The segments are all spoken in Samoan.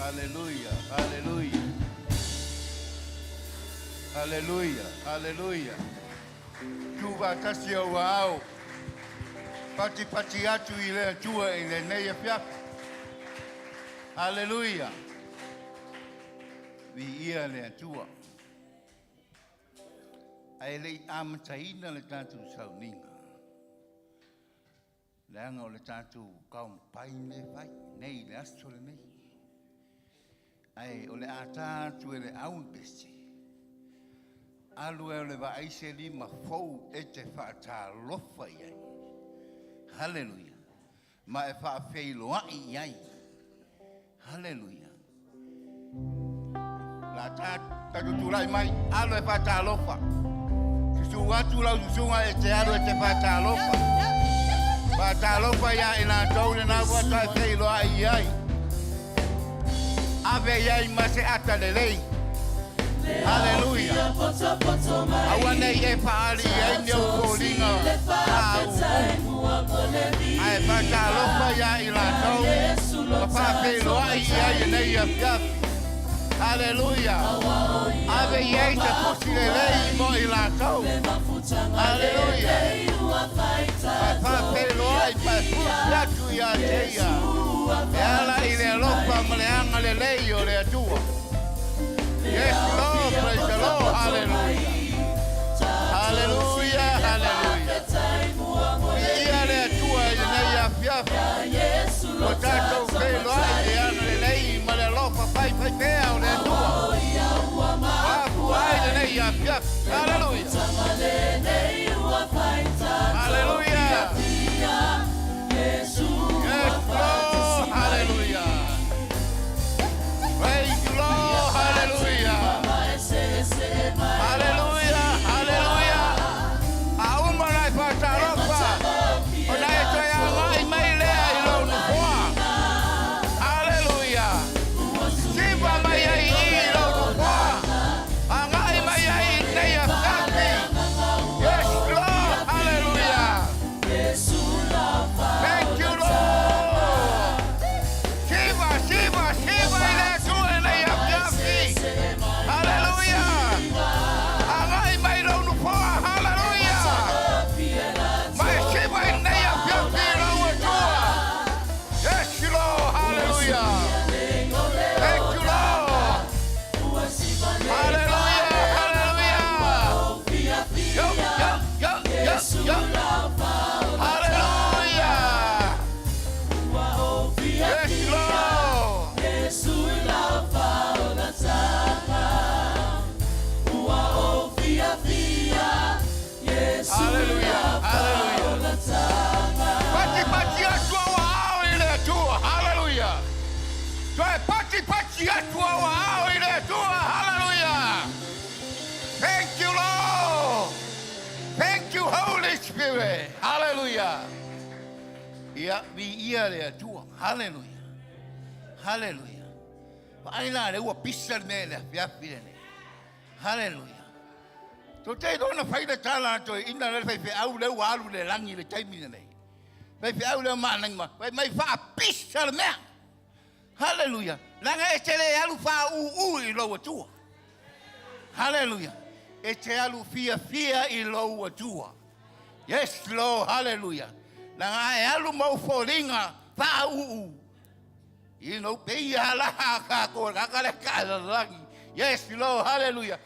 Haleluia, haleluia. Haleluia, haleluia. Tuufaatasi ou aao, patipati atu i le Atua i lenei afiafi. Haleluia. Viia le Atua. Ae le i amataina le tatou sauniga, leaga o le tatou kaomapai lea e fai nei i le aso lenei. Ae o le a ta atu e le au le pese, alu e o le vaai se lima fou e te faatalofa i ai. Haleluia. Ma e faafeiloai i ai. Haleluia. La ta tatou tulai mai, alu e faatalofa. Susu atu lau susuga e te alu e te faatalofa. Faatalofa ia i latou lena ua ta feiloai i ai. Ave i ai ma se ata lelei. Haleluia. Aua ne i e faaali i ai ni ou foliga faauu. Ae faatalofa ia i latou ma faafeiloai i ai lenei afiafi. Haleluia. Ave i ai se pusi lelei mo i latou. Haleluia. Ma faafeiloai ma e pusi atu ia te ia e ala i le alofa ma le agalelei o le Atua. Yes, Lord, praise the Lord. Hallelujah. Hallelujah, hallelujah. Viia le Atua i lenei afiafi. Ua tatou feiloai i le agalelei ma le alofa faifaipea o le Atua. Ua afua ai lenei afiafi. Hallelujah. Hallelujah. Yes, Lord. Hallelujah. Praise you, Lord. Hallelujah. Hallelujah. Hallelujah. A uma ona e faatalofa, ona e toe agai mai lea i lou nofoa. Hallelujah. Siva mai ai i i lou nofoa. Agai mai ai i lenei afiafi. Yes, Lord. Hallelujah. Thank you, Lord. Siva, siva, siva i le Atua i lenei afiafi. Hallelujah. Agai mai lou nofoa. Hallelujah. Ma e siva i lenei afiafi i lou Atua. Yes, Lord. Hallelujah. Thank you, Lord. Hallelujah. Hallelujah. Yo, yo, yo, yo, yo. Hallelujah. Yes, Lord. Hallelujah. Hallelujah. Patipati atu ou aao i le Atua. Hallelujah. Toe patipati atu ou aao i le Atua. Hallelujah. Thank you, Lord. Thank you, Holy Spirit. Hallelujah. Ia, viia le Atua. Hallelujah. Hallelujah. Vaai la lea ua pisa le mea i le afiafi lenei. Hallelujah. Tou te iloa na fai le tala a toeaina lea le faifeau lea ua alu i le lagi i le taimi lenei. Faifeau lea ma anagi ma, fai mai faapisa le mea. Hallelujah. Leaga e te le alu faauu i lou Atua. Hallelujah. E te alu fiafia i lou Atua. Yes, Lord. Hallelujah. Leaga e alu ma ou foliga faauu. I no pei ala ka ko ka le ka lagi. Yes, Lord. Hallelujah.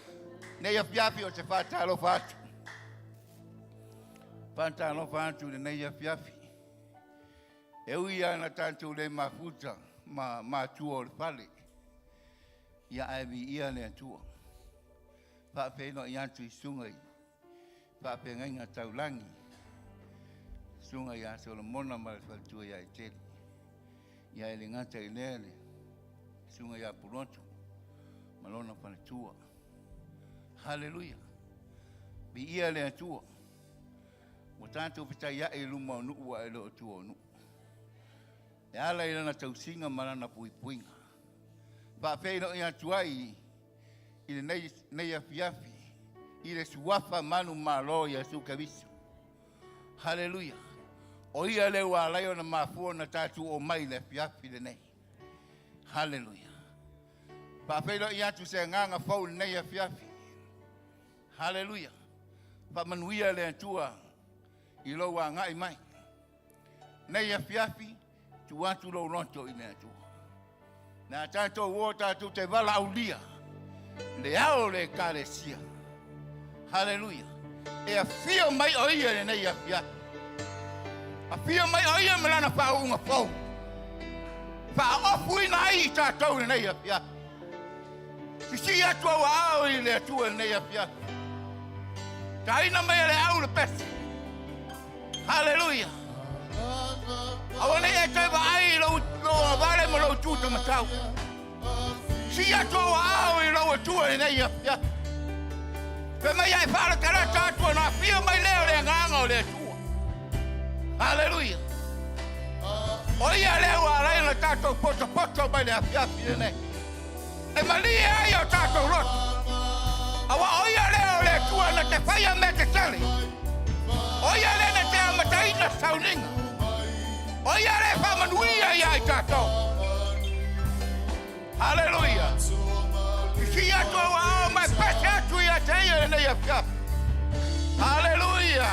Nei afiafi o te faatalofa atu. Faatalofa atu lenei afiafi. E ui lava ina tatou le mafuta ma matua o le fale, ia ae viia le Atua. Faafeiloai atu i susuga i faafeagaiga taulagi, susuga ia Solomona ma le faletua ia Eteli. Ia e le gata i lea le susuga ia Pulotu ma lona faletua. Haleluia! Viia le Atua. Ua tatou fetaiai i luma o nuu ae le o tua o nuu. E ala i lana tausiga ma lana puipuiga. Faafeiloai atu ai i lenei nei afiafi i le suafa manumalo Iesu Keriso. Haleluia! O ia lea ua ala ai ona mafua ona tatou omai i le afiafi lenei. Haleluia! Faafeiloai atu i se agaga fou i lenei afiafi. Haleluia. Faamanuia le Atua i lou agai mai. Nei afiafi, tuu atu lou loto i le Atua. Na tatou o tatou te valaaulia le ao o le Ekalesia. Haleluia. E afio mai o ia i lenei afiafi. Afio mai o ia ma lana faauuga fou. Faaofuina ai i tatou i lenei afiafi. Sisii atu au aao i le Atua i lenei afiafi. Taina mai e le au le pese. Haleluia. Aua ne i e toe vaai i lou agavale ma lou tu taumatau. Sii atu au aao i lou Atua i lenei afiafi. Fai mai ae faalatalata atu ona afio mai lea o le agaga o le Atua. Haleluia. O ia lea ua ala ai ona tatou potopoto mai le afiafi lenei. E malie ai o tatou loto. Aua o ia lea o le Atua na te faia mea tetele. O ia lea na te amataina sauniga. O ia lea e faamanuia ia i tatou. Haleluia. Sisii atu au aao ma e pese atu ia te ia lenei afiafi. Haleluia.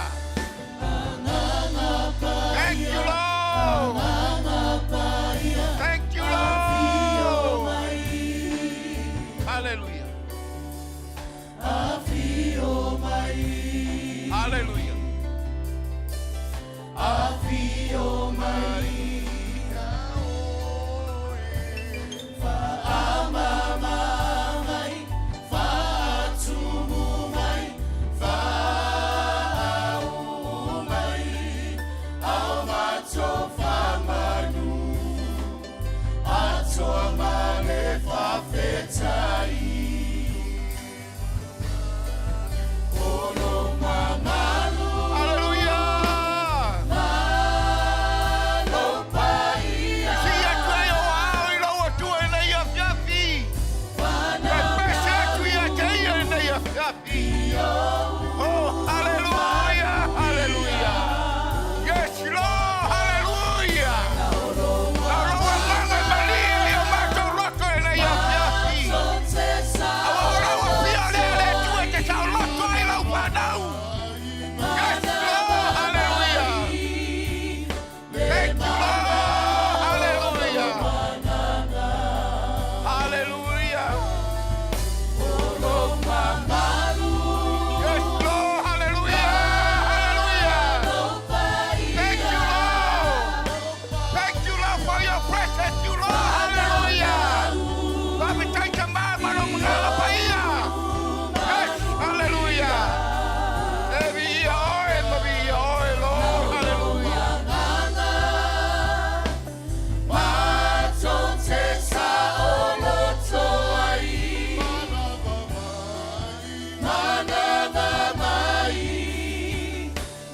Thank you, Lord. Thank you, Lord. Hallelujah. Hallelujah. Afio mai. Faamama mai, faatumu mai, faauu mai, ao mato faamanu, atoa ma le faafetai. O lo mamalu. Hallelujah. Ma lou paia. Sisii atu ai ou aao i lou Atua i lenei afiafi. E pese atu ia te ia i lenei afiafi. Oh, hallelujah, hallelujah. Yes, Lord, hallelujah. Na lou agaga e malie i o matou loto i lenei afiafi. Aua o lau afio lea le Atua e te saoloto ai lau fanau. Yes, Lord, hallelujah. Thank you, Lord, hallelujah. Hallelujah. Yes, Lord, hallelujah, hallelujah. Thank you, Lord. Thank you, Lord, for your presence, you Lord, hallelujah. Faafetai Tama ma lou Agaga Paia. Yes, hallelujah. E viia oe ma viia oe, Lord, hallelujah. Matou te saoloto ai. Manava mai.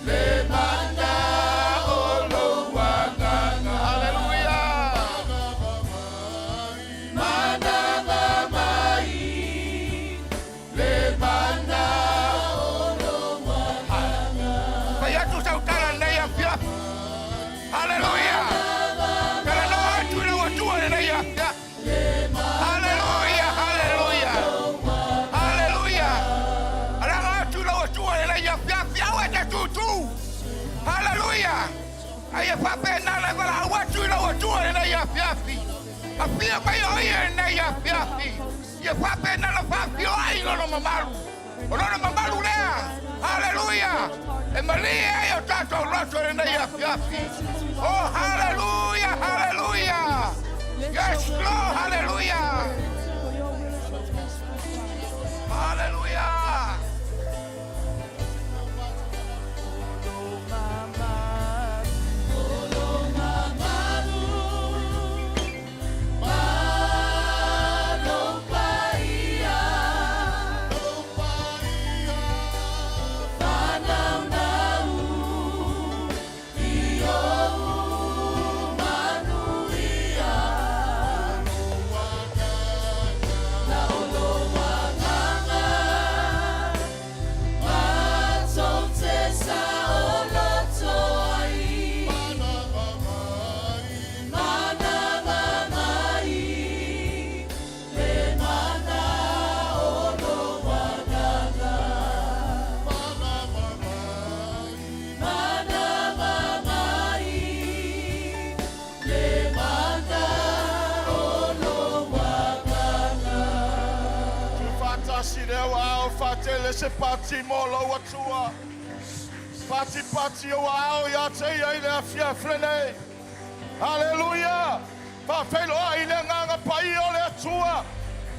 Le mana o lou agaga. Hallelujah. Manava mai. Le mana o lou agaga. Fai atu sau tala lenei afiafi. Hallelujah. Talanoa atu i lau Atua lenei afiafi. Hallelujah, hallelujah. Hallelujah. Alaga atu i lau Atua lenei afiafi. Aua e te tutū. Hallelujah. Ai e faapena le valaau atu i lau Atua lenei afiafi. Afio mai o ia lenei afiafi. Ia faapena na faafio ai lona mamalu. O lona mamalu lea. Hallelujah. E malie ai o tatou loto lenei afiafi. Oh, hallelujah, hallelujah. Yes, Lord, hallelujah. Hallelujah. Ma lou paia. Faanaunau i ou manuia. Faatele se pati mo lou Atua. Patipati ou aao ia te Ia i le afiafi lenei. Aleluia! Faafeiloai i le Agaga Paia o le Atua.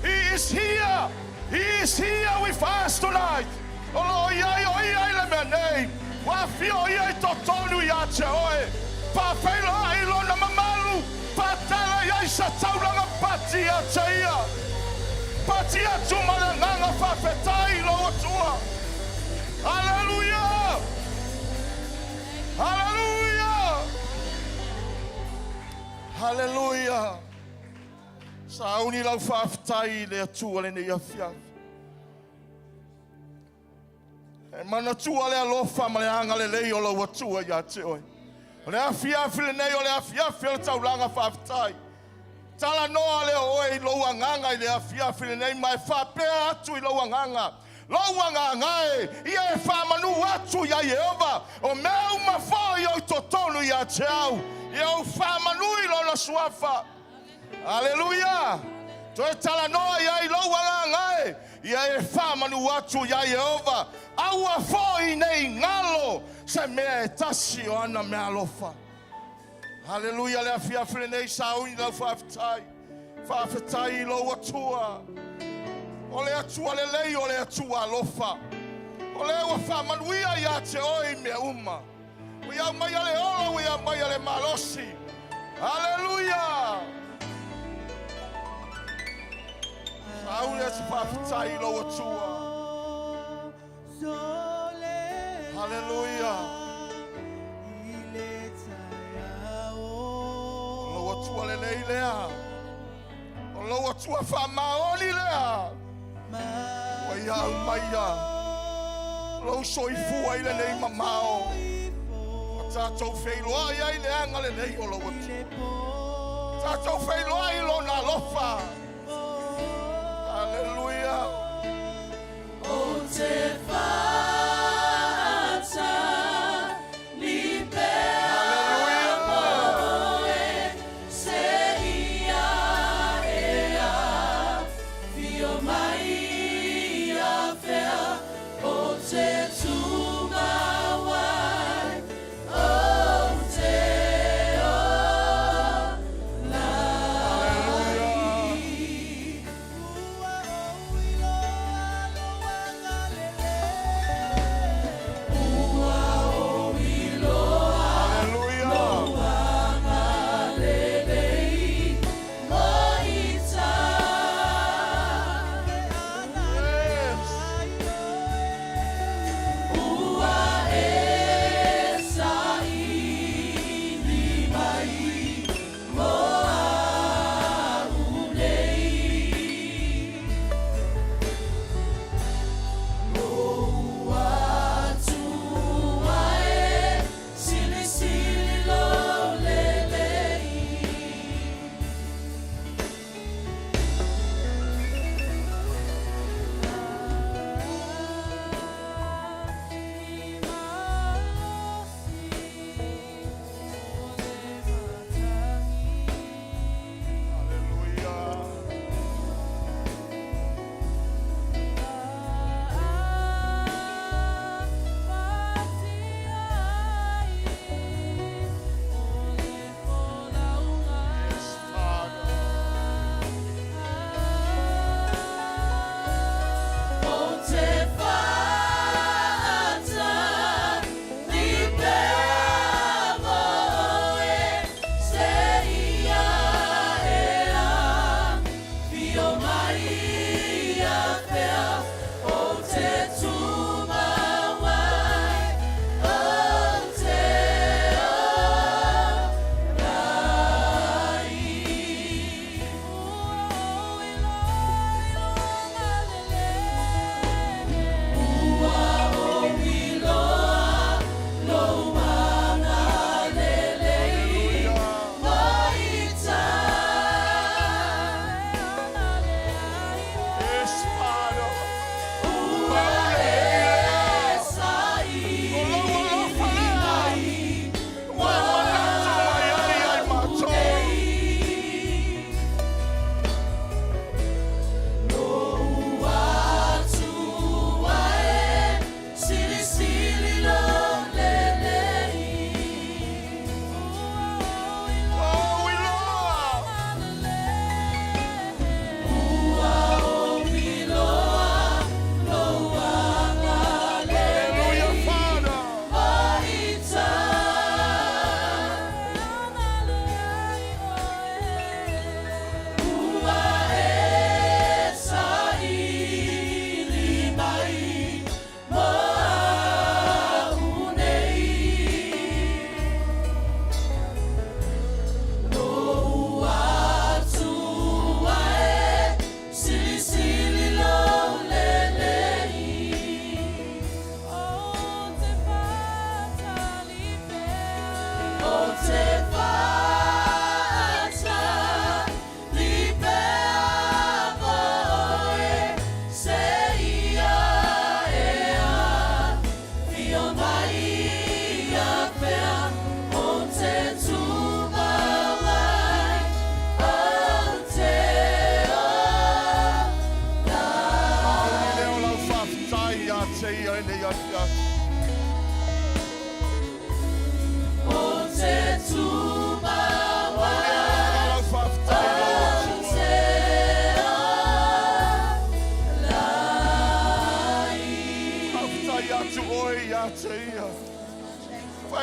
He is here! He is here with us tonight! O lo o i ai o Ia i le mea nei. Ua afio o Ia i totonu ia te oe. Faafeiloai i Lona mamalu. Faatala i ai sa taulaga pati ia te Ia. Pati atu ma le agaga faafetai i lou Atua. Aleluia! Aleluia! Aleluia! Sauni lau faafetai i le Atua lenei afiafi. E manatua le alofa ma le agalelei o lou Atua ia te oe. O le afiafi lenei o le afiafi o le taulaga faafetai. Talanoa lea o oe i lou agaga i le afiafi lenei ma e faapea atu i lou agaga. Lou agaga e, ia e faamanu atu iā Ieova, o mea uma foi o i totonu ia te au, ia ou faamanu i Lona suafa. Aleluia! Toe talanoa i ai lou agaga e, ia e faamanu atu iā Ieova, aua foi ne i galo se mea e tasi o ana meaalofa. Aleluia le afiafi lenei sauni lau faafetai. Faafetai i lou Atua. O le Atua lelei, o le Atua alofa. O lea ua faamanuia ia te oe i mea uma. Ua ia aumaia le ola, ua ia aumaia le malosi. Aleluia! Sauni atu faafetai i lou Atua. Haleluia. O lou Atua lelei lea. O lou Atua faamaoni lea. Ua ia aumaia lou soifua i lenei mamao. Ua tatou feiloai ai le agalelei o lou Atua. Tatou feiloai i lona alofa. Haleluia. Ou te faatali pea mo oe, seia e afio mai afea, ou te tumau ai, ou te ola ai. Haleluia. Ua ou iloa lou agalelei.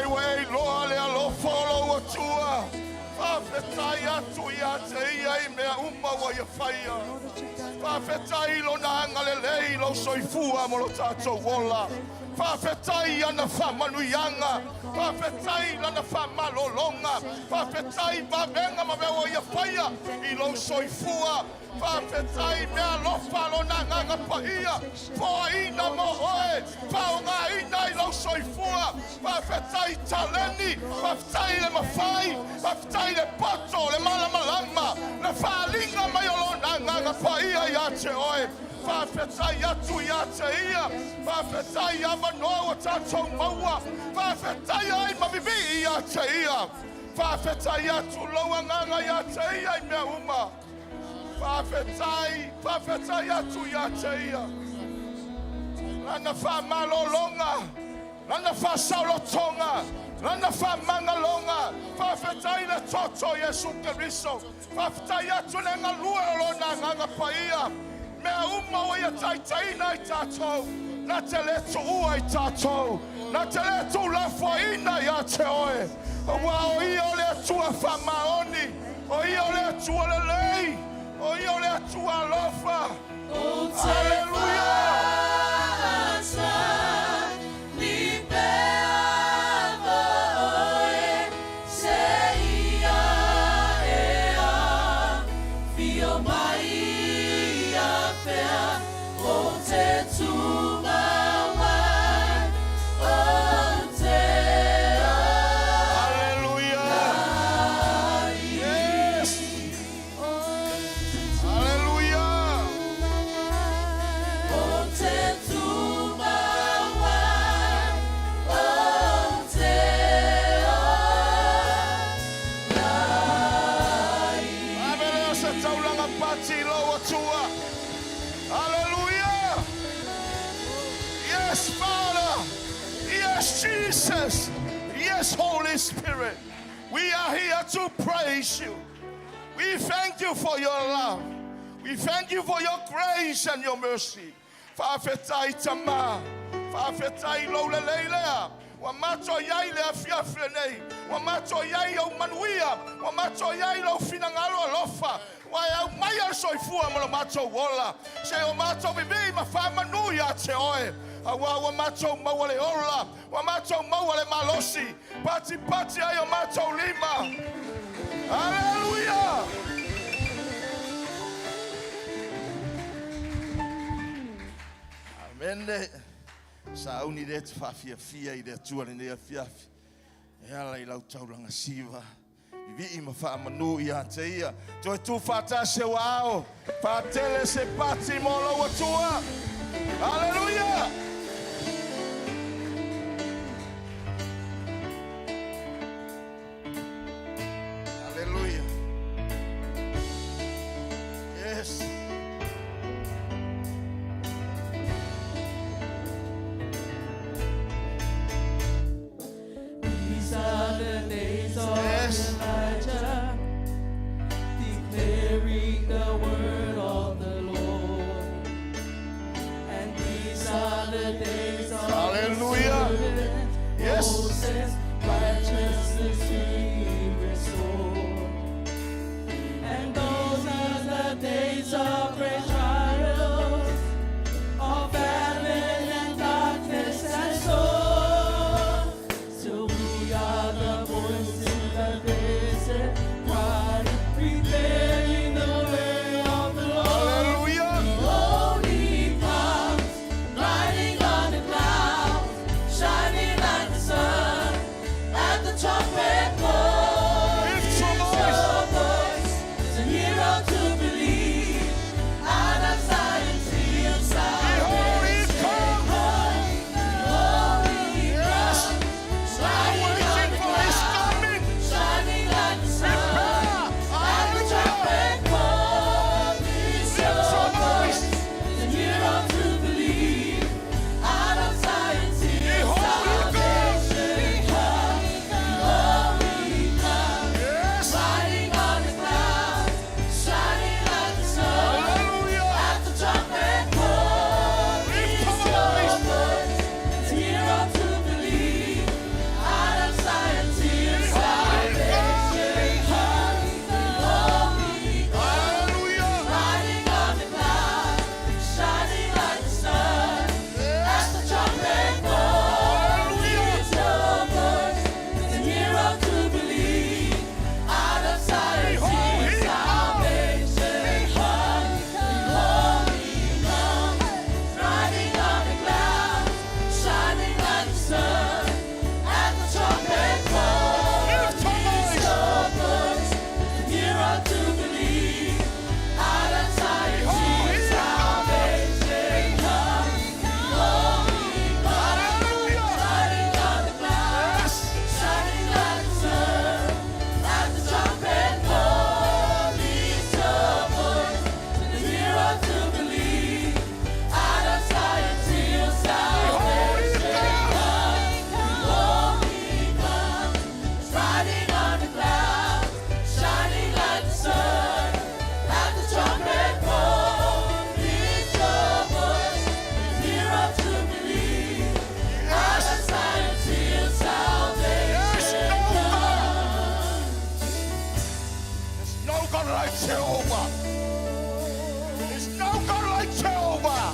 Faafetai ua e iloa le alofa o lou Atua. Faafetai atu ia te ia i mea uma ua ia faia. Faafetai i lona agalelei i lou soifua mo lo tatou ola. Faafetai i ana faamanuiaga. Faafetai i lana faamalologa. Faafetai i vavega ma mea ua ia faia i lou soifua. Faafetai i meaalofa a Lona Agaga Paia, foaina mo oe, faaaogaina i lou soifua. Faafetai i taleni, faafetai i le mafai, faafetai i le poto, le malamalama, le faaaliga mai o Lona Agaga Paia ia te oe. Faafetai atu ia te Ia, faafetai i avanoa ua tatou maua, faafetai ai ma vivii ia te Ia. Faafetai atu lou agaga ia te Ia i mea uma. Faafetai, faafetai atu ia te ia. Lana faamalologa, lana faasaolotoga, lana faamagaloga. Faafetai i le toto o Iesu Keriso. Faafetai atu le galue o lona Agaga Paia. Mea uma ua ia taitaiina ai tatou, na te le tuua i tatou, na te le tuulafoaiina ia te oe, aua o ia o le Atua faamaoni, o ia o le Atua lelei, o ia o le Atua alofa. Aleluia! Aleluia! Yes! Aleluia! Ave lea o se taulaga pati i lou Atua. Aleluia! Yes, Father! Yes, Jesus! Yes, Holy Spirit! We are here to praise you. We thank you for your love. We thank you for your grace and your mercy. Faafetai Tama, faafetai i lou lelei lea ua matou i ai i le afiafi lenei, ua matou i ai i ou manuia, ua matou i ai i lou finagalo alofa, ua e aumaia le soifua ma lo matou ola, se i o matou vivii ma faamanu ia te oe, aua ua matou maua le ola, ua matou maua le malosi, patipati ai o matou lima. Aleluia! Amene. Sauni lea te faafiafia i le Atua lenei afiafi. E ala i lau taulaga siva. Vivii ma faamanu ia te ia. Toe tu faatasi au aao. Faatele se pati mo lou Atua. Aleluia! Aleluia. Yes. These are the days of Yes. Elijah, declaring the word of the Lord. And these are the days of Hallelujah. the servant Yes. Moses, righteousness being restored. And those are the days of great trials, of famine and darkness and sorrow. Till we are the voice in the day. like Jehovah. There's no God like Jehovah.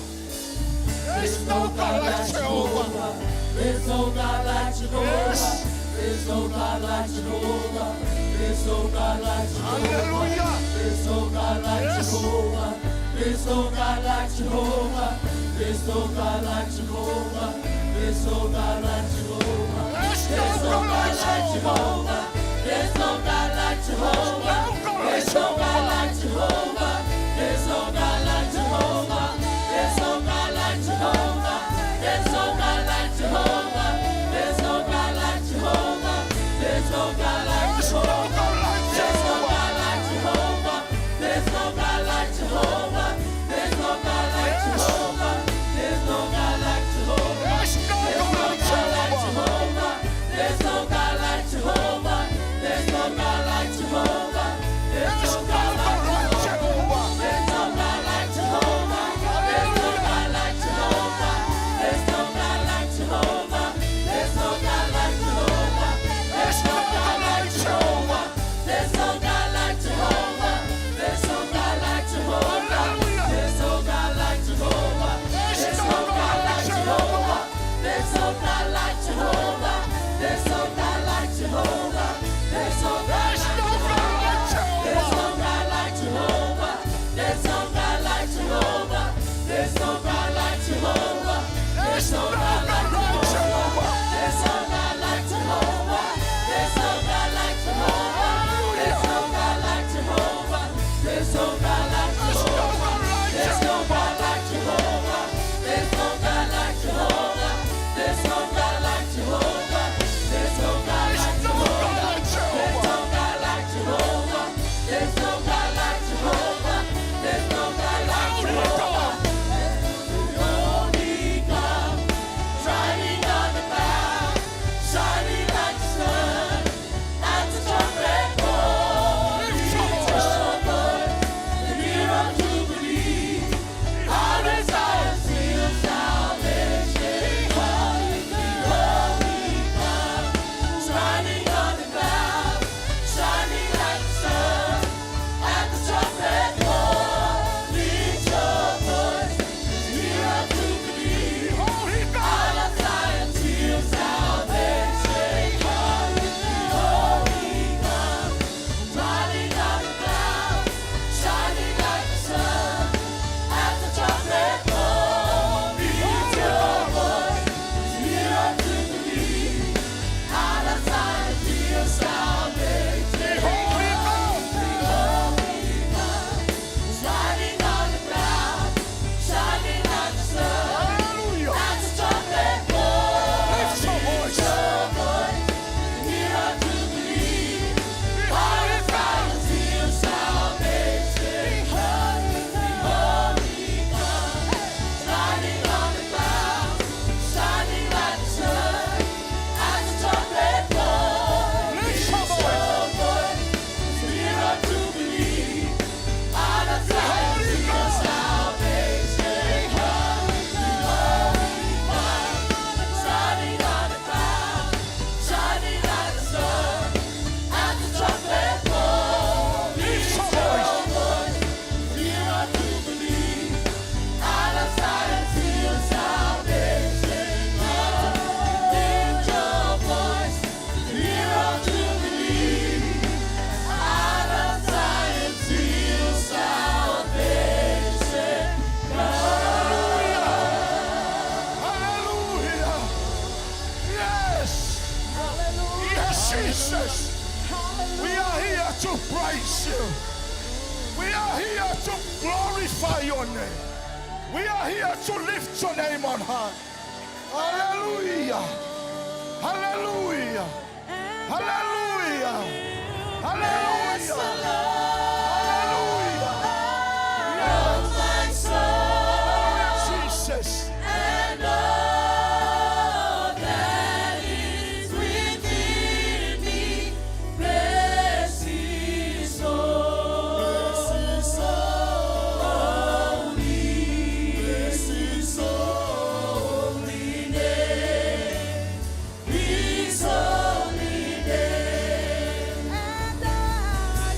There's no God like Jehovah. There's no God like Jehovah. Yes. There's no God like Jehovah. There's no God like Jehovah. Hallelujah. There's no God like Yes. Jehovah. There's no God like Jehovah. There's no God like Jehovah. There's no God like Jehovah. There's There's no no God God like like Jehovah. Jehovah. There's no God like Jehovah. No God like There's no God like Jehovah. There's no God like Jehovah. There's no God like Jehovah. There's no God like Jehovah. There's no God like Jehovah. There's no God like There's no Jehovah. God like There's no Jehovah. God like Jehovah. There's no God like Jehovah. There's no God like Yes. Jehovah. There's no God like Jehovah. There's no There's God no like God like Jehovah. Jehovah. There's no God like Jehovah. There's no God like Jehovah. There's There's no no God God like like Jehovah. Jehovah. There's no God like Jehovah. There's no God like Jehovah. There's no God like Jehovah. There's no God like Jehovah. There's no God like Jehovah. There's no God like Jehovah. There's no God like Jehovah. Hallelujah. There's no God like Jehovah. There's no God like Jehovah. There's no God like Jehovah. There's no God like Jehovah. There's no God There's like no God like There's Jehovah. no God like Jehovah. There's no God like Jehovah. There's no God like Jehovah. There's no God like Jehovah. There's no God like Jehovah. There's no God like Jehovah. There's no God like Jehovah. There's no God like There's no Jehovah. God like There's no Jehovah. God like Jehovah. There's no God like Jehovah. There's no God like Jehovah. There's no God There's like no Jehovah. God like There's Jehovah. no God like Jehovah. There's no God like Jehovah. There's no God like Only Jehovah. God. Holy God, shining on the cloud, shining like the sun, at the trumpet call. Lift your voice. The year of Jubilee, out of Zion seal salvation. Holy God, shining on the cloud, shining like the sun, at the trumpet call. Lift your voice, the year of Jubilee. Holy God. Out of Zion till salvation comes. Holy God, riding on the cloud, shining like the sun. At the trumpet call, lift your voice, year of jubilee. Out of Zion till salvation. Holy God. Holy God, riding on the cloud, shining like the sun. Hallelujah. At the trumpet call, Lift your voice. year of jubilee. Holy God. Till salvation comes. Holy God, shining on the cloud, shining like the sun. At the trumpet call, Lift your voice. year of jubilee. Out of Zion till salvation comes. Holy God, shining on the cloud, shining like the sun. At the trumpet call, Lift your voice. year of jubilee. Out of Zion till salvation comes. Lift your voice, year of jubilee. Out of Zion till salvation. Hallelujah. Yes. Yes, Jesus. We are here to praise you. We are here to glorify your name. We are here to lift your name on high. Hallelujah. Hallelujah. Hallelujah. Hallelujah. Hallelujah. Yes. My soul Jesus. and all that is within me, bless His holy name, His holy name. And I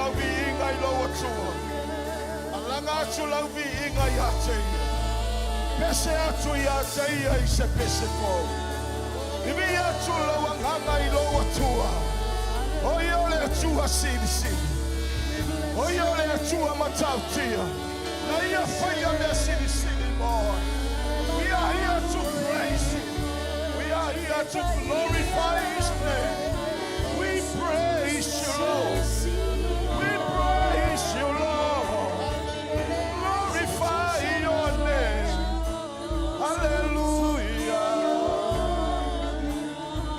lau viiga i lou Atua. Alaga atu lau viiga ia te Ia. Pese atu ia te Ia i se pese fou. Vivii atu lou agaga i lou Atua. O Ia o le Atua silisili. O Ia o le Atua matautia. Na Ia faia mea silisili mo oe. We are here to praise Him. We are here to glorify His name. We praise you, Lord. We praise you, Lord. Glorify your name. Hallelujah.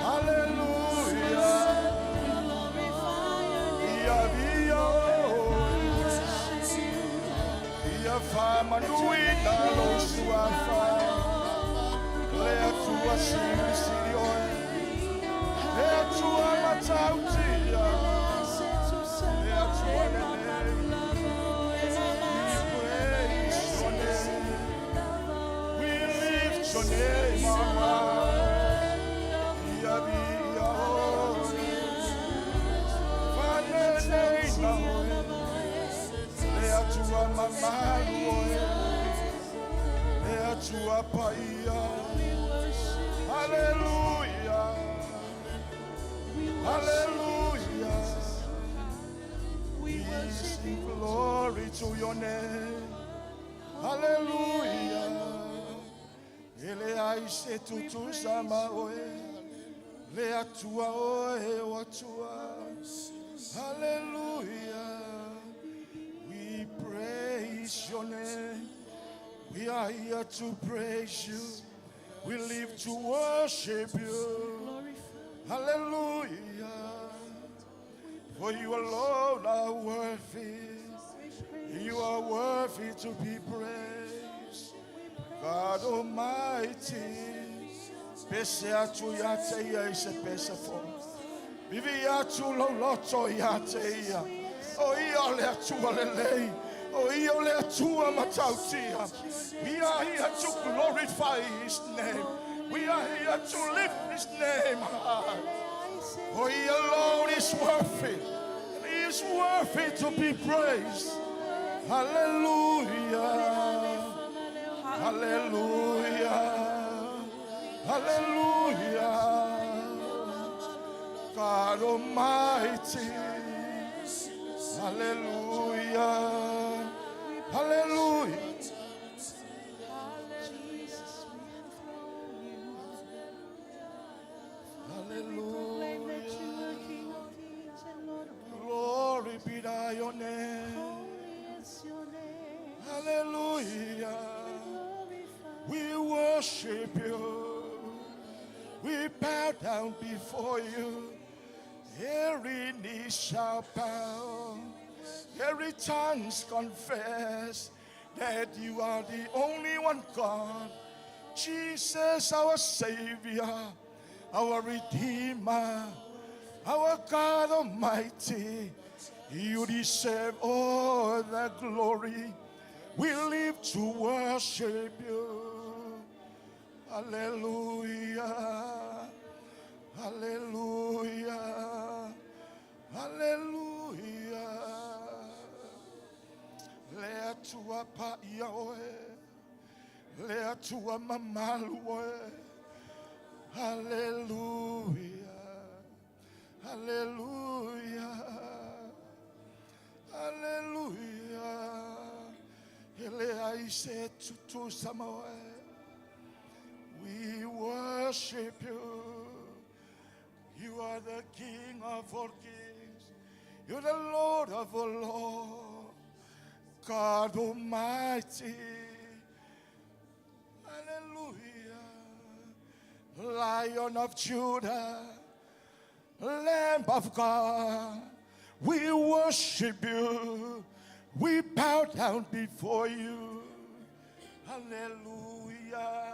Hallelujah. Ia via Ia faamanuina lou suafa. Le Atua silisili oe. Le Atua matautia. Le Atua lelei. We praise your name. We lift your name on high. Ia via oe. Faaleleiina oe. Le Atua mamalu oe. Le Atua paia. Hallelujah. Hallelujah. We sing glory to your name. Hallelujah. Ele ai se tutusa ma oe. Le Atua oe o Atua. Hallelujah. We praise your name. We are here to praise you. We live to worship you. Hallelujah. For you alone are worthy. You are worthy to be praised. God Almighty. Pese atu ia te ia i se pese fou. Vivi atu lou loto ia te ia. O ia o le Atua lelei. O ia o le Atua matautia. We are here to glorify His name. We are here to lift His name high. For He alone is worthy. He is worthy to be praised. Hallelujah. Hallelujah. Hallelujah. God Almighty. Hallelujah. Hallelujah. Jesus, we enthrone you. We proclaim that you Hallelujah. are King of kings and Lord of lords. Glory be to your name. Holy is your name. Hallelujah. Glorify. We worship you. We bow down before you. Every knee shall bow. Every tongue confess that you are the only one God. Jesus, our Savior, our Redeemer, our God Almighty. You deserve all the glory. We live to worship you. Hallelujah. Hallelujah. Hallelujah. Le Atua paia oe. Le Atua mamalu oe. Hallelujah. Hallelujah. Hallelujah. Ele ai se tutusa ma oe. We worship you. You are the King of all kings. You're the Lord of all lords. God Almighty. Hallelujah. Lion of Judah, Lamb of God, we worship you. We bow down before you. Hallelujah.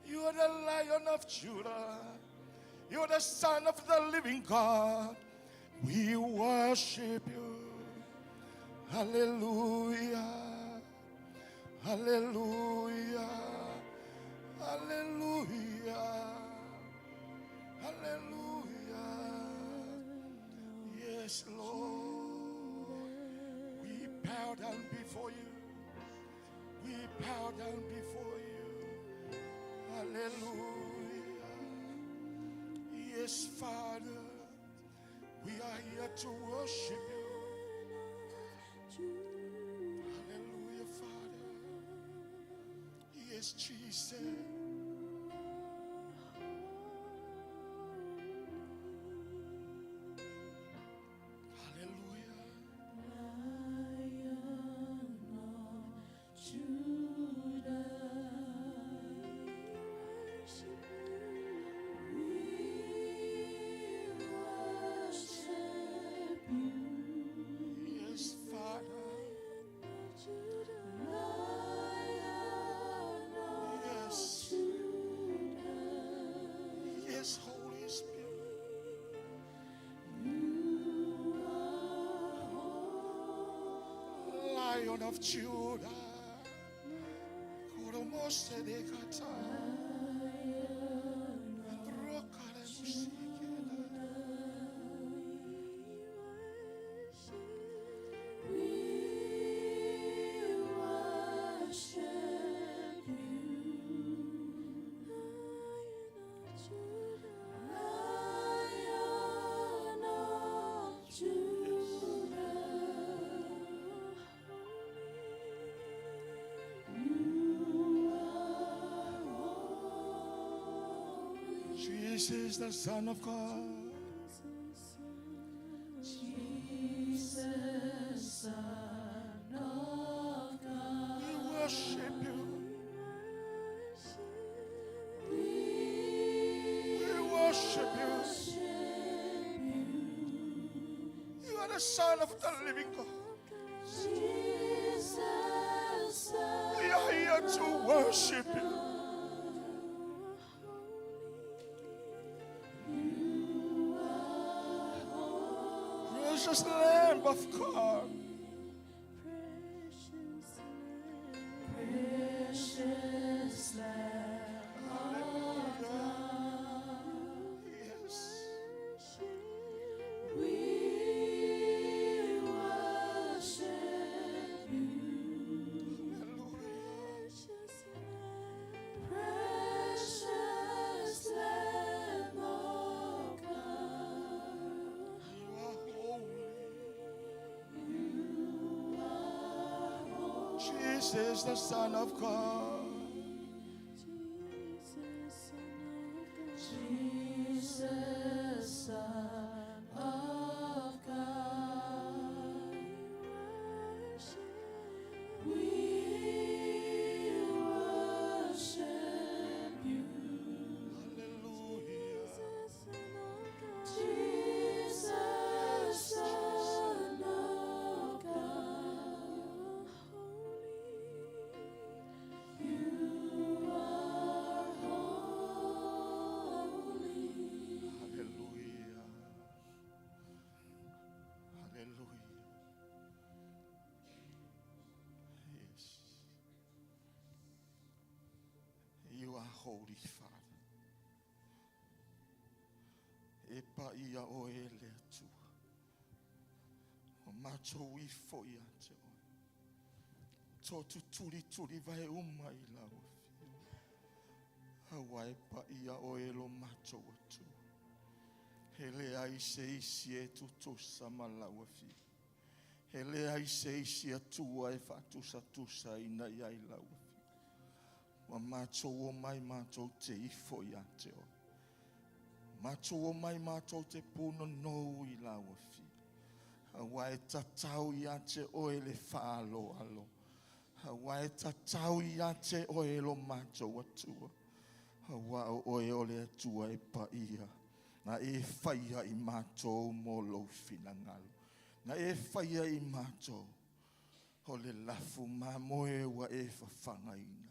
You are the Lion of Judah. You are the Son of the living God. We worship you. Hallelujah. Hallelujah. Hallelujah. Hallelujah. Yes, Lord. Bow down before you. Hallelujah. Yes, Father, we are here to worship you. Hallelujah, Father. Yes, Jesus. Hallelujah. Lion of Judah, we worship you. Yes, Father. Lion of Yes. Judah, Yes, Holy Spirit. you are holy. Lion of Judah. Koromose de kata. Lion of Rokare musikela. We worship you, Lion of Judah. You are holy. Jesus, the Son of God. Jesus, Son of God. We worship you. We We worship you. worship you. You are the Son of the living God. Jesus, Son We are here to worship you. You are holy. Precious Lamb of God. Precious Lamb of God. Yes. We worship you. Hallelujah. Precious Lamb of God. You are holy. You are holy. Jesus, the Son of God. Jesus, Son of God. We worship you. Hallelujah. Jesus, Son of God. You are holy. Hallelujah. Hallelujah. Yes. You are holy, Father. E paia oe e le Atua. Ua matou ifo ia te oe. To tutulituli vae uma i lau afio. Auā e paia oe e lo matou Atua. E leai se isi e tutusa ma lau afio. E leai se isi Atua e faatusatusaina i ai lau afio. Ua matou omai matou te ifo ia te oe. Matou omai matou te punonou i lau afio. Auā e tatau ia te oe le faaloalo. Auā e tatau ia te oe lo matou Atua. Auā o oe o le Atua e paia. Na e faia i matou mo lou finagalo. Na e faia i matou. O le lafu mamoe ua e fafagaina.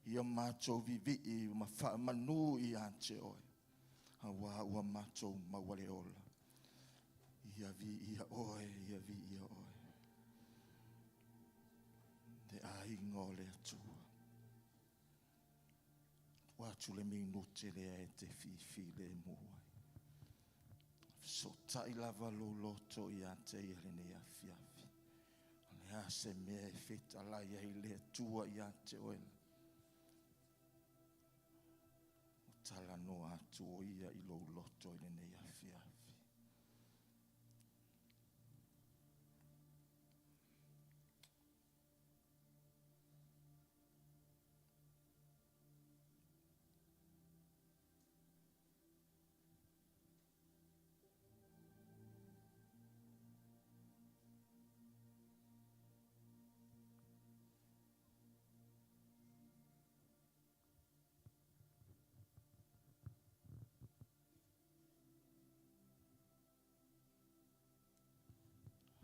Ia matou viivii ma faamanu ia te oe. Auā ua matou maua le ola. Ia viia oe, ia viia oe. Le aiga o le Atua. Tuu atu le minute lea e te fifilemu ai. Fesootai lava lou loto ia te ia lenei afiafi. Le a se mea e fetalai ai le Atua ia te oe? Ua talanoa atu o ia i lou loto i lenei afiafi.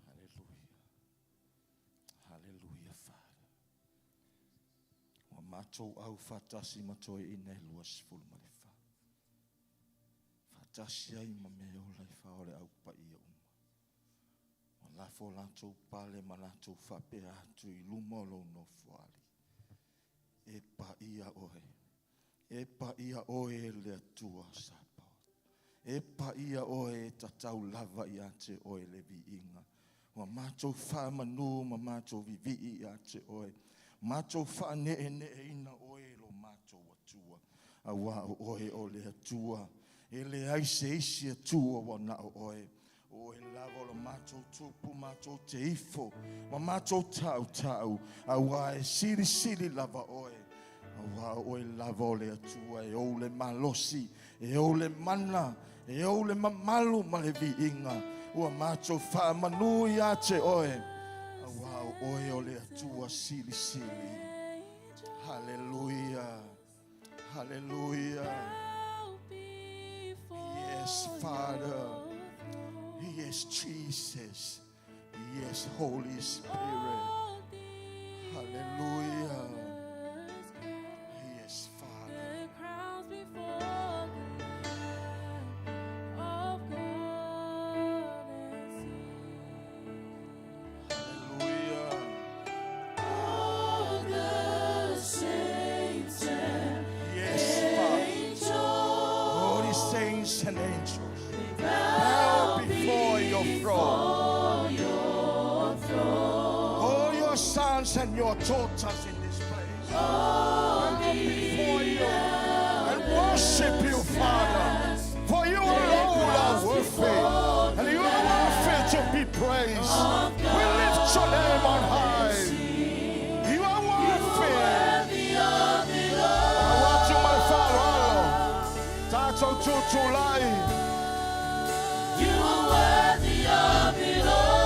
Haleluia. Haleluia, Father. Ua matou au faatasi ma toeaiina e 24. Faatasi ai ma mea ola e fa o le au paia uma. Ua lafo latou pale ma latou faapea atu i luma o lou nofoalii. E paia oe. E paia oe e le Atua Sapaot. E paia oe e tatau lava ia te oe le viiga. Ua matou faamanu ma matou vivii ia te oe. Matou faaneeneeina oe e lo matou Atua. Auā o oe o le Atua. E leai se isi Atua ua na o oe. O oe lava o le matou tupu matou te ifo ma matou tautau, auā e silisili lava oe. Auā o oe lava o le Atua e ou le malosi, e ou le mana, e ou le mamalu ma le viiga. Ua matou faamanu ia te oe, auā o oe o le Atua silisili. Haleluia, haleluia. Yes, Father. Yes, Jesus. Yes, Holy Spirit. Hallelujah. Yes, Father. The crowns before the Lamb of God and sing. Hallelujah. All the saints and Yes, Father. angels All the saints and angels bow bow before your throne. before your throne. All your sons and your daughters in this place bow before you and worship you, Father. For you alone are worthy, and you are worthy to be praised. We lift your name on high. You are worthy. Worthy of it all. Avatu ma le faaaloalo. Tatou tutulai. You are worthy of it all.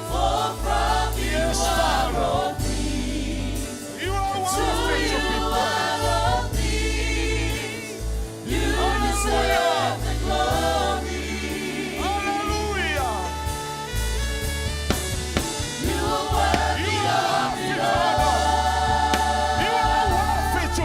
For from you Yes, are Father. all things. You are To worthy to you be praised. are all things. You deserve the glory. Hallelujah. You are worthy You are of worthy, it Father. all. You are worthy to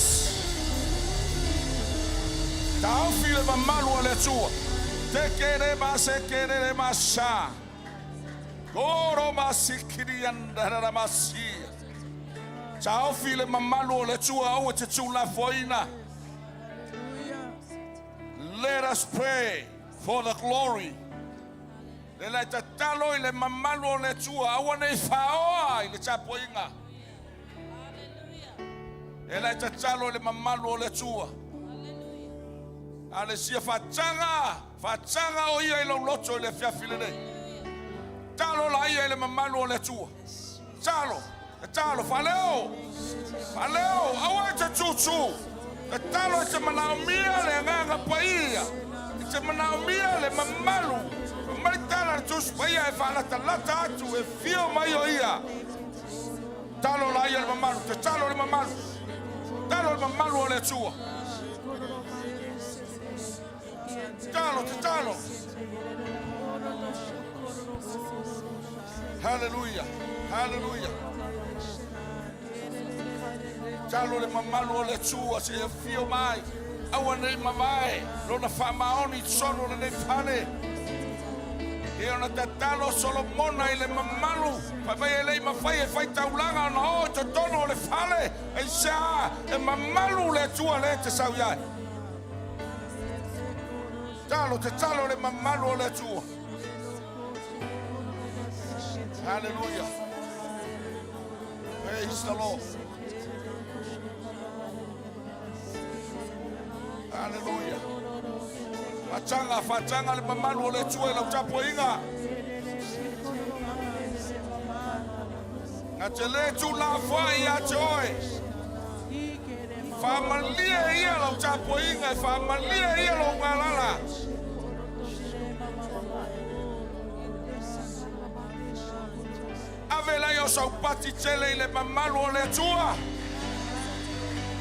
tasi. Taofi le mamalu o le Atua. Teke le ma se ke le le ma sa. Koro ma sikiri anda la ma sia. Taofi le mamalu o le Atua aua te tulafoina. Let us pray for the glory. Le la tatalo i le mamalu o le Atua aua nei faoa i le tapuaiga. E la tatalo i le mamalu o le Atua. A le sia faataga, faataga o ia i lau loto i le afiafi lenei. Talo la ia i le mamalu o le Atua. Talo, talo, faaleo, faaleo, aua e te tūtū. Tatalo e te manaomia le agaga paia. E te manaomia le mamalu. Mai tala le Tusi Paia e faalatalata atu e fio mai o ia. Talo la ia le mamalu, te talo le mamalu. Talo le mamalu o le Atua. Talo, te talo. Hallelujah. Hallelujah. Talo le mamalu o le Atua se e fio mai. Aua nei mavae, lona faamaoni solo lenei fale. E ona tatalo Solomona i le mamalu, fai mai e lei mafai e fai taulaga ona o i totonu o le fale, e isa e mamalu le Atua le te sau iai. Talo, te talo le mamalu o le Atua. Hallelujah. Praise the Lord. Hallelujah. Faataga, faataga le mamalu o le Atua i lau tapuaiga. Na te le tulafoai ia te oe. Faamalie ia lau tapuaiga, e faamalie ia lou galala. Ave lai o saupati tele i le mamalu o le Atua.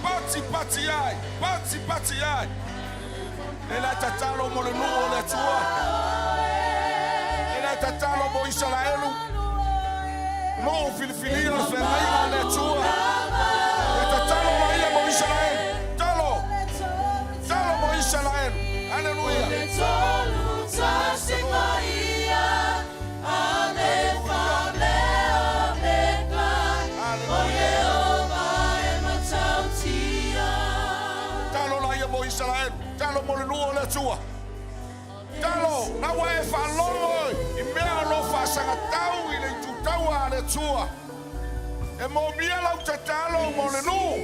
Pati pati ai, pati pati ai. E la tatalo mo le nuu o le Atua. E la tatalo mo Isaraelu. Nuu filifilia o le feagaiga a le Atua. E tatalo mai ia mo Isaraelu. Talo, talo mo Isaraelu. Hallelujah. Hallelujah. Talo la ia mo Isaraelu. Talo mo le nuu o le Atua. Talo, na ua e faalogo i mea o lo faasagatau i le itutaua a le Atua. E momia lau tatalo mo le nuu.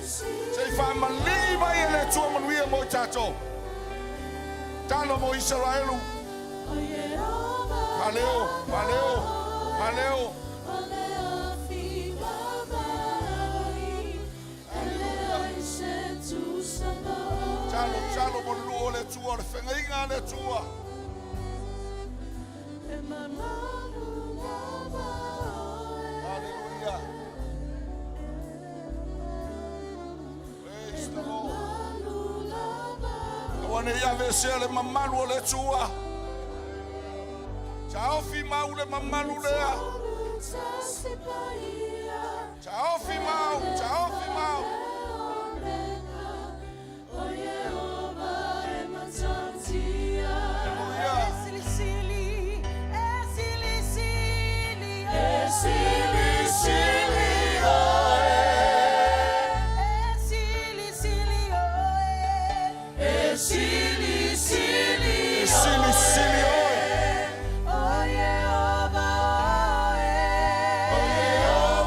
Se i faamaligi mai e le Atua manuia mo i tatou. Talo mo Isaraelu. Faleo, faleo, faleo. Talo, talo mo le nuu o le Atua, o le feagaiga a le Atua. Hallelujah. Praise the Lord. Aua ne i aveesea le mamalu o le Atua. Taofi mau le mamalu lea. Taofi mau, taofi mau. Hallelujah. Sili, sili, oe. Sili, sili, E sili sili oe. O Yehova, oe.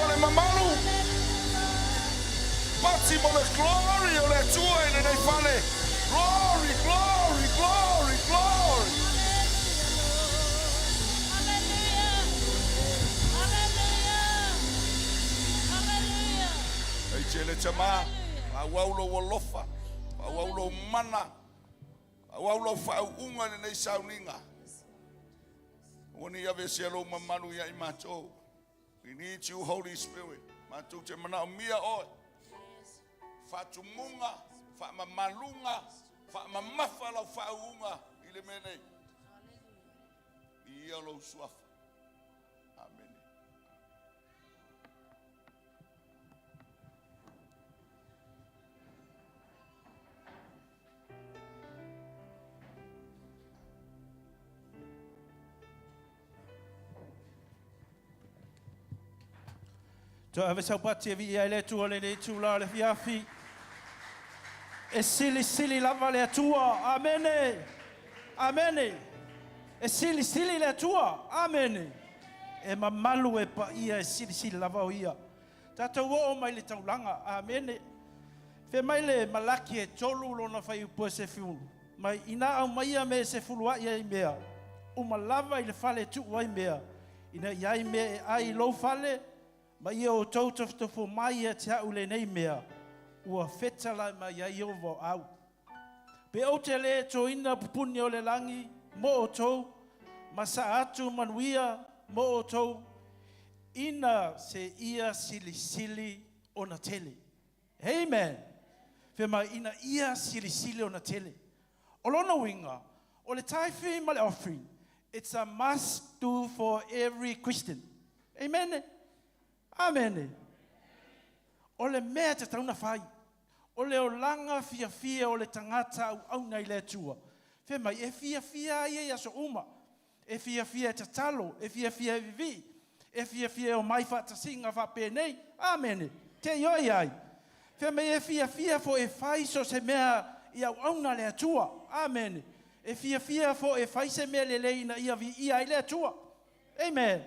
le mamalu. Pati mo le glory o le Atua i lenei fale. Glory, glory, glory, glory. Ei tele tama, faaauau lou alofa, faaauau lou mana, faaauau lau faauuga i lenei sauniga. Aua ne i aveesea lou mamalu ia i matou. We need you, Holy Spirit. Matou te manaomia oe. Faatumuga, faamamaluga, faamamafa lau faauuga i le mea nei. Viia lou suafa. Amene. Toe ave sau pati e viia ai le Atua i lenei itula o le afiafi. E silisili lava le Atua. Amene. Amene. E silisili le Atua. Amene. E mamalu e paia e silisili lava o Ia. Tatou oo mai le taulaga. Amene. Fai mai le Malaki e tolu lona fuaiupu e sefulu mai, Inā aumaia mea e sefuluaʻi ai mea uma lava i le fale e tuu ai mea, ina i ai mea e ai i lou fale, ma ia outou tofotofo mai ia te aʻu lenei mea, ua fetalai mai ai Ieova o au. Pe ou te lē toina pupuni o le lagi mo outou, ma saa atu manuia mo outou, ina se ia silisili ona tele. Amen. Fai mai, ina ia silisili ona tele. O lona uiga, o le tithe ma le offering, it's a must do for every Christian. Amen. Amene. O le mea e tatau ona fai, o le olaga fiafia o le tagata auauna i le Atua. Fai mai, e fiafia ai ia i aso uma. E fiafia e tatalo, e fiafia e vivii, e fiafia e omai faatasiga faapenei. Amene. Te ioe ai. Fai mai e fiafia foi e fai so o se mea i auauna a le Atua. Amene. E fiafia foi e fai se mea lelei ina ia viia ai le Atua. Amen.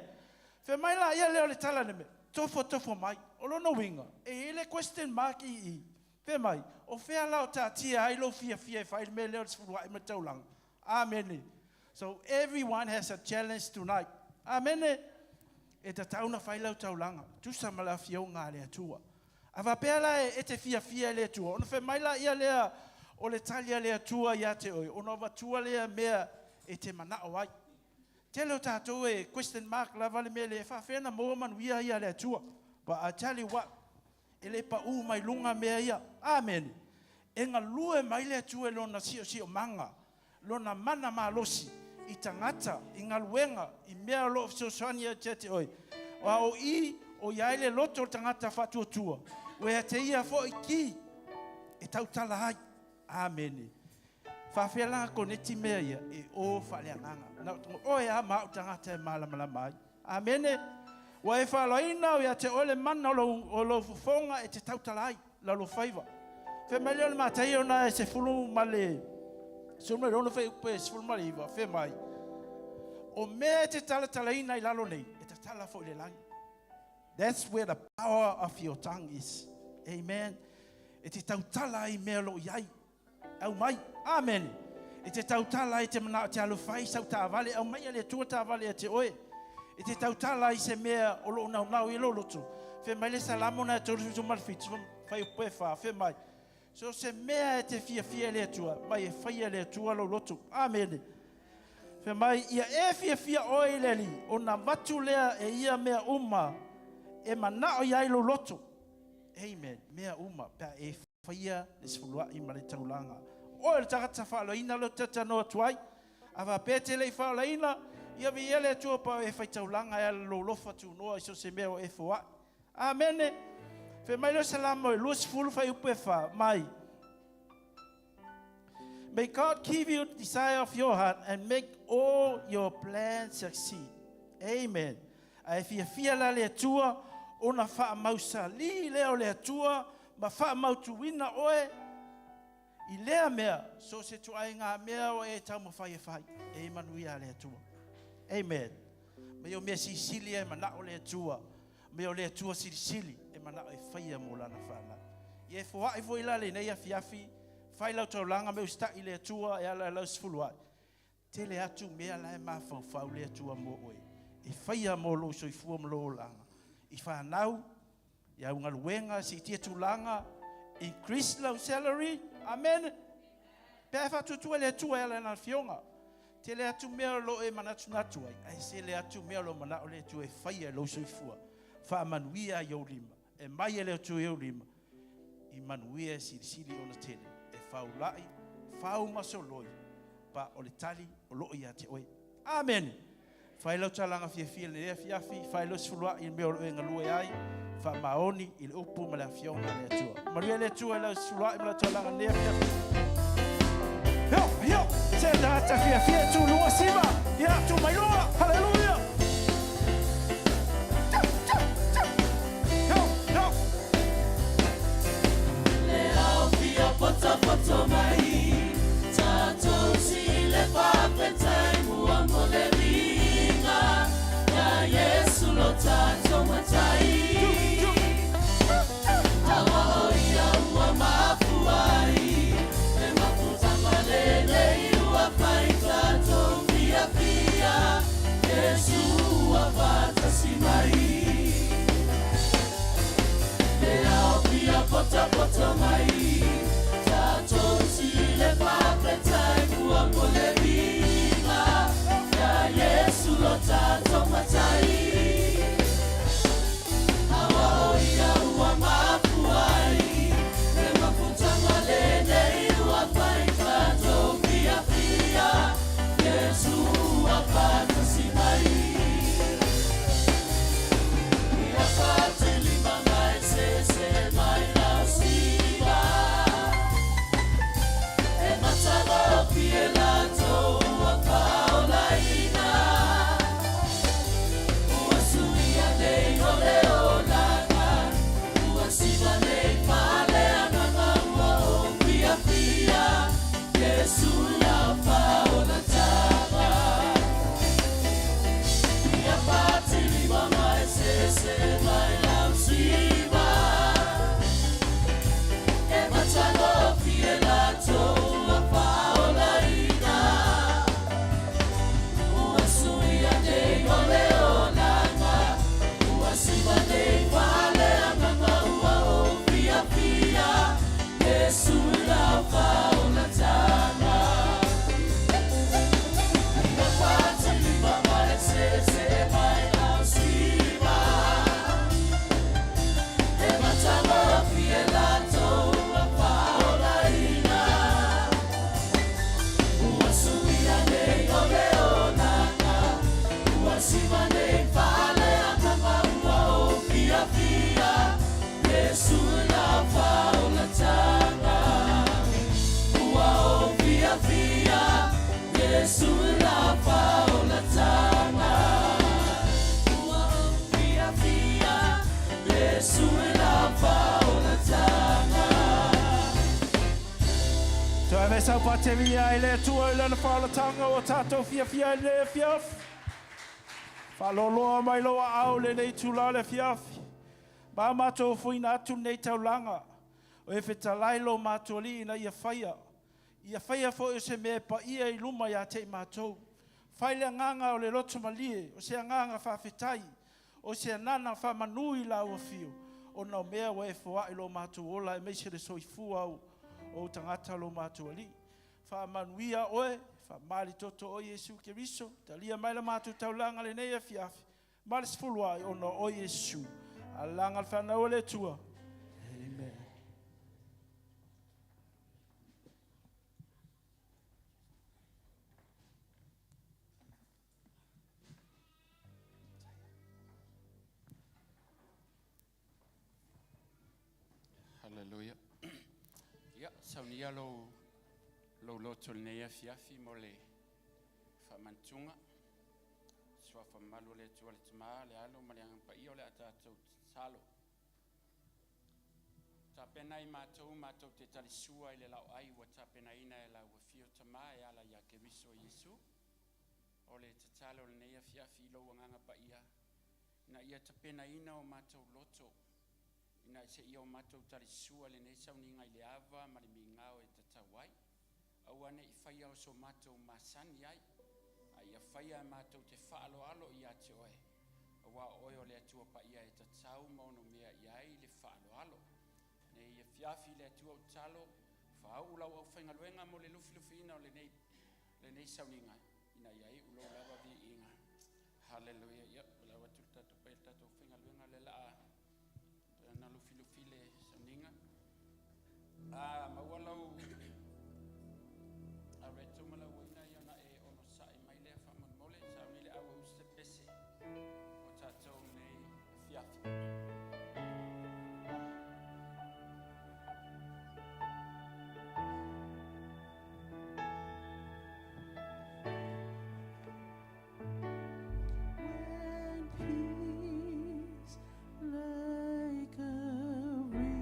Fai mai la ia lea o le tala le mea, tofotofo mai. O lona uiga, e i ai le question mark i i. Fai mai, o fea la o taatia ai lou fiafia e fai le mea lea o le sefuluai ma le taulaga? Amene. So everyone has a challenge tonight. Amene. E tatau ona fai lau taulaga, tusa ma le afioga a le Atua. A faapea la e te fiafia i le Atua, ona fai mai laia lea o le tali a le Atua ia te oe, ona avatua lea mea e te manao ai. Tele o tatou e question mark lava le mea lea, e faafefea ona maua manuia ia a le Atua. But I tell you what, e le pau mai luga mea ia. Amene. E galue mai le Atua i lona siosiomaga, lona mana malosi i tagata, i galuega, i mea o lo o fesoasoani ia te oe. A o i, o i ai le loto o le tagata faatuatua, ua ia te ia foi ki e tautala ai. Amene. Faafefea la koneti mea ia e o faaleagaga. Na o oe lava ma au tagata e malamalama ai. Amene. Ua e faaloaina o ia te oe le mana o lou, o lou fofoga e te tautala ai, la lou faiva. Fai mai lea o le Mataio na e sefulu ma le 16 fuaiupu e 19, fai mai, O mea e te talatalaina i lalo nei, e tatala foi i le lagi. That's where the power of your tongue is. Amen. E te tautala ai mea o lo o i ai. Aumai. Amene. E te tautala ai te manao te alofa i sau taavale, aumai e le Atua taavale ia te oe. E te tautala ai se mea o lo o naunau i lou loto. Fai mai le Salamo na e 37, fuaiupu e 4, fai mai, So se mea e te fiafia i le Atua, mai e faia e le Atua lou loto. Amene. Fai mai, ia e fiafia oe i le Alii, ona avatu lea e ia mea uma e manao i ai lou loto. Amen. Mea uma, pe a e faia le sefuluai ma le taulaga. O oe o le tagata faaolaina lea ou te talanoa atu ai. A faapea e te le i faaolaina, ia viia le Atua pa o e faitaulaga e ala lou alofa tunoa i so o se mea o e foai. Amene. Fai mai lea o Salamo e 20 fuaiupu e 4, mai. May God give you the desire of your heart and make all your plans succeed. Amen. A e fiafia la le Atua ona faamausalī lea o le Atua ma faamautuina oe i lea mea, so o se ituaiga mea o e taumafai e fai, e manuia le Atua. Amen. Mai o mea silisili e manao le Atua. Mea o le Atua silisili e manao e faia mo lana whanau. Ia e foai foi la le nei afiafi, fai lau taulaga me usita'i i le Atua e ala i lau sefulu a'i. Tele atu mea la e mafaufau le Atua mo oe. E faia mo lou soifua ma lou olaga. I fanau, i au galuega, siitia tulaga, increase lau salary. Amen. Pe a e faatuatua i le Atua e ala i Lana Afioga. Tele atu mea o lo o e manatunatu ai, ae sele atu mea o lo o manao le Atua e faia i lou soifua. Faamanuia i ou lima. E mai e le Atua i ou lima, i manuia e silisili ona tele, e faulai, fau ma soloi, pa o le tali o loo ia te oe. Amene! Fai lau talaga fiafia i lenei afiafi, fai lau sefuluai i le mea o lo o e galue ai, faamaoni i le upu ma le afioga a le Atua. Manuia le Atua i lau sefuluai ma lau talaga i lenei afiafi. Hio, hio, se tagata fiafia e tu luga sima, ia tu mai luga, haleluia! Tau, tau, tau. Hio, hio. Le ao fia potopoto mai, tatou si le fafetai mua mo le viiga, ia Iesu lo tatou Matai. Aua o ia ua mafua ai, le mafuta lelei ua fai tatou fiafia, Iesu ua faatasi mai. Le ao fia potopoto mai, tatou si le fafetai mua mo le viiga, ia Iesu lo tatou Matai. Aua o ia ua mafua ai, le mafutaga lenei ua fai tatou fiafia, Iesu ua faatasi mai. Ia fatilima mai sese mai lau siva, e matagofie latou ua faolaina. Ua suia nei o le olaga, ua siva nei faaleagaga ua ou fiafia, Iesu lau faolataga. Ia fatilima mai sese mai lau siva, e matagofie latou ua faolaina. Ua suia nei o le olaga, ua siva nei faaleagaga ua ou fiafia, Iesu lau faolataga. Ia fatilima mai sese mai lau siva, e matagofie latou ua faolaina. Ua suia nei o le olaga, ua siva nei faaleagaga ua ou fiafia, Iesu lau faolataga. Ua ou fiafia, Iesu lau faolataga. Ua ou fiafia, Iesu lau faolataga. Toe ave sau pate ia i le Atua i lana faolataga ua tatou fiafia i lenei afiafi. Faaloloa mai lou aao i lenei itulā o le afiafi. Ma matou ofoina atu lenei taulaga. O e fetalai lo matou alii ina ia faia. Ia faia foi o se mea e paia i luma ia te i matou. Fai le agaga o le loto malie, o se agaga faafetai, o se anana faamanu i lau afio, ona o mea ua e foai lo matou ola aemaise le soifua o ou tagata lo matou alii. Faamanuia oe, faamali toto o Iesu Keriso, talia mai la matou taulaga lenei afiafi, ma le sefulu ai ona o Iesu. Alaga le whanau o le Atua. Amen. Hallelujah. Ia, saunia lou, lou loto lenei afiafi mo le faamantuga. Suafa mamalu o le Atua le Tama, le Alo ma le Agaga Paia o le a tatou tatalo. Tapena i matou, matou te talisua i le laoai ua tapenaina e lau afio Tama e ala ia Keriso Iesu. O le tatalo lenei afiafi i lou agaga paia. Ina ia tapenaina o matou loto, ina seia o matou talisua lenei sauniga i le ava ma le migao e tatau ai. Aua ne i faia o so matou masani ai, a ia faia e matou te faaaloalo ia te oe, aua o oe o le Atua paia e tatau ma onomea i ai le faaaloalo. Nei afiafi le Atua ou tatalo, faauu lau aufaigaluega mo le lufilufiina o lenei sauniga, ina ia iu lou lava viiga. Haleluia. Ia, lau atu le tatou paia le tatou faigaluega le laa na lufilufi le sauniga. A maua lau a reto ma lau uaina ia ona e ono sa'i mai lea faamolemole sauni le auau se pese o tatou nei afiafi. When peace like a river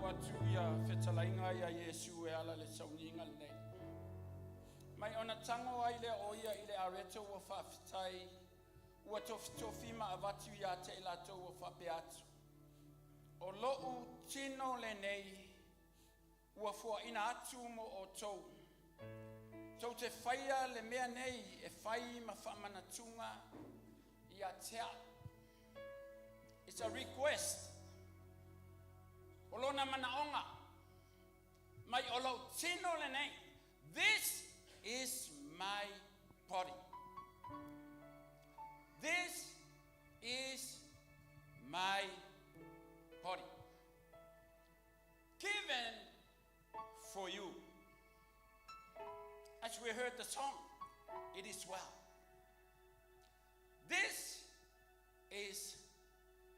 faitau atu ia fetalaiga ia Iesu e ala i le sauniga lenei. Mai ona tago ai lea o ia i le areto ua faafetai, ua tofitofi ma avatu ia te i latou ua faapea atu, O lo'u tino lenei ua foaina atu mo outou. Tou te faia le mea nei e fai ma faamanatuga ia te a'u. It's a request. O lona manaoga mai o lou tino lenei. This is my body. This is my body. Given for you. As we heard the song, it is well. This is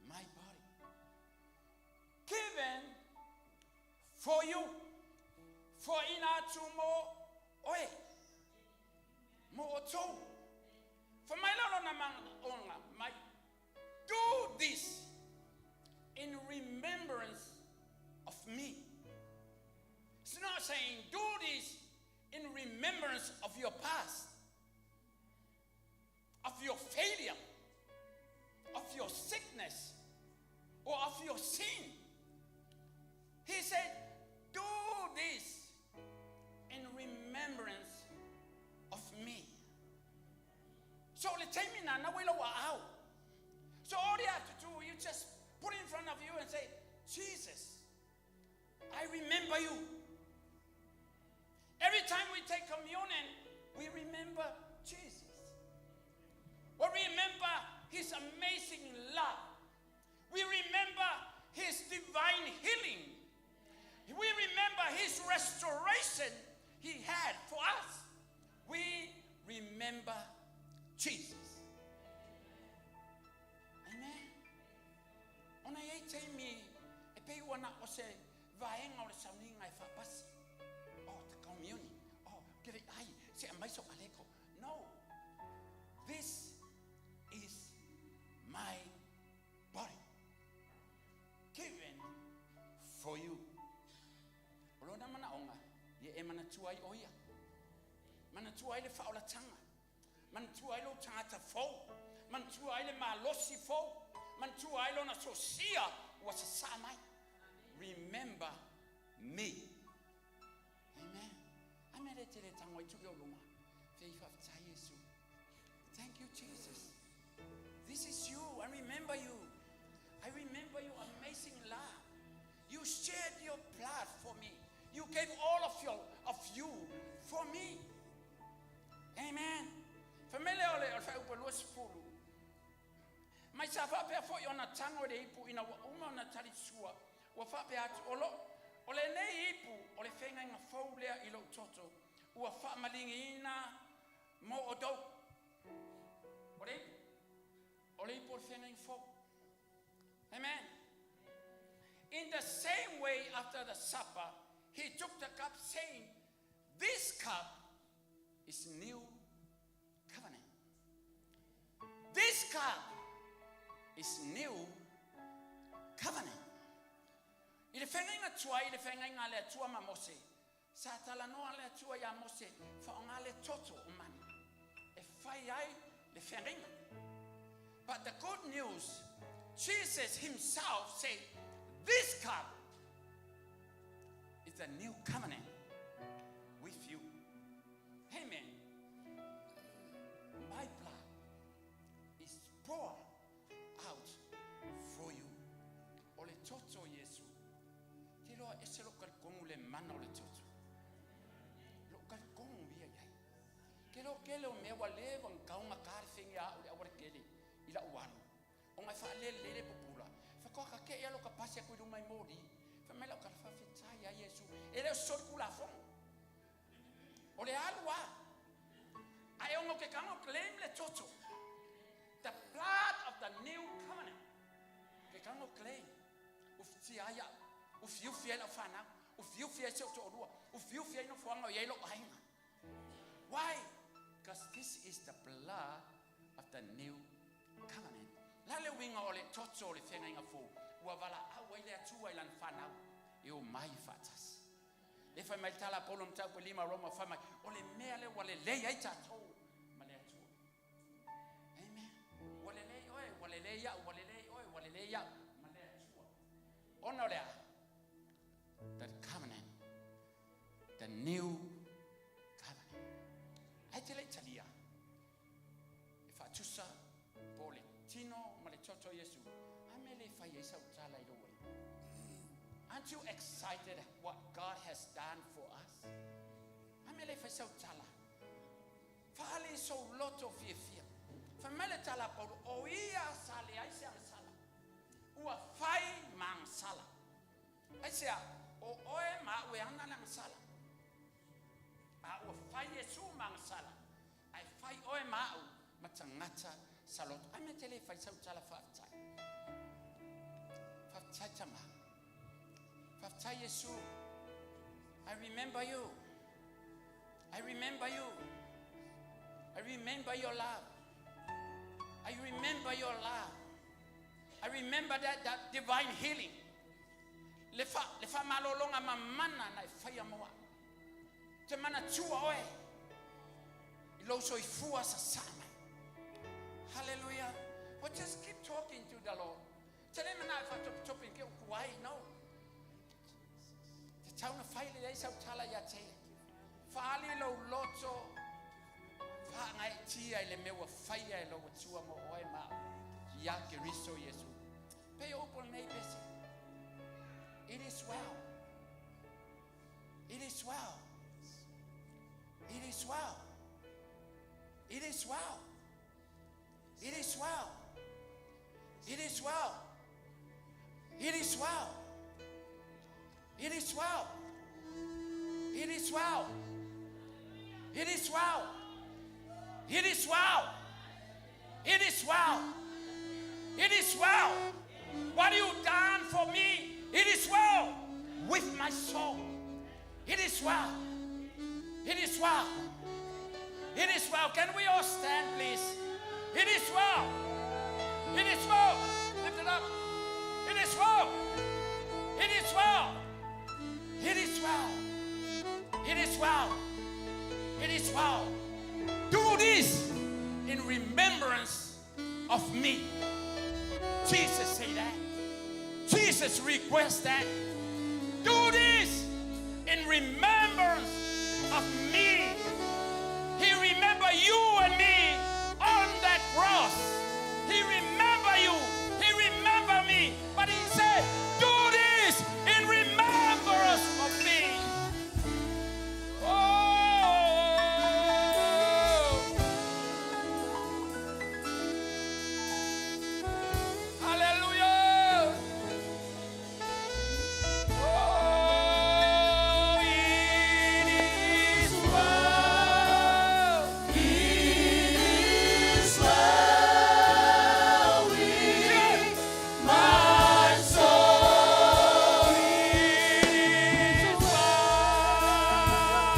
my body. Given for you. Foaina atu mo oe. Mo outou. Fai mai la lona manaoga mai. Do this in remembrance of me. It's not saying do this in remembrance of your past, of your failure, of your sickness, or of your sin. He said, do this in remembrance of me. So le taimi na wela wa au. So all you have to do, you just put it in front of you and say, Jesus, I remember you. Every time we take communion, we remember Jesus. We remember his amazing love. We remember his divine healing. We remember his restoration he had for us. We remember Jesus. Amen. Ona e taimi e pei ua na o se vaega o le sauniga e faapasi. Oh, the communion. Oh, get it. Ai, se aumai so aleko. No. This is my body given for you. O lona manaoga, ia e manatua ai o ia. Manatua ai le faaolataga. Manatua ai lou tagata fou. Manatua ai le malosi fou. Manatua ai lona sosia ua sasā mai. Remember me. Amen. Amen le tele tango i tuki o lunga. Fei faafetai Iesu. Thank you, Jesus. This is you. I remember you. I remember your amazing love. You shed your blood for me. You gave all of you for me. Amen. Fai mai lea o le fuaiupu 20. Mai sa faapea foi ona tago i le ipu ina ua uma ona talisua. Ua faapea atu o lo o lenei ipu o le feagaiga fou lea i lou toto. Ua faamaligiina mo outou. O le ipu. O le ipu o le feagaiga fou. Amen. In the same way, after the supper, he took the cup, saying, This cup is new covenant. This cup is new covenant. I le feagaiga tuai, i le feagaiga a le Atua ma Mose, sa talanoa le Atua ia Mose, faaaoga le toto o manu. E fai ai le feagaiga. But the good news, Jesus himself said, This cup is a new covenant with you. Amen. My blood is poured out for you. O le toto o Iesu. Te loa ese lo talitonu le mana o le toto. Lo talitonu ia iai. Ke lo ke le o mea ua leva ona kaoga ka le fegi a au le auala tele i lau alu. O ngai whaalele lele pupula. Whakoa ke ia lo ka pasi aku i luma i mōri. Wha mai lau kala whawhetai a Iesu. E leo soli kula fongo. O le alu a. Ae ono ke kanga claim le toto. The blood of the new covenant. Ke kanga claim. Ufitia ai au. Ufiufi ai lau whanau. Ufiufi ai se o to'olua. Ufiufi ai no fuanga o iai lo ainga. Why? Because this is the blood of the new covenant. La le uiga o le toto o le feagaiga fou. Ua valaau ai le Atua i lana fanau. E omai faatasi. Lea fai mai le tala a Paulo mataupu e lima Roma fai mai, o le mea lea ua lelei ai tatou ma le Atua. Amen. Ua lelei oe, ua lelei au, ua lelei oe, ua lelei au ma le Atua. Ona o le a? The covenant. The new covenant. Ai te le i talia. E faatusa po o le tino ma le toto o Iesu. A mea le fai ai sau tala i lou alii. Aren't you excited what God has done for us? A mea le fai sau tala. Faali sou loto fiafia. Fai mai le tala a Paulo, o ia sa leai se agasala. Ua fai ma agasala. Aisea? O oe ma a'u e ana le agasala. A ua fai Iesu ma agasala, ae fai oe ma a'u ma tagata saloto. A mea e te le fai sau tala faafetai? Faafetai Tama. Faafetai Iesu. I remember you. I remember you. I remember your love. I remember your love. I remember that, that divine healing. Le fa, le faamalologa mamana na e faia mo a'u. Ou te manatua oe i lou soifua sasaa mai. Hallelujah. Well, just keep talking to the Lord. Te le manao e faatopetope i ke uku ai, no. Tatau ona fai lelei sau tala ia te ia. Faali lou loto faagaeetia i le mea ua faia e lou Atua mo oe ma a'u ia Keriso Iesu. Pei o upu o lenei pese. It is well. It is well. It is well. It is well. It is well. It is well. It is well. It is well. It is well. It is well. It is well. It is well. It is well. What you done for me, it is well with my soul. It is well. It is well. It is well. Can we all stand, please? It is well. It is well. Lift it up. It is well. It is well. It is well. It is well. It is well. Do this in remembrance of me. Jesus say that. Jesus requests that. Do this in remembrance of me. He remember you and me on that cross. He remember you. He remember me. But he said, do this in remembrance of me. Oh! Hallelujah! Oh, it is well. It is well with my soul. It is well.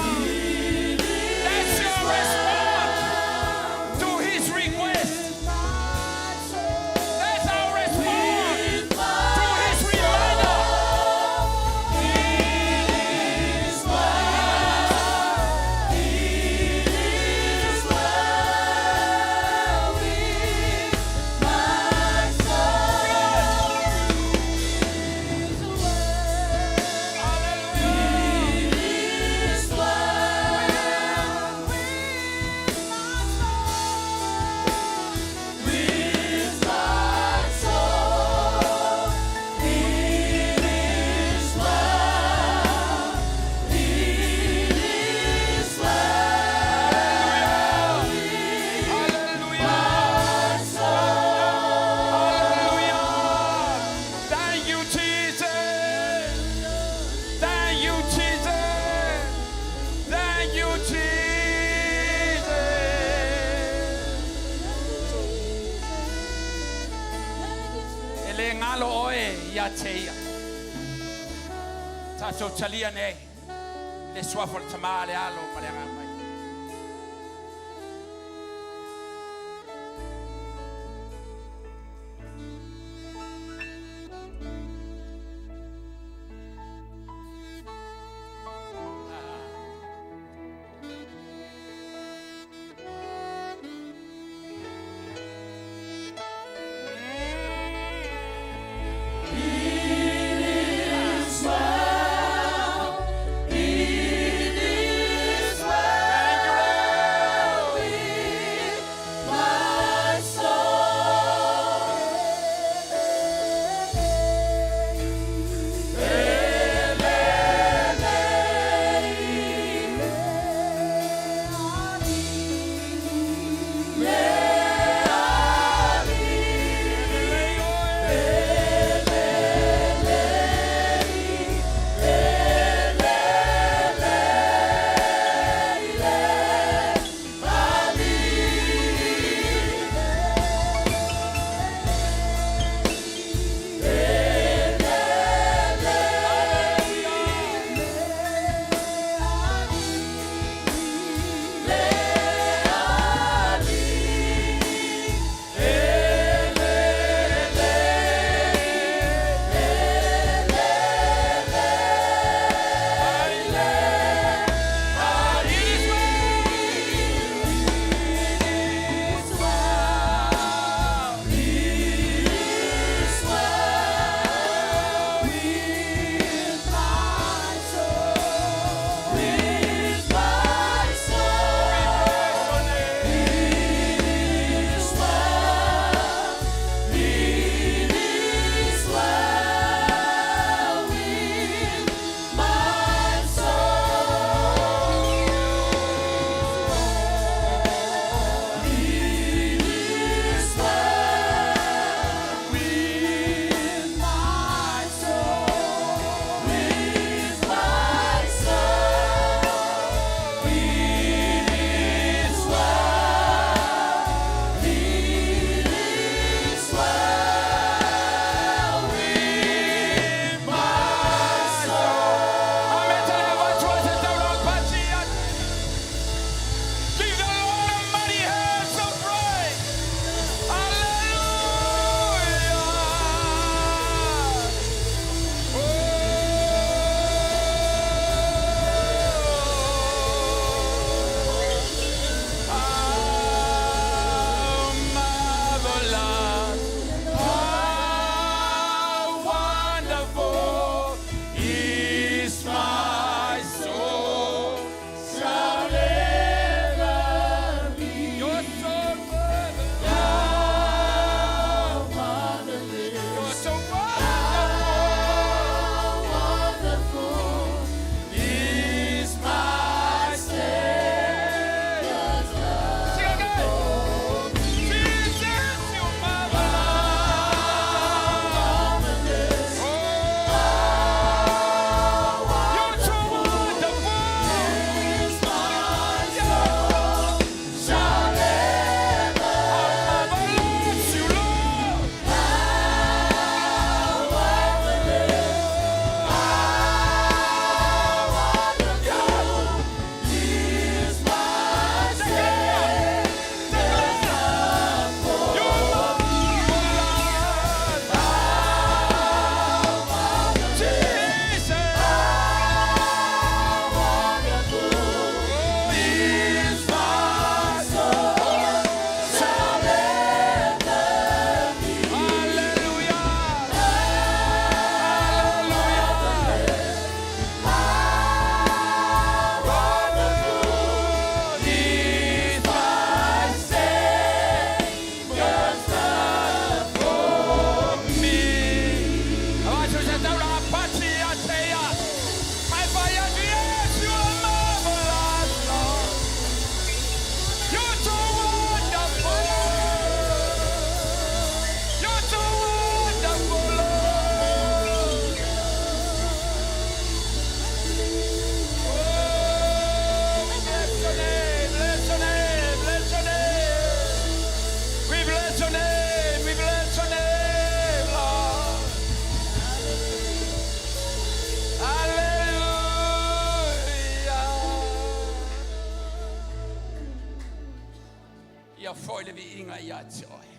That's your response to his request. That's our response to his reminder. It is well. It is well with my soul. It is well. Hallelujah. It is well with my soul. With my soul. It is well. It is well with Hallelujah. my soul. Hallelujah. Thank you, Jesus. Thank you, Jesus. Thank you, Jesus. E le galo oe ia te ia. Tatou talia nei. Le suafa o le Tamā le Alo ma le Agaga Paia. Ia foi le viiga ia te oe.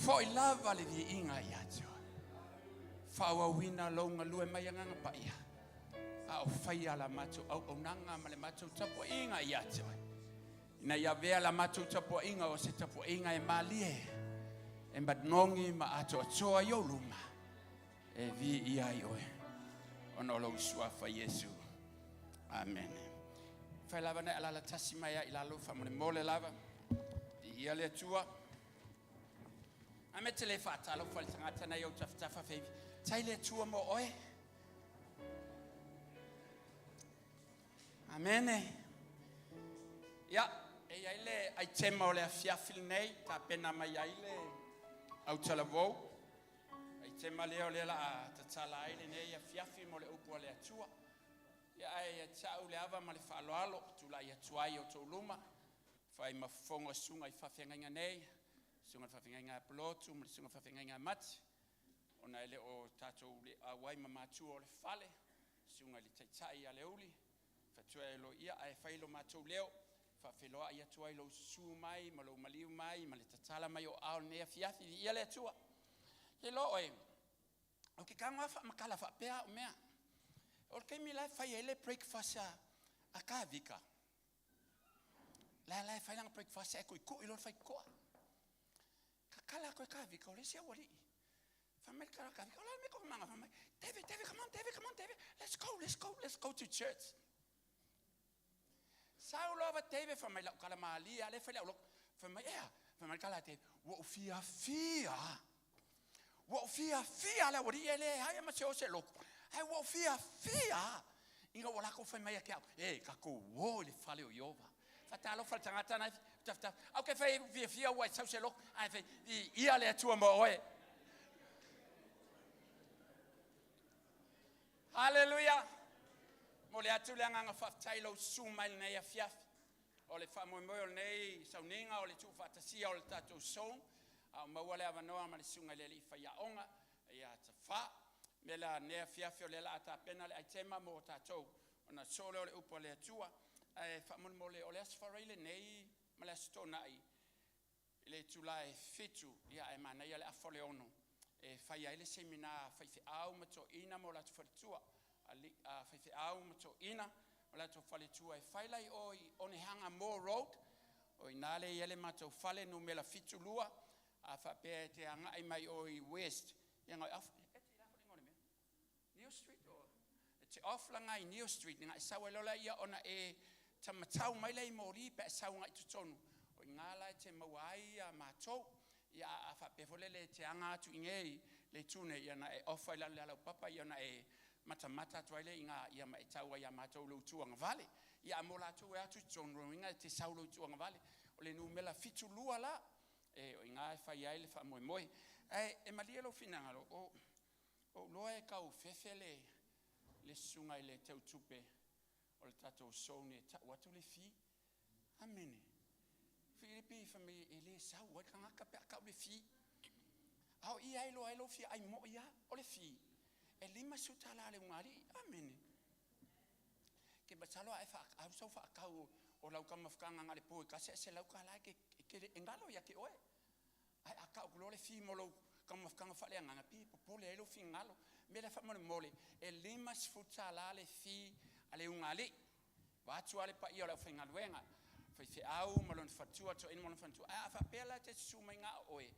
Foi lava le viiga ia te oe. Faaauauina lou galue mai Agaga Paia, a o faia la matou auaunaga ma le matou tapuaiga ia te oe. Ina ia avea la matou tapuaiga o se tapuaiga e malie, e manogi ma atoatoa i ou luma, e viia ai oe, ona o lou suafa Iesu. Amene. Fai lava na e alalatasi mai ai i lalo faamolemole lava. Viia le Atua. A me te le faatalofa i le tagata na i ou tafatafa feivi. Tai le Atua mo oe. Amene. Ia, e i ai le aitema o le afiafi lenei, tapena mai ai le autalavou. Aitema lea o lea la a tatala ai lenei afiafi mo le upu a le Atua. Ia, ae ia te au le ava ma le faaaloalo, tulai atu ai i outou luma, fai ma fofoga o susuga i faafeagaiga nei, susuga i le faafeagaiga ia Pulotu ma le susuga i le faafeagaiga ia Mati, ona e le o tatou le auai ma matua o le fale, susuga i le taitai ia Leuuli, fatua e loia, ae fai lo matou leo, faafeiloai atu ai lou susu mai ma lou maliu mai ma le tatala mai o aao i lenei afiafi. Viia le Atua. E iloa oe, o ke tago lava faamatala faapea au mea. O le taimi la e fai ai le breakfast a Kavika, la e fai lana breakfast ae tuitui loa le faitotoa. Tatala atu e Kavika, o le isi aualii. Fai mai le tala a Kavika, o le a le mea tou te maga? Fai mai, David, David, come on, David, come on, David, let's go, let's go, let's go to church. Sau loa David, fai mai lau tala malie lava lea e fai i le aulotu. Fai mai, ea, fai mai le tala a David, ua ou fiafia lava. Ua ou fiafia le aualii e leai ma se o se lotu, ae ua ou fiafia lava ina ua latou fai mai ia te au, e, tatou o i le fale o Ieova. Faatalofa i le tagata na e tafatafa. Ae ou te fai fiafia ua e sau se lotu, ae fai, viia le Atua mo oe. Haleluia! Momoli atu le agaga faafetai i lou susu mai i lenei afiafi. O le faamoemoe o lenei sauniga o le tuufaatasia o le tatou zone, a o maua le avanoa ma le susuga i le alii faiaoga ia Tafa. O le mea lea i lenei afiafi o lea o le a tapena le aitema mo tatou ona sosoo lea o le upu a le Atua. Ae faamolemole o le Aso Faraile lenei ma le Aso Toonai i le itula e 7, ae manaia le afa o le 6 e fai ai le semina a faifeau ma toeaiina ma o latou faletua, faifeau ma toeaiina ma latou faletua e fai la i o i Onehana Mall Road. O i ina lea e i ai le matou fale numera 72. A faapea e te agai mai o i West, ia na o e off, e te i le a foi le igoa o le mea? Neil Street or? E te off la i Neil Street, ona e sau ai loa lea ona e taumatau mai lea i moli pe a e sau agai i totonu. O i ina la e te maua ai matou. Ia a faapea foi lele e te aga atu i inei le itu nei, ia ona e off ai i lalo i le alaupapa ona e matamata atu ai lea i ina, ia ma e tau ai ia matou i lou itu agavale. Ia a mo latou e o atu i totonu, lona uiga e te sau i lou itu agavale. O le numera 72 la, o i ina e fai ai le faamoemoe. Ae e malie lou finagalo, o ou iloa e tau fefe le susuga i le teutupe o le tatou zone e tau atu le fee. Amene. Filipi fai mai e le sau ai le tagata pe a tau le fee. A o i e iloa ai lou fia ai moi lava, o le fee e $50 a le ulugalii. Amene. Ke masalo a e au sau faatau o lau taumafataga na o le po e tasi ae $100 e te galo ia te oe. Ae a tau atu loa le fee mo lou taumafataga faaleagaga, pei e popole ai lou finagalo. O le mea lea faamolemole, e $50 le fee a le ulugalii, vaeatu lava le paia o le aufaigaluega, faifeau ma lona faletua, toeaina ma lona faletua. Ae a faapea la e te susu mai na o oe,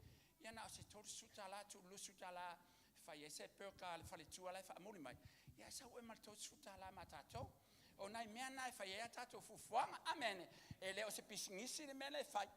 ia na o se $30 atu i le $20 e fai ai se burger a le faletua la e faamuli mai, ia ae sau oe ma le $30 ma tatou. O nai mea na e fai ai a tatou fuafuaga. Amene. E le o se pisinisi le mea lea e fai.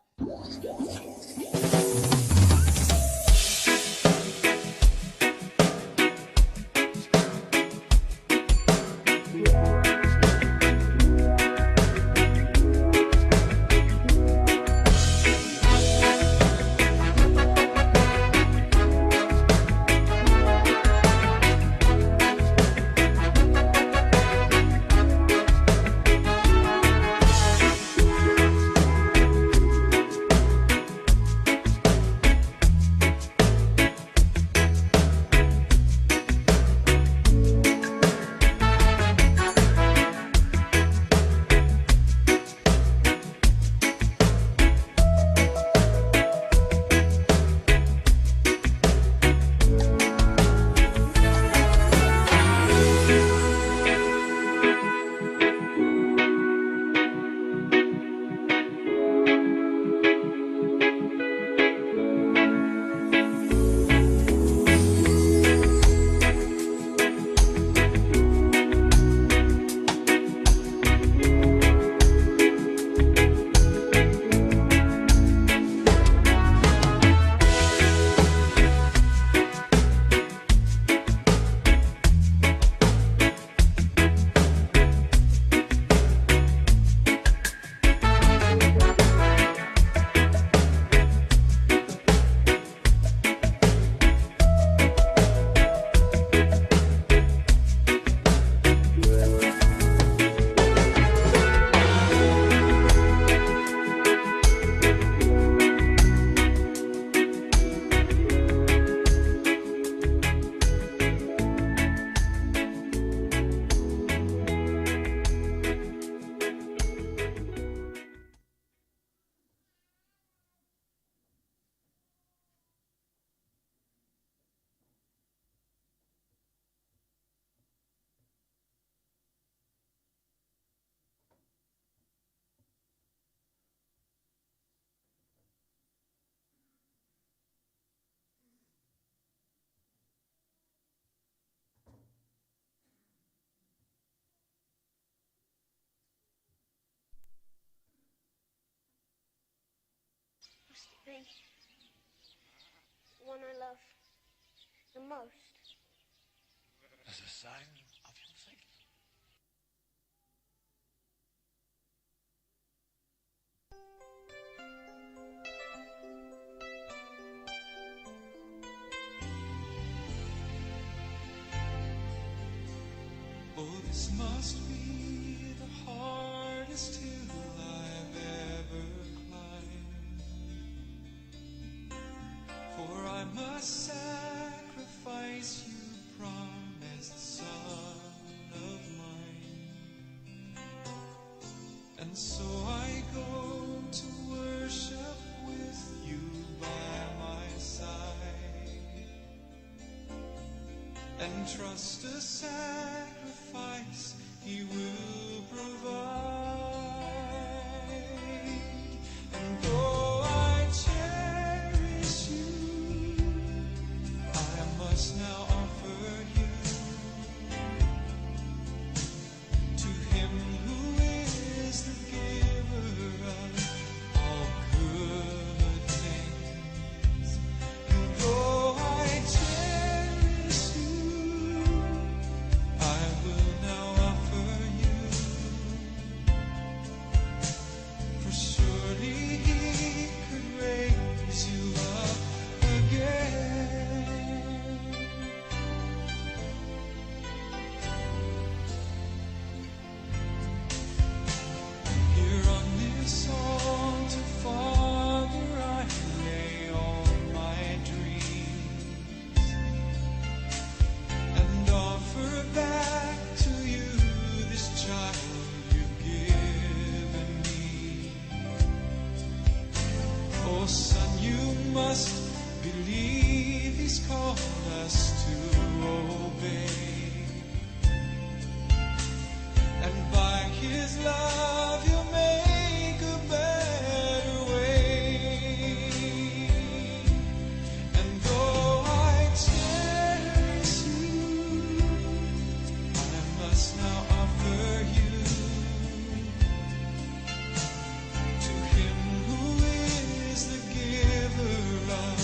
be the one I love the most. As a sign of your faith. Oh, this must be the hardest hill I've ever climbed. For I must sacrifice you, promised son of mine. And so I go to worship with you by my side and trust a sacrifice he will provide. And though I cherish you, I must now offer you to him who is the giver of all good things. And though I cherish you, I will now offer you. For surely he could raise you up again. Here on this altar, Father, I lay all my dreams and offer back to you this child you've given me. Oh, son, you must believe he's called us to obey. And by his love, he'll make a better way. And though I cherish you, I must now offer you to him who is the giver of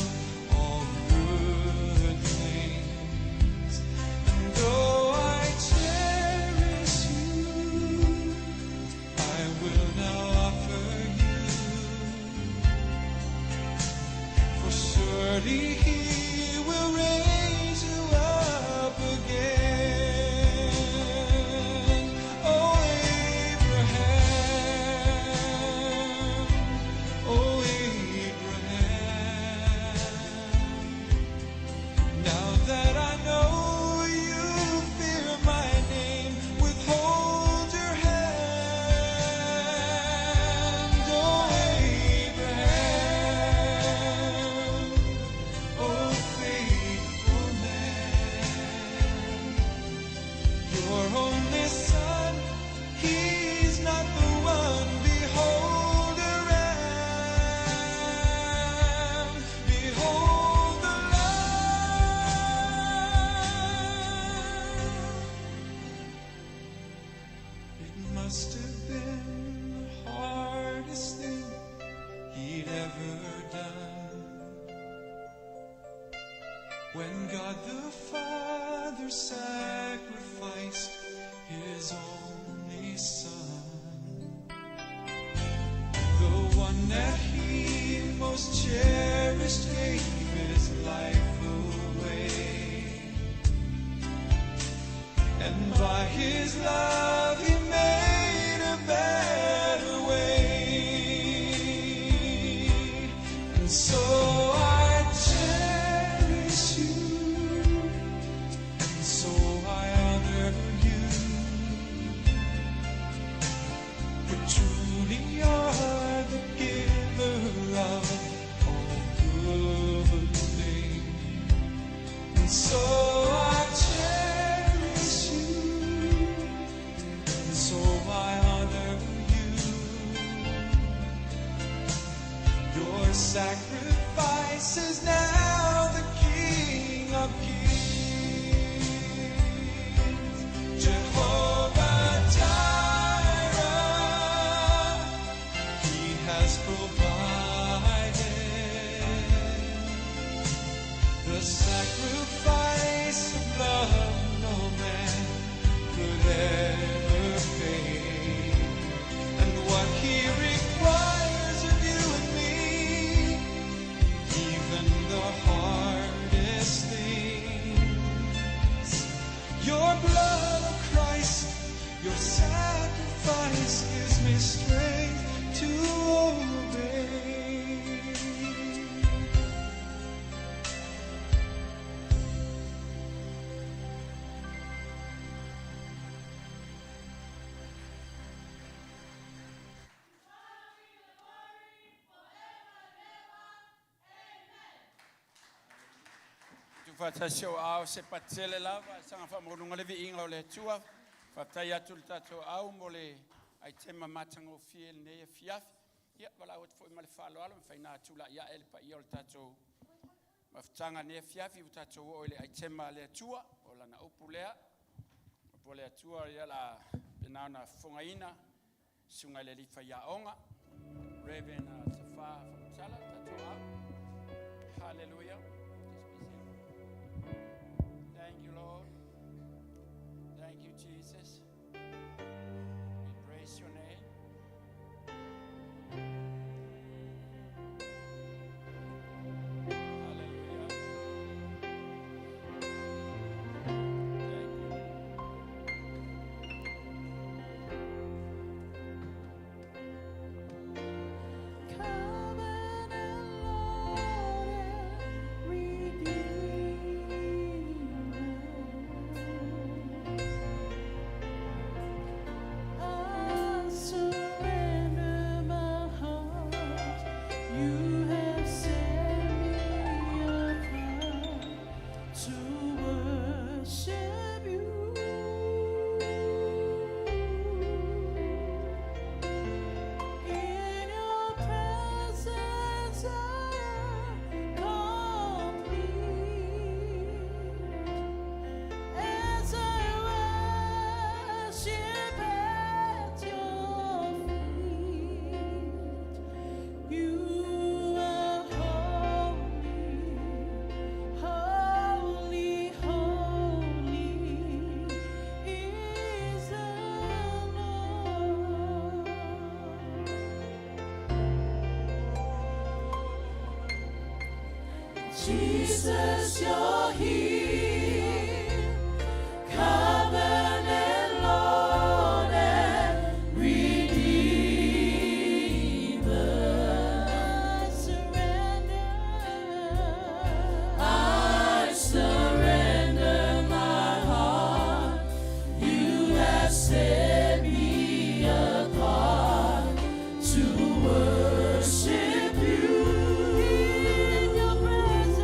all good things. And though I cherish you, I will now offer you. For surely he will raise you up again. Oh, Abraham, oh, Abraham. Now that I know you fear my name, withhold your hand, oh Abraham, oh faithful man. Your only son, he's not the one. Behold a ram, behold the lamb. It must have been the hardest thing he'd ever done. When God the Father sacrificed his only Son, the one that he most cherished gave his life away. And by his love he made a better way. And so I cherish you, and so I honor you. For truly are the giver of all good things. And so I cherish you, and so I honor you. Your sacrifice is now the King of Kings, Jehovah Jireh. Tuufaatasi o Aao se patele lava, saga faamaualuga le viiga o le Atua. Faafetai atu i le tatou au mo le aitema matagofie i lenei afiafi. Ia, valaau atu foi ma le faaaloalo, e mafai ona tulai ae le paia o le tatou mafutaga i lenei afiafi, ua tatou oo i le aitema a le Atua, o Lana upu lea. Upu a le Atua, ia o le a faapena ona fofogaina le susuga i le alii faiaoga, Reverend Tafa Faamatala, le tatou au. Hallelujah. Just be seated. Thank you, Lord. Thank you, Jesus. We praise your name. Hallelujah. Thank you. Covenant Lord and Redeemer, I surrender my heart. You have set me apart to worship you. In your presence I am complete. As I worship at your feet, you are holy, holy, holy is the Lord. Jesus, you're here, covenant Lord and Redeemer. I surrender, I surrender my heart. You have set me apart to worship you in your presence.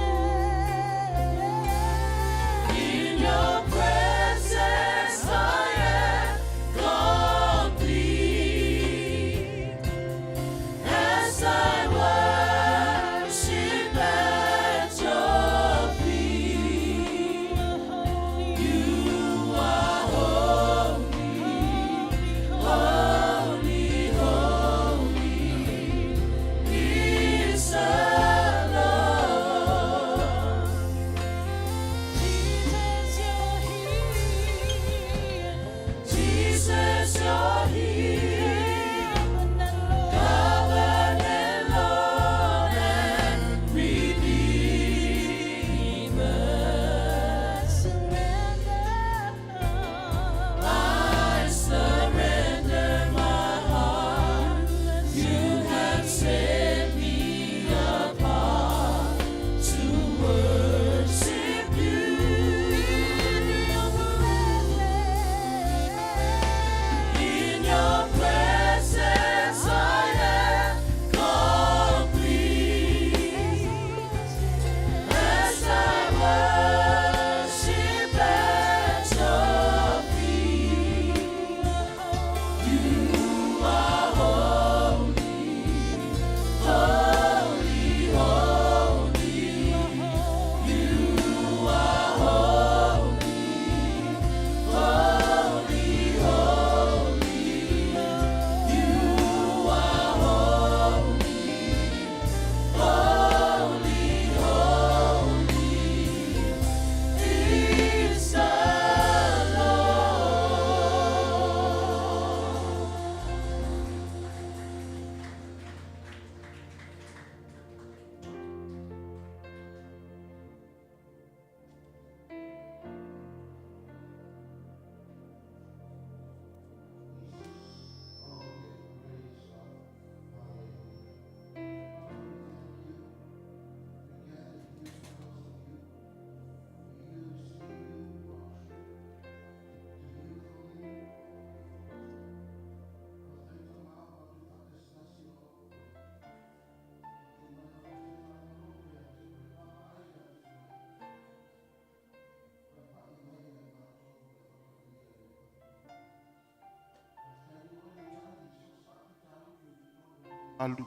mamalu.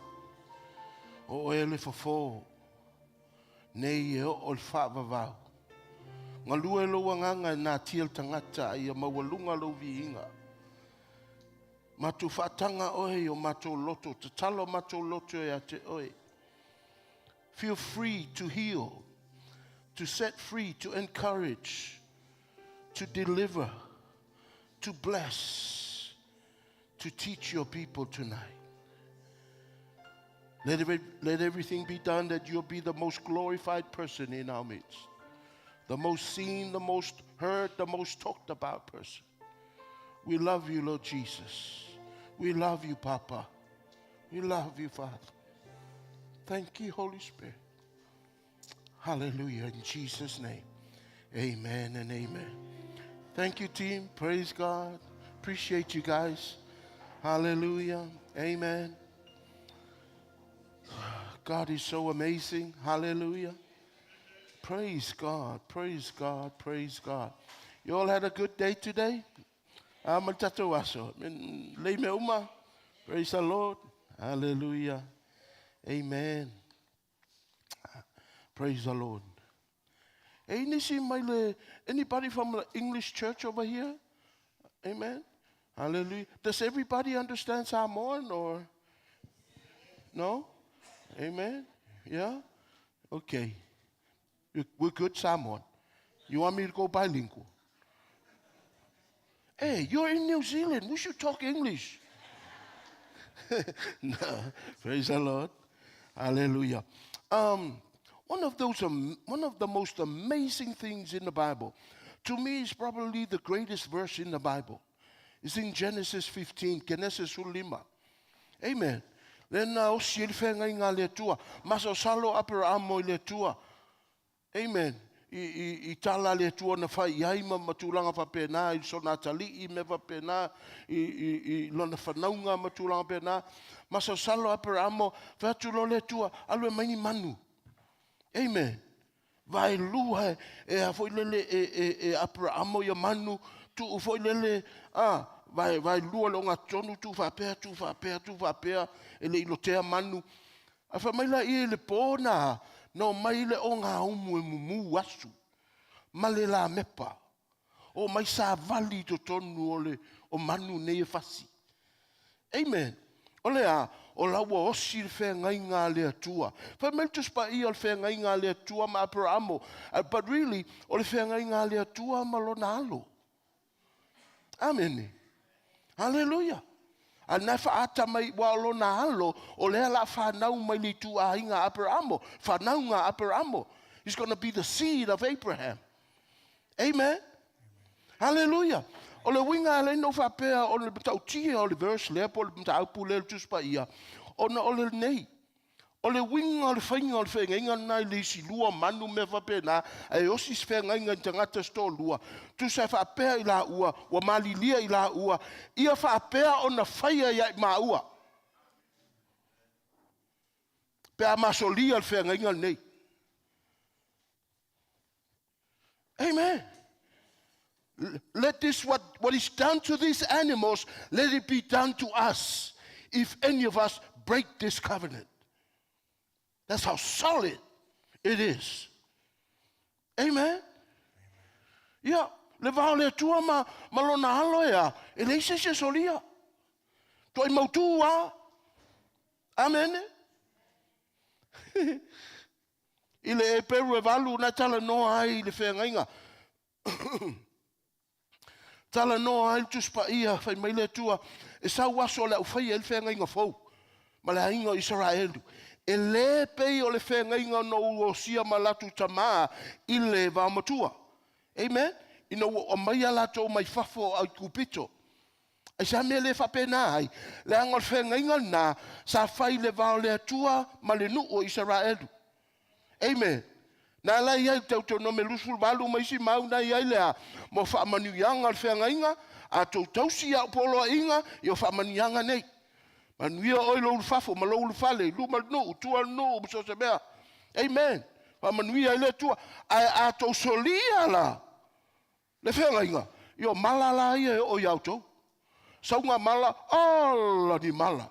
O oe le fofo, nei e oo i le faavavau. Galue lou agaga e natia le tagata a ia maualuga lou viiga. Matou faataga oe i o matou loto, tatala o matou loto ia te oe. Feel free to heal, to set free, to encourage, to deliver, to bless, to teach your people tonight. Let, every, let everything be done that you'll be the most glorified person in our midst. The most seen, the most heard, the most talked about person. We love you, Lord Jesus. We love you, Papa. We love you, Father. Thank you, Holy Spirit. Hallelujah. In Jesus' name. Amen and amen. Thank you, team. Praise God. Appreciate you guys. Hallelujah. Amen. God is so amazing. Hallelujah. Praise God. Praise God. Praise God. You all had a good day today? Praise the Lord. Hallelujah. Amen. Praise the Lord. Anybody from the English church over here? Amen. Hallelujah. Does everybody understand Samoan or no? Amen. Yeah? Okay. We're good Samoan. You want me to go bilingual? Hey, you're in New Zealand. We should talk English. No, praise the Lord. Hallelujah. One of those, one of the most amazing things in the Bible, to me, is probably the greatest verse in the Bible. It's in Genesis 15, Genesis 15. Amen. Lea na osi ai le feagaiga a le Atua. Masalosalo Aperamo i le Atua. Amen. I, i, i tala a le Atua na fai i ai ma, ma tulaga faapena i sona atalii mea faapena i, i, i lona fanauga ma tulaga faapena. Masalosalo Aperamo, fai atu loa le Atua, alu e mai ni manu. Amen. Vaelua e, e a foi lele e, e, e Aperamo ia manu, tuu foi lele, a, vae, vaelua le ogatotonu, tuu faapea, tuu faapea, tuu faapea, e le i lotea manu. Ae fai mai laia i le po na, na omai le ogaumu e mumu asu, ma le lamepa. Omai savali i totonu o le o manu nei e fasi. Amen. O le a? O la ua osi le feagaiga a le Atua. Fai mai le Tusi Paia o le feagaiga a le Atua ma Aperamo, but really, o le feagaiga a le Atua ma lona alo. Amene. Haleluia. A na e faaata mai, ua o lona alo, o lea la fanau mai le ituaiga a Aperamo, fanauga a Aperamo. He's going to be the seed of Abraham. Amen. Haleluia. O le uiga e ala ai ona ou faapea o le matautia o le verse lea po o le mataupu lea i le Tusi Paia, ona o lenei. O le uiga o le faiga o le feagaiga lena i le isi lua manu mea faapena, ae osi se feagaiga i tagata se toalua, tusa e faapea i laua, ua malilia i laua, ia faapea ona faia ia i maua. Pe a masolia le feagaiga lenei. Amen. Let this, what, what is done to these animals, let it be done to us if any of us break this covenant. That's how solid it is. Amen. Ia, le va o le Atua ma, ma lona alo e a, e leai se isi e solia. Tuai mautū a. Amene. I le Eperu e valu na talanoa ai i le feagaiga. Talanoa ai le Tusi Paia, fai mai le Atua, e sau aso o le a ou faia ai le feagaiga fou ma le aiga o Isaraelu. E le pei o le feagaiga na ou osia ma latou tamā i le vaomatua. Amen. Ina ua aumaia latou mai fafo o Aikupito. Aisea mea le faapena ai? Leaga o le feagaiga lena sa fai i le va o le Atua ma le nuu o Isaraelu. Amen. Na la i ai le Teutonome 28 ma isi mau na i ai le a, mo faamanuiaga o le feagaiga, a tou tausi i au poloaiga i o faamanuiaga nei. Manuia oe i lou ulufafo ma lou ulufale, i luma le nuu, tua le nuu ma so o se mea. Amen. Faamanuia ai le Atua. Ae a tou solia la Le feagaiga, ia o mala la ia e oo ia outou. Sauga mala, ala ni mala.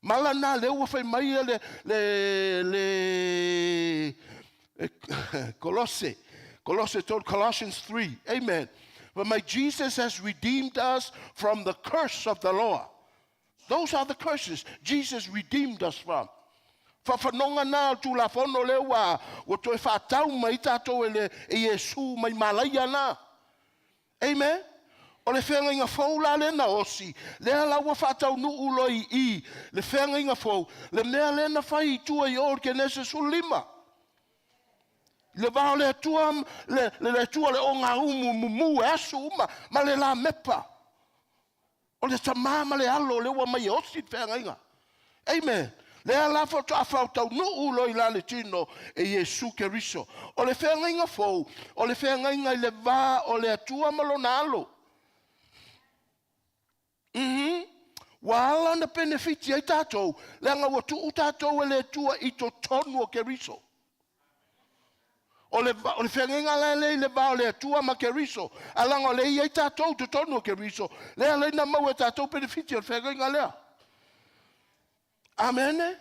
Mala na lea ua fai mai le, le, le Kolose, Kolose 3, Colossians 3, amen. But my Jesus has redeemed us from the curse of the law. Those are the curses Jesus redeemed us from. Faafanoga na o Tulafono lea ua ua toe faatau mai tatou e le e Iesu mai malaia na. Amen. O le feagaiga fou la lea na osi, lea la ua faataunuu loa i i le feagaiga fou, le mea lea na fai i tua i o i le Kenese 15. I le va o le Atua, le, le, le Atua le ogaumu mumu e asu uma ma le lamepa. O le Tama ma le Alo lea ua mai e osi le feagaiga. Amen. Lea la faatoa fautaunuu loa i la le tino e Iesu Keriso. O le feagaiga fou, o le feagaiga i le va o le Atua ma lona Alo. Mhm. Ua ala ona penefiti ai tatou, leaga ua tuu tatou e le Atua i totonu o Keriso. O le, o le feagaiga la lea i le va o le Atua ma Keriso, a leaga o lea e i ai tatou i totonu o Keriso, lea la ina maua e tatou penefiti o le feagaiga lea. Amene?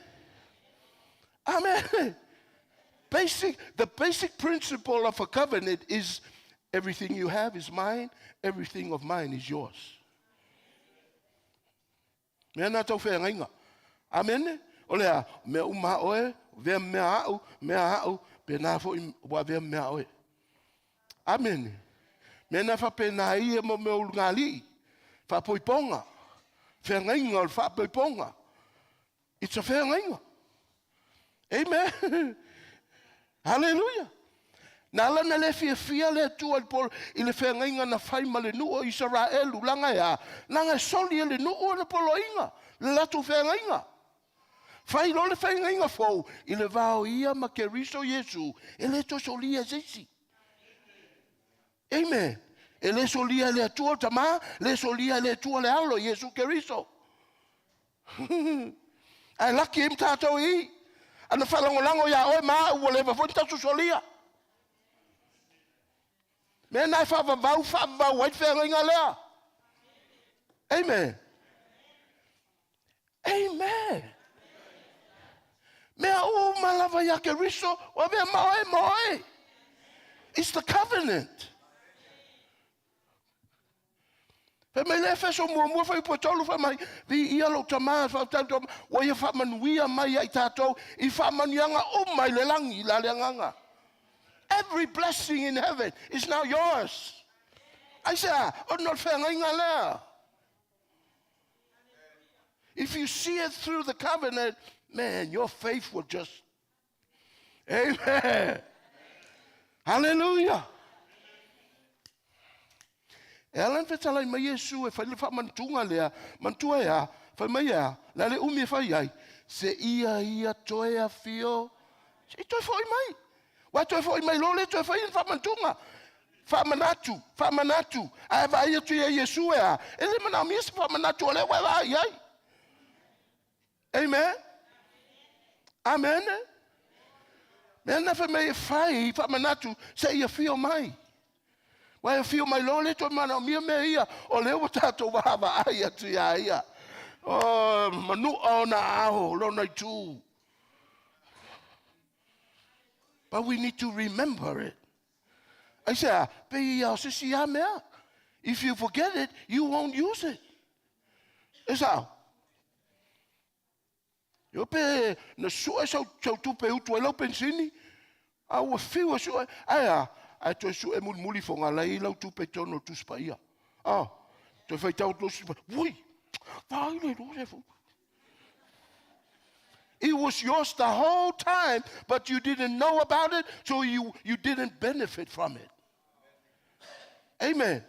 Amene. Basic, the basic principle of a covenant is everything you have is mine, everything of mine is yours. Mea na tau feagaiga. Amene? O le a, mea uma a oe, vea mea a'u, mea a'u, pēnā foi ua avea mea a oe. Amene. Mea na faapena ia mo mea ulugalii, faapoipoga, feagaiga o le faapoipoga. It's a feagaiga. Amen. Hallelujah. Na ala na le fiafia le Atua i le, i le feagaiga na fai ma le nuu o Isaraelu, laga e a? Laga e soli e le nuu ona poloaiga, le latou feagaiga. Fai loa le feagaiga fou i le va o ia ma Keriso Iesu, e le toe solia e se isi. Amen. E le solia e le Atua le Tama, le solia e le Atua le Alo, Iesu Keriso. Ae laki ai ma tatou i i. Ana faalagolago iā oe ma au ua leva foi ona tatou solia. Mea na e faavavau, faavavau ai le feagaiga lea. Amen. Amen. Mea uma lava ia Keriso, ua avea ma oe ma oe. It's the covenant. Fai mai le Efeso muamua fuaiupu e tolu, fai mai, Viia lou Tama, faafetai le Tama, ua ia faamanuia mai ia i tatou i faamanuiaga uma i le lagi, i la le agaga. Every blessing in heaven is now yours. Aisea? Ona o le feagaiga lea. If you see it through the covenant, man, your faith will just Amen. Hallelujah. E ala na fetalai mai Iesu e fai le faamanatuga lea, manatua e a, fai mai e a, le a le umi e fai ai, se ia ia toe afio, se i toe foi mai. Ua toe foi mai loa le toe fai le faamanatuga. Faamanatu, faamanatu, ae vaai atu ia Iesu e a, e le manaomia se faamanatu o lea ua e vaai ai. Amen. Amen. Mea na fai mai e fai faamanatu se i afio mai. Ua e afio mai loa le toe manaomia mea ia, o lea ua tatou vaavaai atu iā ia. Oh, manua ona ao lona itu. But we need to remember it. Aisea, pei ia o se isi lava mea. If you forget it, you won't use it. E sao? Io pe na sue sau, sau tupe utu ai lau pensini, a ua fiu e sue, ae a, ae toe sue mulimuli foga lai lau tupe i totonu o le Tusi Paia. Oh, toe faitau atu Tusi Paia, ui, vaai le 20. It was yours the whole time, but you didn't know about it, so you, you didn't benefit from it. Amen.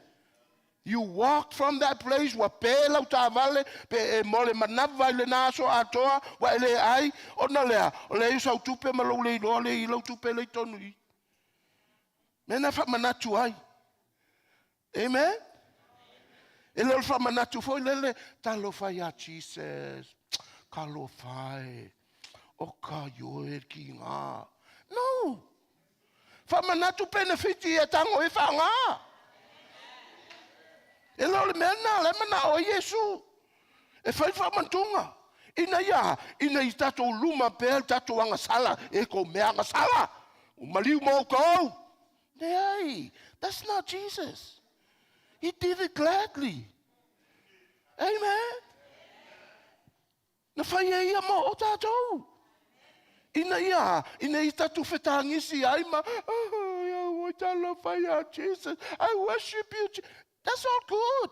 You walked from that place, ua pe lau taavale, pe e mo le manava i lena aso atoa, ua e le ai, ona lea, o lea i sau tupe ma lou le iloa le i lau tupe lea i totonu i. Mea na faamanatu ai. Amen. E le o le faamanatu foi lele, talofa ia Jesus, talofa e, o ka ioe ki ngā. No. Faamanatu penefiti e tago e faaaoga. E le o le mea lena o la e manao ai Iesu e fai le faamanatuga. Ina ia, ina i tatou luma pea le tatou agasala, e kou mea agasala, ua maliu ma outou. Leai, that's not Jesus. He did it gladly. Amen. Na fai e ia mo o tatou. Ina ia, ina i tatou fetagisi ai ma, oh, talofa ia Jesus, I worship you. That's all good.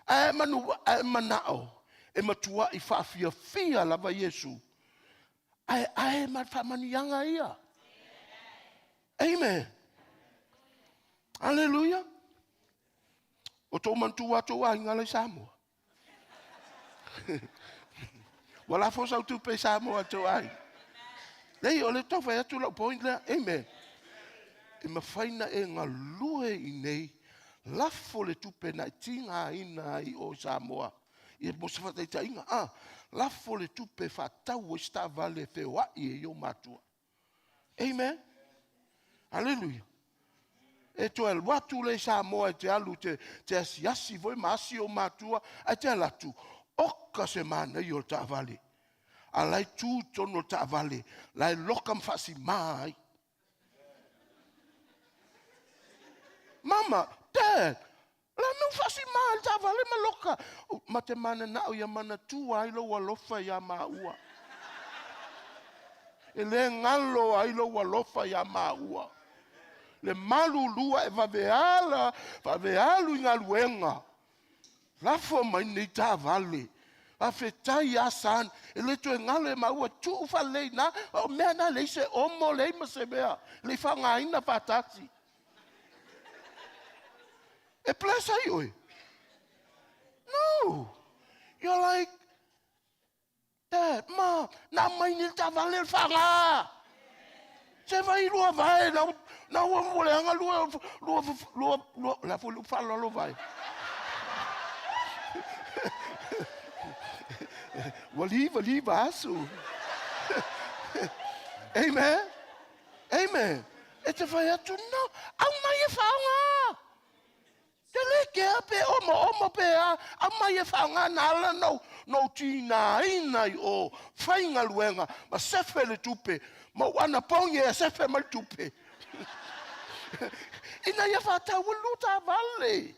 Ae manu, ae manao, e matuai faafiafia lava Iesu. Ae ae ma le faamanuiaga ia. Amen. Hallelujah. O tou manatua tou aiga la i Samoa. Ua lafo sau tupe i Samoa i tou aiga. Leai, o le tau fai atu lau point lea. Amen. E mafai na e galue i nei, lafo le tupe na e tigaina ai o i Samoa. Ia mo se faataitaiga, ah, lafo le tupe e faatau ai se taavale e feoai ai i ou matua. Amen. Hallelujah. E toe alu atu lea i Samoa e te alu te, te asiasi foi ma asi ou matua, ae te alu atu, oka se manaia o le taavale. A la e tu i totonu o le taavale, la e loka ma faasimā ai. Mama, Dad, la mea ua faasimā ai le taavale ma loka. Ma te mananao ia manatua ai lou alofa iā māua. E le galo ai lou alofa iā māua. Le malulua e vave ala, vave alu i galuega. Lafo mai nei taavale. Faafetai a son, e le toe galo e maua, tuu faalelei i ina, o mea na leai se omo, leai ma se mea, e le i faaaogaina faatasi. E bless ai oe? No! You're like, Dad, Ma, na aumai nei le taavale o le faga. Se vai lua vae, na, na ua ua leaga lua, lua, lua, lua, le a foi le upu faaaloalo vae. Ua liva liva aso. Amen. Amen. E te fai atu, no, aumai e faaaoga. Te le kea pe omoomo pe a, aumai e faaaoga na ala na ou tigaina i o faigaluega ma sefe le tupe ma ou anapogi e sefe mai le tupe. Ina ia faatau ai lua taavale.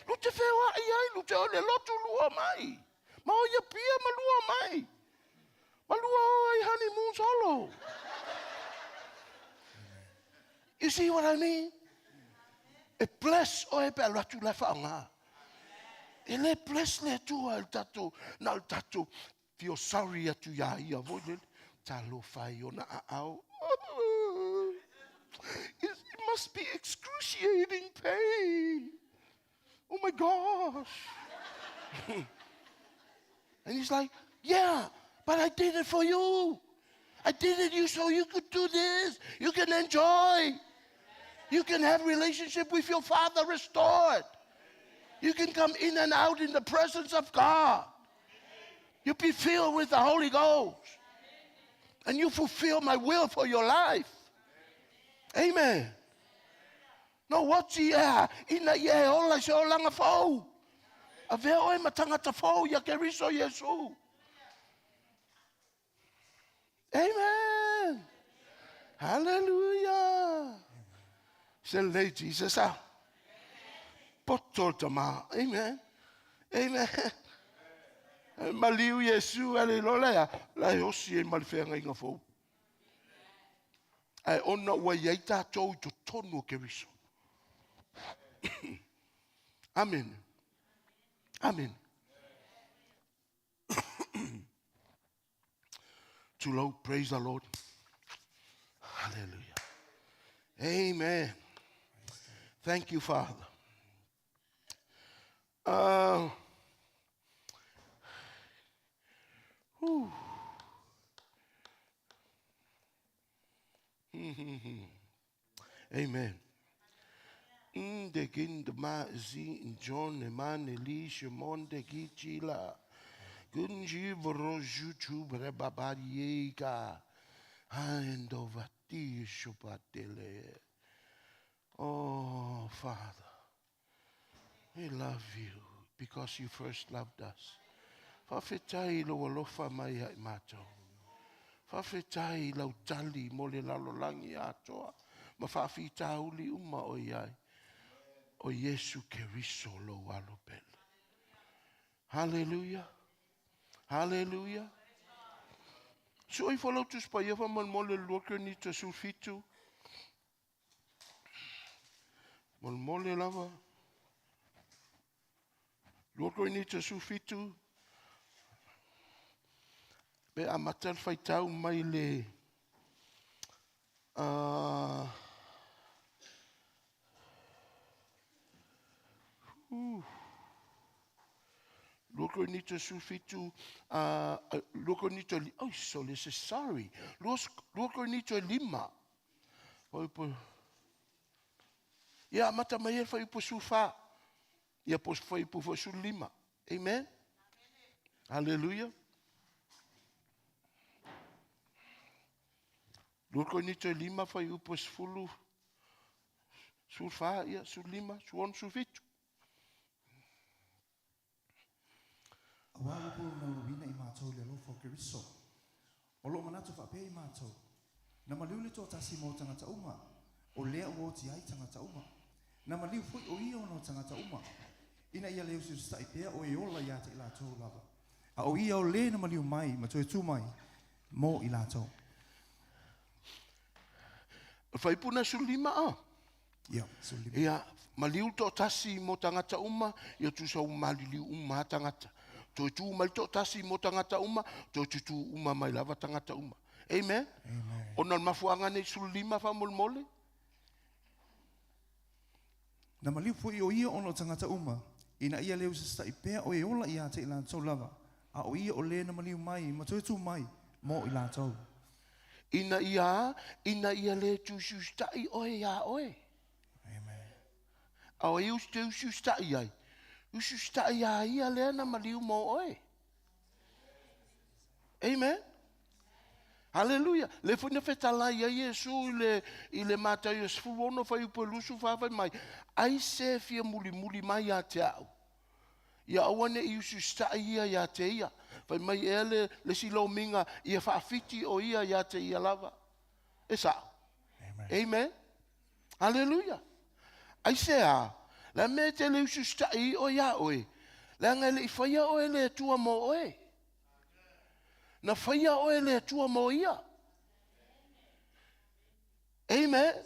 Lu te feoai ai, lu te o i le lotu lua mai. Ma o i Apia ma lua mai. Ma lua o ai honeymoon solo. You see what I mean? E bless oe pe alu atu la e faaaoga. E le bless le Atua i le tatou, na o le tatou feel sorry atu iā ia foi lele. Talofa e i ona aao. It must be excruciating pain. Oh my gosh. And he's like, yeah, but I did it for you. I did it you so you could do this. You can enjoy. You can have relationship with your father restored. You can come in and out in the presence of God. You be filled with the Holy Ghost. And you fulfill my will for your life. Amen. No, what's ia? Ina ia e ola i se olaga fou. Avea oe ma tagata fou ia Keriso Iesu. Amen. Hallelujah. Se lelei Jesus a. Poto le tama. Amen. Amen. Maliu Iesu a le iloa lea, la e osi ai ma le feagaiga fou. Ae ona ua i ai tatou i totonu o Keriso. Amen. Amen. Tulou, praise the Lord. Hallelujah. Amen. Thank you, Father. Whew. Amen. Nde kin de ma zi John e man li Shimon de ki chila. Gunji voroju chu bre babarieka. Aendo vati shupatele. Oh, Father, we love you because you first loved us. Faafetai i lou alofa mai ia i matou. Faafetai i lau tali mo le lalolagi atoa ma faafitauli uma o i ai. O Iesu Keriso lou Alo pele. Haleluia! Haleluia! Sue ifo lau Tusi Paia faamolemole le 2 Korinito 17. Molemole lava. 2 Korinito 17. Pe amata le faitau mai le uh, 2 Korinito 17, 2 Korinito, oh, sorry, sorry, 2 Korinito 5, Fuaiupu. Ia amata mai ai le fuaiupu 14. Ia po o fuaiupu foi 15. Amen. Haleluia. 2 Korinito 5 fuaiupu 10, 14, ia 15, 16, 17. Auā ua polonauina i matou i le alofa o Keriso. O loo manatu faapea i matou, na maliu le toatasi mo tagata uma, o lea ua oti ai tagata uma. Na maliu foi o ia ona o tagata uma, ina ia le usiusitai pea o e ola ia te i latou lava, a o ia o le na maliu mai ma toe tu mai mo i latou. O le fuaiupu lena 15 a? Ia, 15. Ia, maliu le toatasi mo tagata uma, ia tusa ua maliliu uma lava tagata. Toe tu mai le toatasi mo tagata uma, toe tutū uma mai lava tagata uma. Amen? Amen. Ona o le mafuaaga nei 15 faamolemole. Na maliu foi o ia ona o tagata uma, ina ia le usitai pea o e ola ia te i latou lava, a o ia o le na maliu mai ma toe tu mai mo i latou. Ina ia a? Ina ia le tusiusitai oe iā oe. Amen. A o ai ou te usiusitai ai? Usiusitai iā ia lea na maliu mo oe. Amen. Haleluia. Lea foi na fetalai ai Iesu i le, i le Mataio 16 fuaiupu e 24 fai mai, ai se fia mulimuli mai ia te au. Ia aua ne i usiusitai ia ia te ia. Fai mai ea le, le isi lomiga, ia faafiti o ia ia te ia lava. E sa'o. Amen. Amen. Haleluia. Aisea? Le a mea e te le usiusitai ai oe iā oe? Leaga e le i faia oe e le Atua mo oe. Na faia oe e le Atua mo ia. Amen.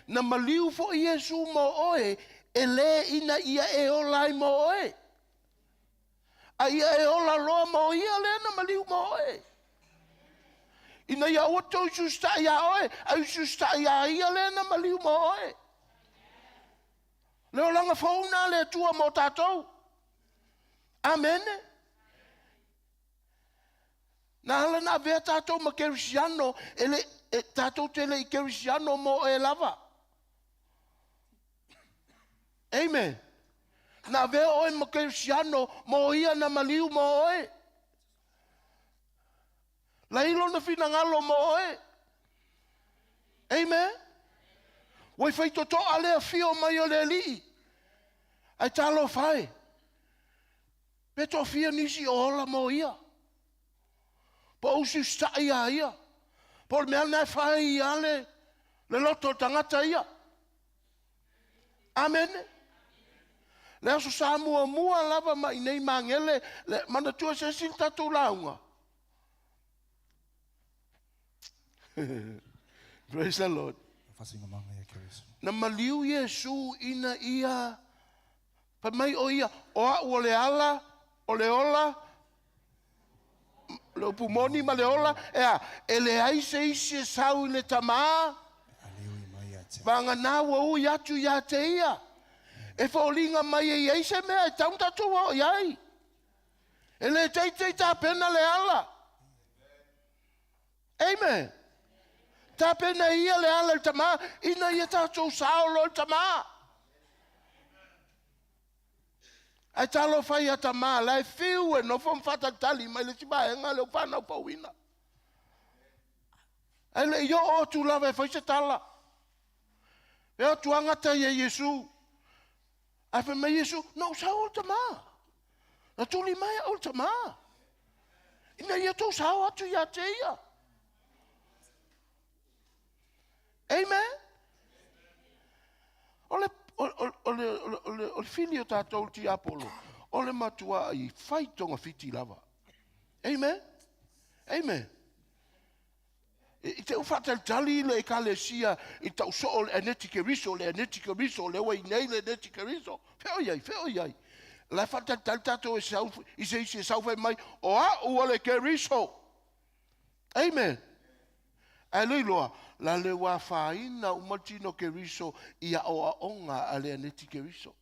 Na maliu foi Iesu mo oe, e lē ina ia e ola ai mo oe. A ia e ola loa mo ia lea na maliu mo oe. Ina ia aua tou usiusitai iā oe, a usiusitai iā ia lea na maliu mo oe. Le olaga fou na a le Atua mo tatou. Amene. Na ala na avea tatou ma Kerisiano, e le, e, tatou te le i Kerisiano mo oe lava. Amen. Na avea oe ma Kerisiano mo ia na maliu mo oe. Lai lona finagalo mo oe. Amen. Ua i faitotoa le afio mai o le Alii. Ae talofa e. Pe toafia nisi o ola mo ia. Po o usiusitai iā ia. Po o le mea lena e fai ia le, le loto o le tagata ia. Amene. Le aso sa muamua lava ma i nei magele, le, manatua se isi le tatou lauga. Praise the Lord. Na maliu Iesu ina ia Fai mai ʻo ia, O au o le ala, o le ola, le upu moni ma le ola, e a, e leai se isi e sau i le Tamā, vagana ua ui atu iā te ia. E foliga mai e i ai se mea e tau na tatou oo i ai. E le teitei tapena le ala. Amen. Tapena e ia le ala i le Tamā, ina ia tatou sao loa i le Tamā. Ae talofa ia Tamā, la e fiu e nofo ma faatalitali mai le isi vaega lea ua fanau fouina. Ae le i oo atu lava e fai se tala. E atu agata ia Iesu. Ae fai mai Iesu, na ou sau o le Tamā. Na tuli mai au le tamā. Ina ia tou sao atu ia te ia. Amen. O le, o, o, o, le, o, le, o, le, o le fili o tātou le tiapolo, o le matua i fai tonga fiti lava. Amen. Amen. I te u faatalitali le ekalesia i tau soo le aneti keriso, le aneti keriso, le ua i nei le aneti keriso. Feo iai, feo iai. La faatalitali tātou e sau, i se isi e sau fai mai, o au o le keriso. Amen. Ae le iloa, la le ua afaina uma le tino keriso i aoaoga a le aneti keriso.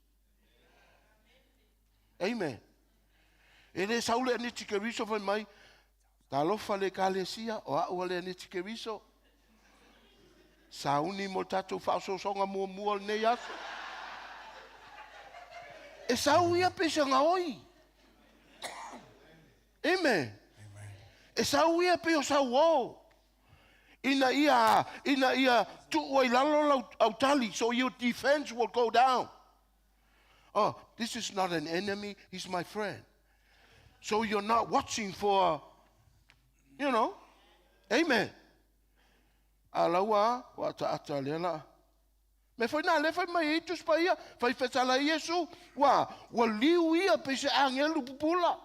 Amen. E le sau le aneti keriso fai mai, Talofa le Ekalesia, o a'u a le Aneti Keriso. Sauni mo le tatou faaosoosoga muamua o lenei aso. E sau ia pe se gaoi. Amen. E sau ia pe o sau o. Ina ia, ina ia tuu ai lalo lau autali, so your defense will go down. Oh, this is not an enemy, he's my friend. So you're not watching for, you know, amen. A laua, wa ataata lea la. Me foi nā le fai mai e tus pa ia, fai whetala Iesu, ua, ua liu ia pe se angelu pupula.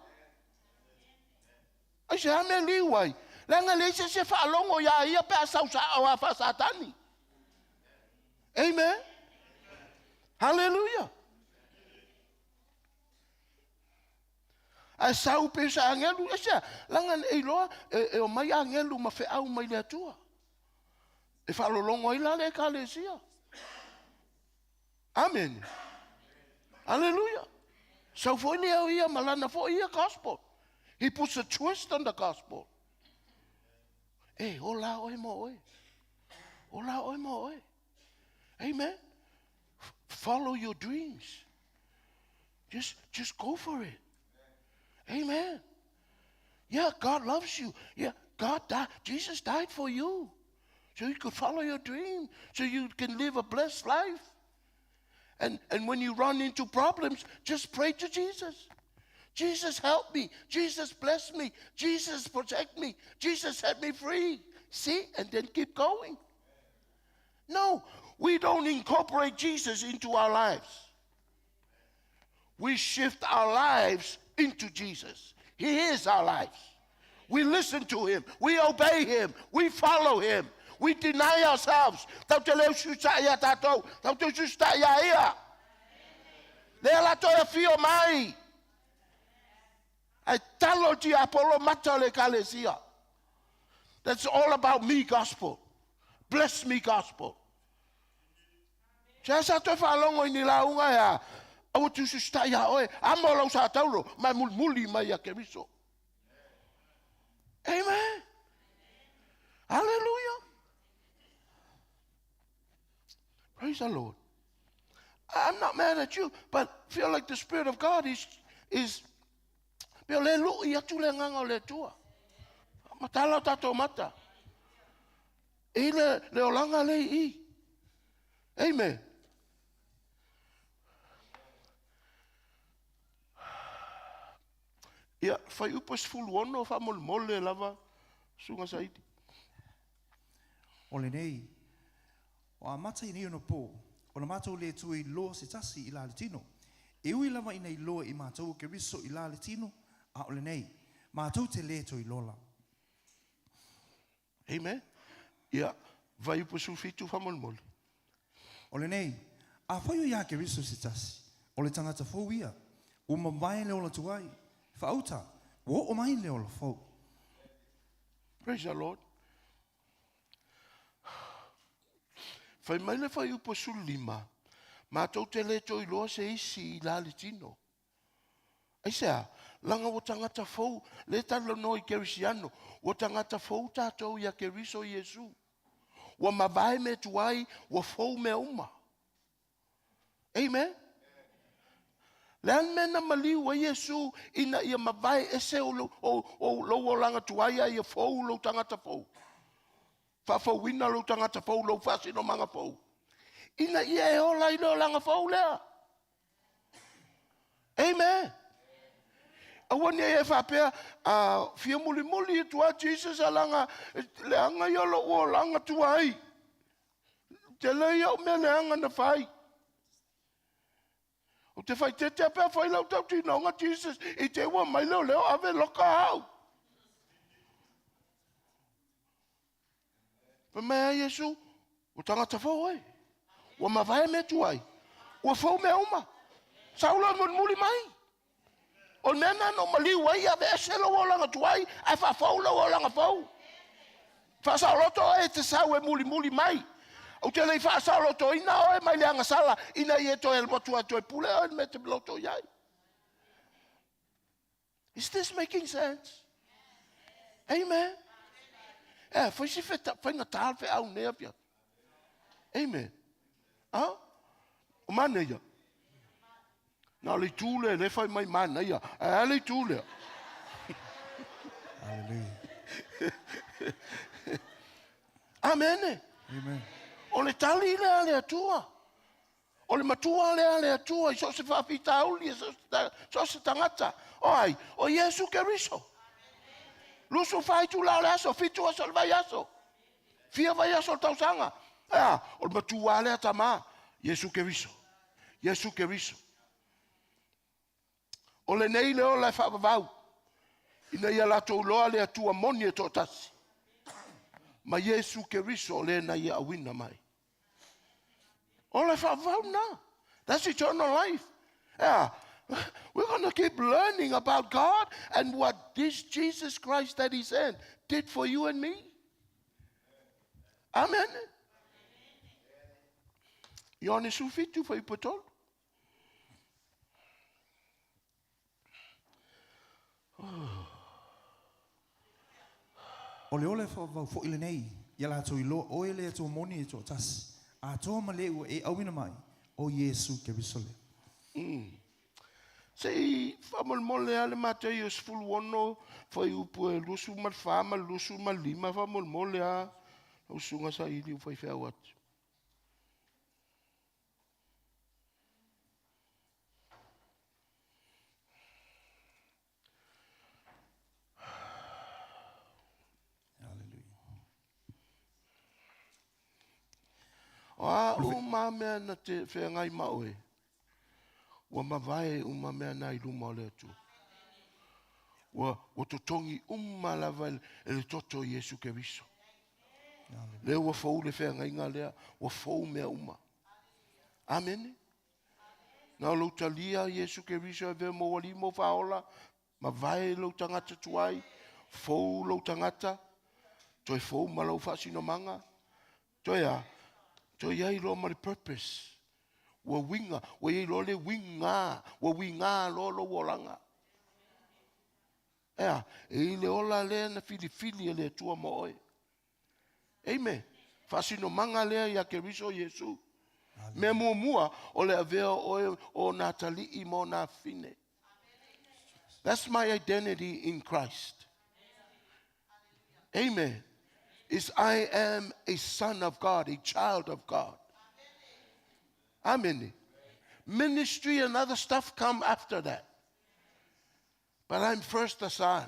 Ai se a mea liu ai. Leaga leai se isi e faalogo iā ia pe a sau sao a faa-Satani. Amen. Hallelujah. Ae sau pe se agelu, e sea, laga e iloa e, e omai agelu ma feau mai le Atua. E faalologo ai la le ekalesia. Amene. Hallelujah. Sau foi lea o ia ma lana foi ia gospel. He puts a twist on the gospel. E, ola oe mo oe. Ola oe mo oe. Amen. Follow your dreams. Just, just go for it. Amen. Yeah, God loves you. Yeah, God died. Jesus died for you. So you could follow your dream. So you can live a blessed life. And, and when you run into problems, just pray to Jesus. Jesus, help me. Jesus, bless me. Jesus, protect me. Jesus, set me free. See? And then keep going. No, we don't incorporate Jesus into our lives. We shift our lives into Jesus. He is our lives. We listen to him. We obey him. We follow him. We deny ourselves. Tau te leo susa ia tātou. Tau te susa ia ia. Lea la toe fio mai. Ai talo ti Apollo mata le kalesia. That's all about me gospel. Bless me gospel. Se asa toe faalogo i ni lauga e a, aua te usiusitai iā oe, amo lau sa taulo, ma e mulimuli mai ia Keriso. Amen. Hallelujah. Praise the Lord. I'm not mad at you, but feel like the Spirit of God is, is pe o le lu'i atu le agaga o le Atua. Matala o tātou mata. I le, le olaga le i. Amen. Ia, fuaiupu e 16 faamolemole lava, Susuga Saidi. O lenei, o amata i nei ona pō, ona matou le toe iloa se tasi i la le tino. E ui lava ina iloa i matou o Keriso i la le tino, a o lenei, matou te le toe iloa la. Amen. Ia, fuaiupu 17 faamolemole. O lenei, afai o iā Keriso se tasi, o le tagata fou ia, ua mavae le ola tuai, faauta, ua oo mai le ola fou. Praise the Lord. Fai mai le fuaiupu 15, matou te le toe iloa se isi i la le tino. Aisea? Laga ua tagata fou, le talanoa i Kerisiano, ua tagata fou tatou ia Keriso Iesu. Ua mavae mea tuai, ua fou mea uma. Amen. Le a le mea na maliu ai Iesu ina ia mavae ese o, o, o lou olaga tuai a ia fou lou tagata fou. Faafouina lou tagata fou, lou faasinomaga fou. Ina ia e ola i le olaga fou lea. Amen. Aua ne i e faapea, a fia mulimuli atu lava Jesus a leaga leaga ia o lou olaga tuai. Tele ia o mea leaga na fai. Ou te faaeteete lava pe a fai lau tautinoga Jesus i te i ua omai leoleo ave loka au. Fai mai a Iesu, ua tagata fou oe. Ua mavae mea tuai. Ua fou mea uma. Sau loa e mulimuli mai. O le mea lena na ou maliu ai, aveese lou olaga tuai ae faafou lou olaga fou. Faasaoloto oe e te sau e mulimuli mai. Ou te le i faasaolotoina oe mai le agasala ina ia e toe alu atu ai toe pule oe i le mea e te loto i ai. Is this making sense? Amen. Eh, fai si faigata le feau nei afiafi. Amen. Ah? O manaia. Na o le itu lea, le fai mai manaia. Ae a le itu lea. Hallelujah. Amene. Amen. O le tali lea a le Atua. O le matua lea a le Atua i so o se faafitauli, i so o se tagata. O ai? O Iesu Keriso. 24 itula o le aso, 7 aso o le vaiaso. Fia vaiaso o le tausaga. Ea, o le matua lea tama, Iesu Keriso. Iesu Keriso. O lenei le ola e faavavau, ina ia latou iloa le Atua moni e toatasi, ma Iesu Keriso o le na ia auina mai. Ola e faavavau lena. That's eternal life. Yeah. We're going to keep learning about God and what this Jesus Christ that He sent did for you and me. Amen. Ioane 17, fuaiupu e 3. O le ola e faavavau foi lenei, ia latou iloa oe le Atua moni e toatasi, atoa ma le ua e auina mai, o Iesu Keriso lea. Se i faamolemole lava le Mataio 16, fuaiupu e 24 ma le 25, faamolemole lava lau susuga saili ua faifeau atu. O a uma mea na te feagai ma oe, ua mavae uma mea na i luma o le Atua. Ua, ua totogi uma lava e le toto o Iesu Keriso. Lea ua fou le feagaiga lea, ua fou mea uma. Amene. Na o lou talia Iesu Keriso e avea mou alii mou faaola, mavae lou tagata tuai, fou lou tagata, toe fou ma lou faasinomaga, toe a, toe i ai loa ma le purpose. Ua uiga, ua i ai loa le uiga, ua uiga loa lou olaga. E a, e i le ola lea na filifili e le Atua mo oe. Amen. Faasinomaga lea ia Keriso Iesu. Mea muamua, o le avea o oe o ona atalii ma ona afafine. That's my identity in Christ. Amen. Is I am a son of God, a child of God. Amen. Ministry and other stuff come after that. But I'm first a son.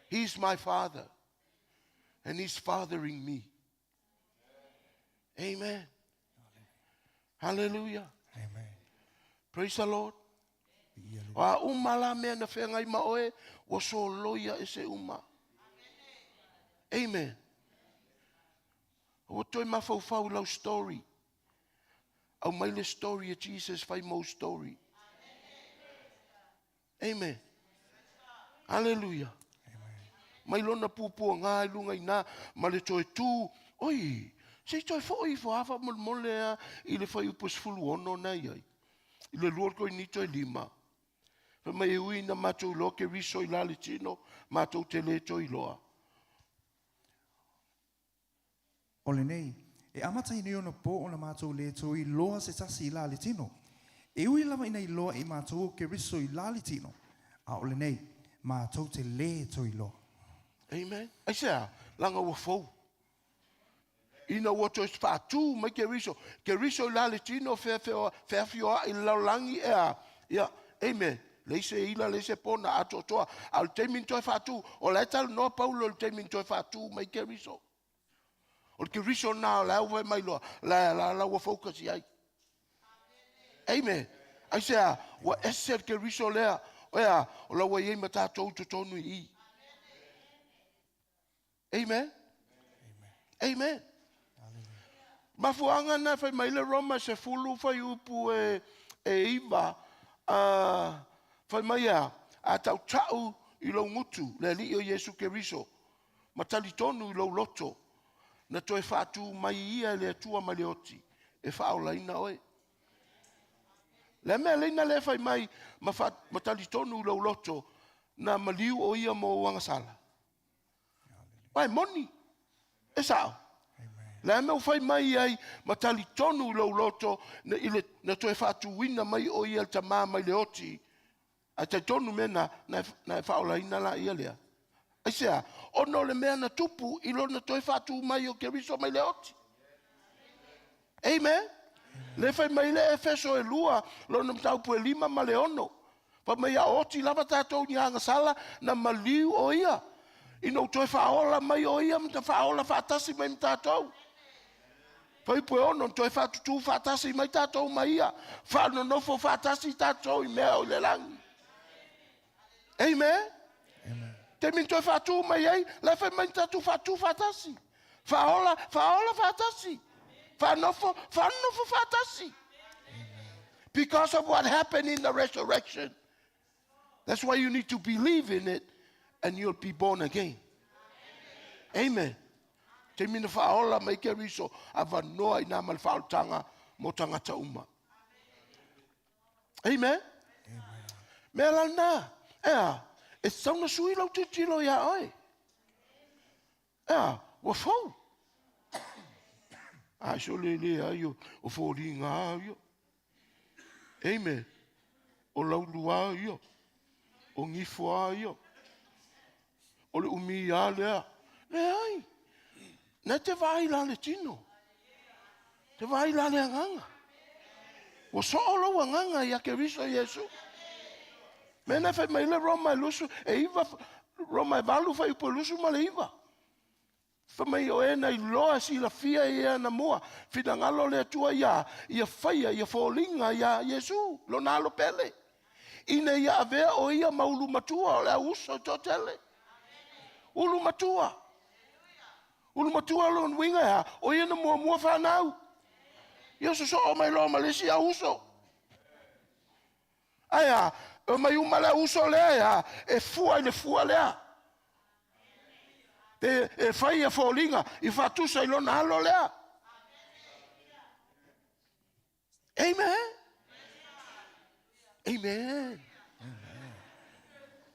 He's my father. And he's fathering me. Amen. Hallelujah. Amen. Praise the Lord. O a uma la mea na whengai ma oe, ua soloia e se uma. Amen. Ua toe mafaufau i lau story. Aumai le story e Jesus fai mou story. Amen. Hallelujah. Mai lona puapuaga i luga i ina, ma le toe tu, oi, se i toe foi ifo lava faamolemole a i le fuaiupu e 16 na i ai, i le 2 Korinito e 5. Fai mai e ui ina matou iloa Keriso i la le tino, matou te le toe iloa. O lenei, e amata i nei ona po ona matou le toe iloa se tasi i la le tino. E ui lava ina iloa e matou o Keriso i la le tino, a o lenei, matou te le toe iloa. Amen. Aisea? Leaga ua fou. Ina ua toe faatu mai Keriso, Keriso i la le tino, feafioai i le lalolagi, ea, ia, amen. Leai se ila, leai se pona, atoatoa. A o le taimi na toe faatu, o la e talanoa Paulo i le taimi na toe faatu mai Keriso. O le Keriso lena o la e ua fai mai loa, la, la, la ua focus i ai. Amen. Aisea, ua ese le Keriso lea, ea, o la ua i ai ma tatou i totonu i i. Amen. Amen. Mafuaaga na fai mai le Roma 10 fuaiupu e, e 9, uh, fai mai a, a tautau i lou gutu le Alii o Iesu Keriso, ma talitonu i lou loto, na toe faatu mai ia e le Atua mai le oti, e faaolaina oe. Le mea leina le fai mai ma, fa, ma talitonu i lou loto, na maliu o ia mo uagasala. Ai moni. E sao. Le a mea ua fai mai ai ma talitonu i lou loto na, i le, na toe faatuina mai o ia le tamā mai le oti. Ae talitonu mea na, na, na e faaolaina la ia lea. Aisea? Ona o le mea na tupu i lona toe faatu mai o Keriso mai le oti. Amen. Le fai mai le Efeso e lua, lona mataupu e lima ma le ono. Fai mai a oti lava tatou ni agasala, na maliu o ia. Ina ua toe faaola mai o ia ma ta faaola faatasi mai ma tatou. Fuaiupu e ono, toe faatutū faatasi mai tatou ma ia, faanonofo faatasi tatou i mea o i le lagi. Amen. Amen. Taimi toe faatū mai ai, la fai mai tatou faatū faatasi. Faaola, faaola faatasi. Faanofo, faanofo faatasi. Because of what happened in the resurrection. That's why you need to believe in it and you'll be born again. Amen. Taimi na faaola mai Keriso, avanoa i nā ma le faaolataga mo tagata uma. Amen. Mea la lena, ea, e tatau na sui lau tilotilo iā oe. Ea, ua fou. A so le le ai o, o foliga a ia. Amen. O laulu a ia. O gifo a ia. O le umi a lea. Leai. Na te vaai la le tino. Te vaai la le agaga. Ua soo lou agaga ia Keriso Iesu. Mea na fai mai le Roma e lusu, e iva, Roma e valu fuaiupu e 29. Fai mai o e na iloa silafia e ia na mua, finagalo le Atua ia, ia faia ia foliga ia Iesu, lona alo pele. Ina ia avea o ia ma ulu matua o le au uso i toatele. Ulu matua. Ulu matua lona uiga e a? O ia na muamua fanau. Ia sosoo mai loa ma le isi au uso. Ae a, e mai uma le au uso lea e a, e fua i le fua lea. E, e fai ia foliga i faatusa i lona alo lea. Amen. Amen.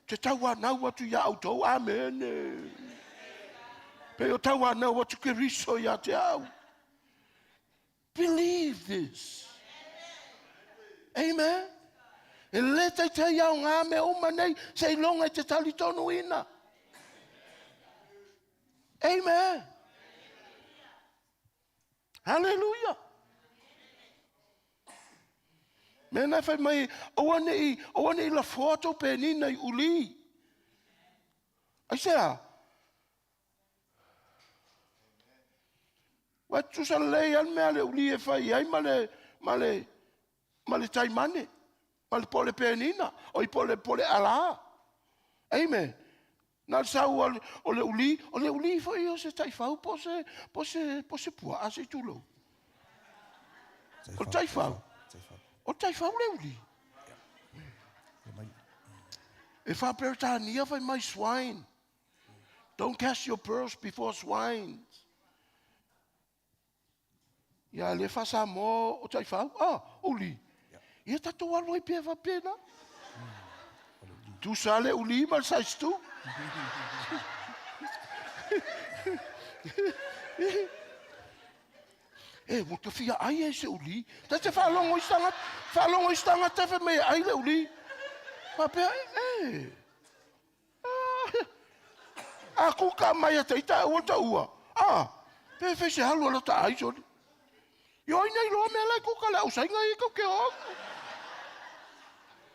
Te tauanau atu iā outou. Amene. Pe o tauanau atu Keriso iā te au. Believe this. Amen. E le taitai au ngā mea uma nei, se iloga i te talitonuina. Amen. Hallelujah. Mea na fai mai, aua nei, aua nei lafoa tou penina i uli. Aisea? Ua tusa lelei lava le mea a le uli e fai ai ma le, ma le, ma le taimane, ma le pole penina, o i pole, pole alā. Amen. Na o le sau o le uli, o le uli foi o se taifau po o se, po o se, po o se puaa se i tulou. O le taifau. O le taifau le uli. E faa-Peretania fai mai swine. Don't cast your pearls before swine. Ia le faa-Samoa o taifau. Ah, uli. Ia tatou alu ai pea faapena. Tusa le uli ma le size 2. E, ua ta fia ai ai se uli. Ta te faalogo i se tagata, faalogo i se tagata fai mai e ai le uli. Faapea, e, A kuka mai a taita e ua ta ua. A, pe fai se alu ala ta ai soli. Io ai nei loa mea lai kuka le au sainga i kau ke o.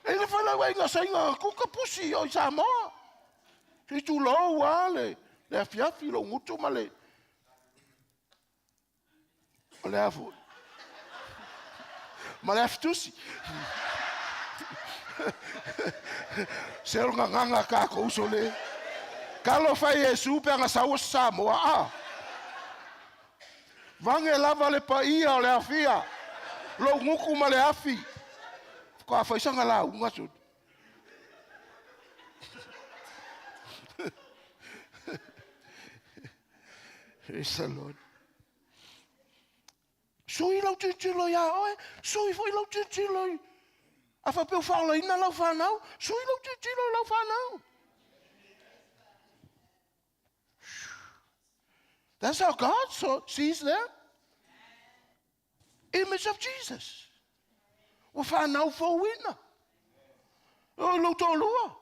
E le failauaiga saiga kuka pusi o i Samoa. Se i tulou lava le, le afiafi lou gutu ma le... O le a foi? Ma le afitusi. Se o le gagana a tatou uso le. Talofa e Iesu pe ana sau o se Samoa, a. Vane lava le paia o le afia, lou gutu ma le afi. Faatoa fai sana lauga soni. Praise the Lord. Sui lau tilotilo iā oe, sui foi lau tilotilo i... A faapea ua faaolaina lau fanau, sui lau tilotilo i lau fanau. That's how God saw, sees them. Image of Jesus. Ua fanau fouina. O lou toalua.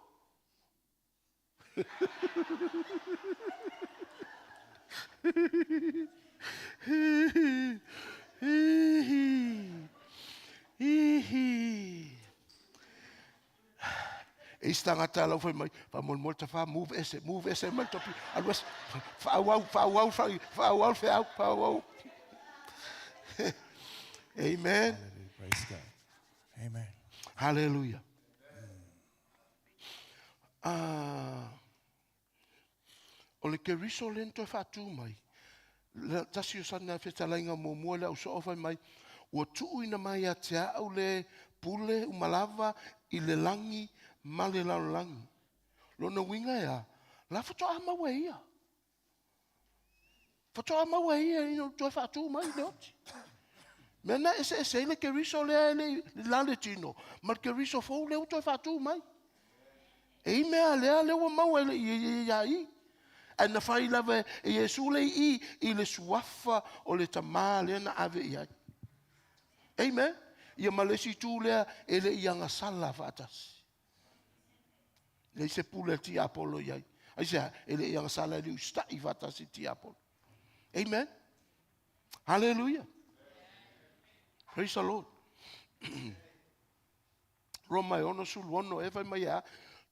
E isi tagata lau fai mai, faamolemole tafa, move ese, move ese mai le topi, alu ese, faaauau, faaauau, faaauau le feau, faaauau. Amen. Praise God. Amen. Hallelujah. Ah, o le Keriso lea na toe faatu mai, le tasi o sana fetalaiga muamua le au soo fai mai, ua tuuina mai ia te au le pule uma lava i le lagi ma le lalolagi. Lona uiga e a? La faatoa maua e ia. Faatoa maua e ia ina ua toe faatu mai le oti. Mea na eseese ai le Keriso lea e le i la le tino, ma le Keriso fou lea ua toe faatu mai. E i mea lea lea ua maua e ia i. Ae na fai lava e Iesu le i i le suafa o le Tamā lea na ave i ai. Amen. Ia ma le isi itu lea e le i agasala faatasi. Leai se pule a le tiapolo i ai. Aisea? E le i agasala e le i usitai faatasi le tiapolo. Amen. Hallelujah. Praise the Lord. Roma e 66 e fai mai e a,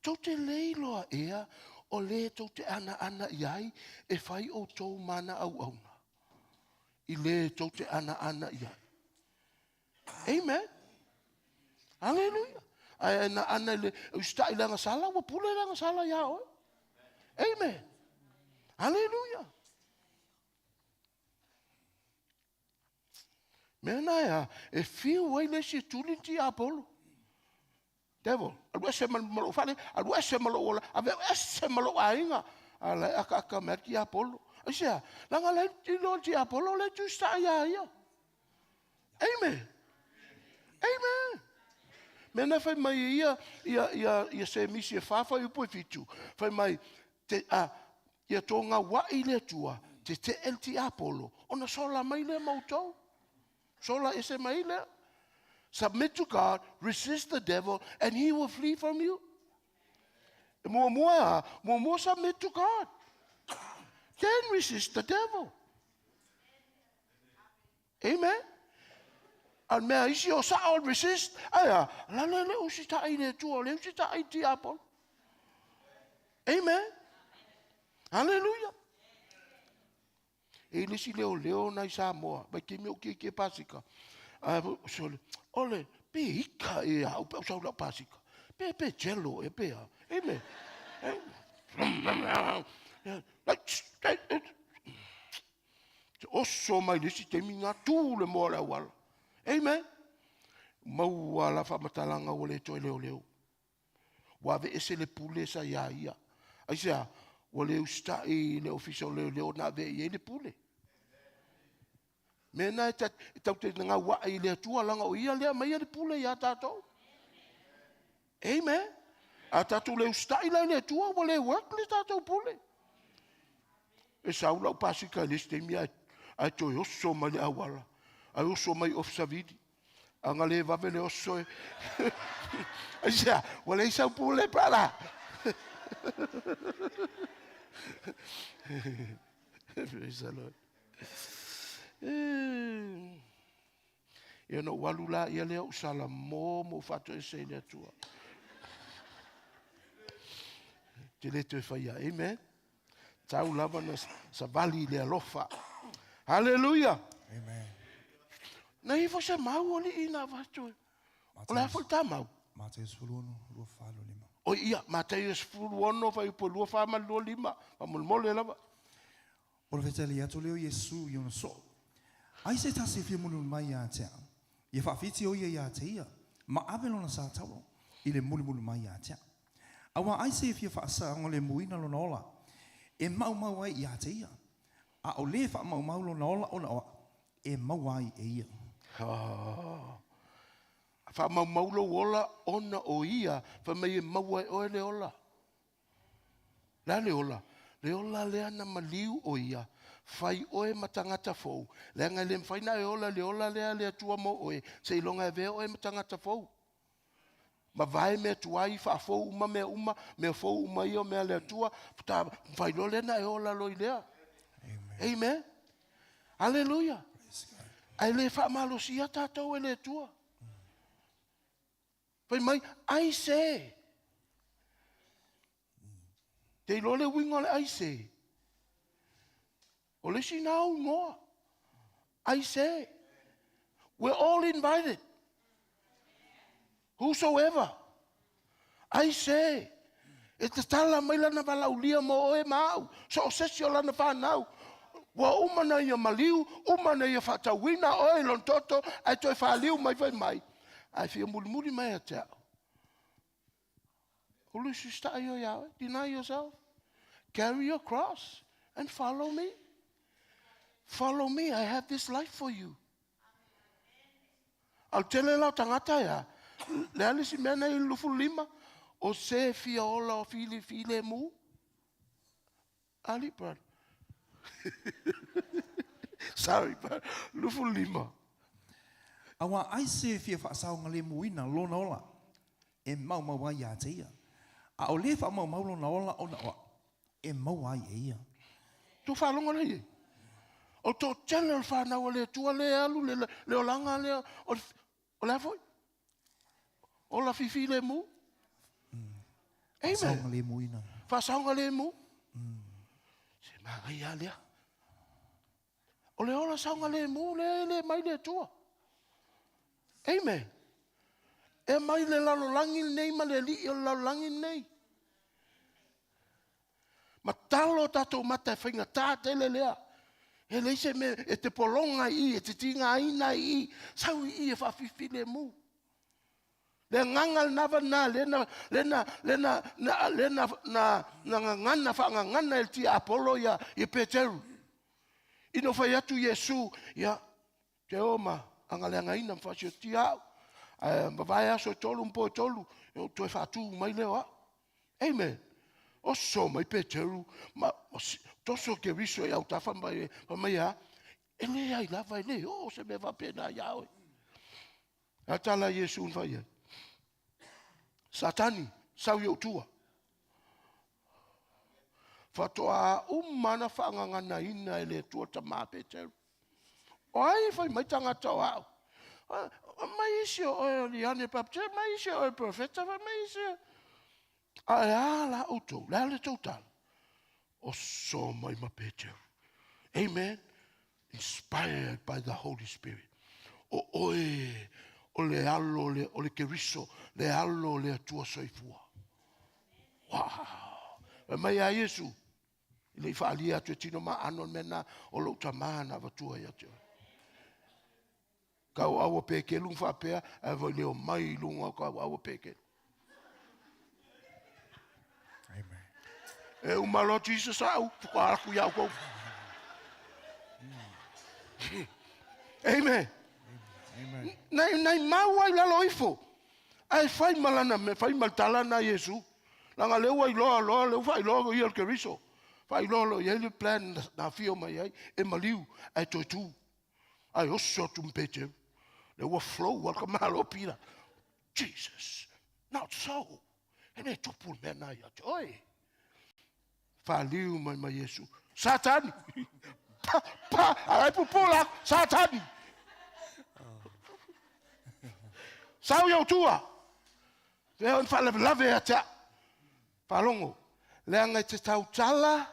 tou te le iloa ea o le tou te anaana i ai e fai outou ma ana auauna i le tou te anaana i ai. Amen. Hallelujah. Ae na ana i le usitai i le agasala, ua pule le agasala iā oe. Amen. Hallelujah. Mea na e a, e fiu ai le isi e tuli le tiapolo. Devil, alu ese ma lou fale, alu ese ma lou ola, ave ese ma lou aiga. A la e akaaka mai le tiapolo. Aisea, leaga la e iloa le tiapolo le tusita'i ia ia. Amen. Amen. Mea na fai mai e ia, ia, ia, ia Semisi e wha whai upu e whitu. Fai mai, te, a, ia tō ngaua'i le Atua, te te el tiapolo, ona sola mai lea ma outou. Sola ese mai lea. Submit to God, resist the devil, and he will flee from you. E muamua, muamua submit to God. Then resist the devil. Amen. A mea isi o sao resist, ai a, la le le usita'i le Atua, le usita'i i tiapolo. Amen. Hallelujah. E i le isi leoleo nai Samoa, vaitaimi o kiekie pasika. A, sole, ole, pe ika e au pe au sau lau pasika. Pe pe jello e pe a. Amen. Te oso mai le isi taimi ngā tū le moa le auala. Amen. Maua la whamatalanga ua le toe leo leo. Ua ave ese le pule sa iā ia. Aisea, ua le usita'i i le ofisa o leoleo na ave i ai le pule. Mea na e tau te gaua'i i le Atua laga o ia lea aumaia le pule iā tatou. Amen. A tatou le usita'i la i le Atua, ua le work le tatou pule. E sau lau pasika i le isi taimi ae toe oso mai le auala. Ae oso mai Ofisa Vili. Ana le vave le oso e. Aisea, ua leai sau pule, brother. Praise the Lord. Ia na ou alu la ia lea ou salamo ma ou faatoese i le Atua. Te le toe faia. Amen. Tau lava na savali i le alofa. Haleluia. Amen. Na ifo se mau alii na avatu. O le a foi ta mau? Mateo 16, 24, 25. O ia, Mateo 16, fuaiupu 24 ma le 25. Faamolemole lava. O le fetali atu lea o Iesu i ona soo. Ai se tasi e fia mulimuli mai ia te au, ia faafiti o ia ia te ia, ma ave lona sa tauro i le mulimuli mai ia te au. Auā ai se e fia faasaogalemuina lona ola, e maumau ai ia te ia, a o le faamaumau lona ola ona o au, e maua ai e ia. Oh. Faamaumau lou ola ona o ia, fai mai e maua e oe le ola. Le a le ola? Le ola lea na maliu o ia, fai oe ma tagata fou, leaga e le mafai na e ola le ola lea a le Atua mo oe, seiloga e avea oe ma tagata fou. Mavae mea tuai, faafou uma mea uma, mea fou uma ia o mea a le Atua, faatoa mafai loa lea na e ola loa i lea. Amen. Amen. Aleluia. Ae le faamalosia tatou e le Atua. Fai mai, ai se. Te iloa le uiga o le ai se. O le isi na au igoa. Ai se. We're all invited. Whosoever. Ai se. E tatala mai lana valaulia mo oe ma au. So o sesi o lana whanau. Ua uma na ia maliu, uma na ia faatauina oe i lona toto, ae toe faliu mai fai mai. Ae fia mulimuli mai ia te au. Ulu sista ia oe. Deny yourself. Carry your cross and follow me. Follow me. I have this life for you. Au tele lau tagata ia. Le a le isi mea nei 25. O se fia ola o fili file mu. Ali, brother. Sorry, brother. 25. Auā ai se fia faasaogalemuina lona ola, e maumau ai ia te ia. A o le faamaumau lona ola ona o au, e maua ai e ia. Tu faalogo lea i ai. O le toatele o le fanau a le Atua lea e alu le, le olaga lea, o le, o le a foi? Ola fifilemu. Amen. Faasaogalemuina. Faasaogalemu. Se manaia lea. O le ola saogalemu lea e le mai le Atua. Amen. E mai le lalolagi lenei ma le alii o le lalolagi lenei. Ma talo o tatou mata e faigata tele lea. E leai se mea e te pologa i i, e te tigaina i i, sau i i e faafifilemu. Le agaga lena vana, lea na, lea na, lea na, na, lea na, na, na gagana, faagagana e le tiapolo ia, ia Peteru. Ina ua fai atu Iesu, ia, te o ma agaleagaina ma faasiotia au. Ae mavae aso e tolu ma po e tolu, e ou toe faatu mai lea o au. Amen. Oso mai Peteru, ma toso Keriso i autafa mai, fai mai a, e le ai lava, e le oo se mea faapena ia oe. A tala Iesu na fai ai. Satani, sau i ou tua. Faatoa uma na faagaganaina e le Atua tama Peteru. O ai e fai mai tagata o au. Mai isi o oe o Ioane Baptist, mai isi o oe profeta, fai mai isi. A e a la outou, le a le tou tala. Oso mai ma Peteru. Amen. Inspired by the Holy Spirit. O oe o le alo le, o le Keriso, le alo o le Atua soifua. Wow. Fai mai a Iesu, i le i faalia atu e tino ma ano le mea na o lou tamā na avatua ia te oe. Kau aua pekelu faapea, ae voi leo mai i lunga o kau aua pekelu. Amen. E uma loa Jesus au, whakaaraku i au kou. Amen. Amen. Nei, nei mau ai lalo ifo. Ae fai ma lana me, fai ma le tala na Iesu. Langa leu ai loa loa, leu whai loa ia le Keriso. Whai loa loa i le plan na whio mai ai, e maliu, ae toe tū. Ae oso atu mpeteru. Le ua flow al ka malo pira. Jesus, not so. E le tupu le mea na ia te oe. Whaliu mai mai Iesu. Satani! Pa, pa, arai pupula, Satani! Sau i au tua. Fea on whaalavelave a te a. Whalongo. Leaga e te tautala.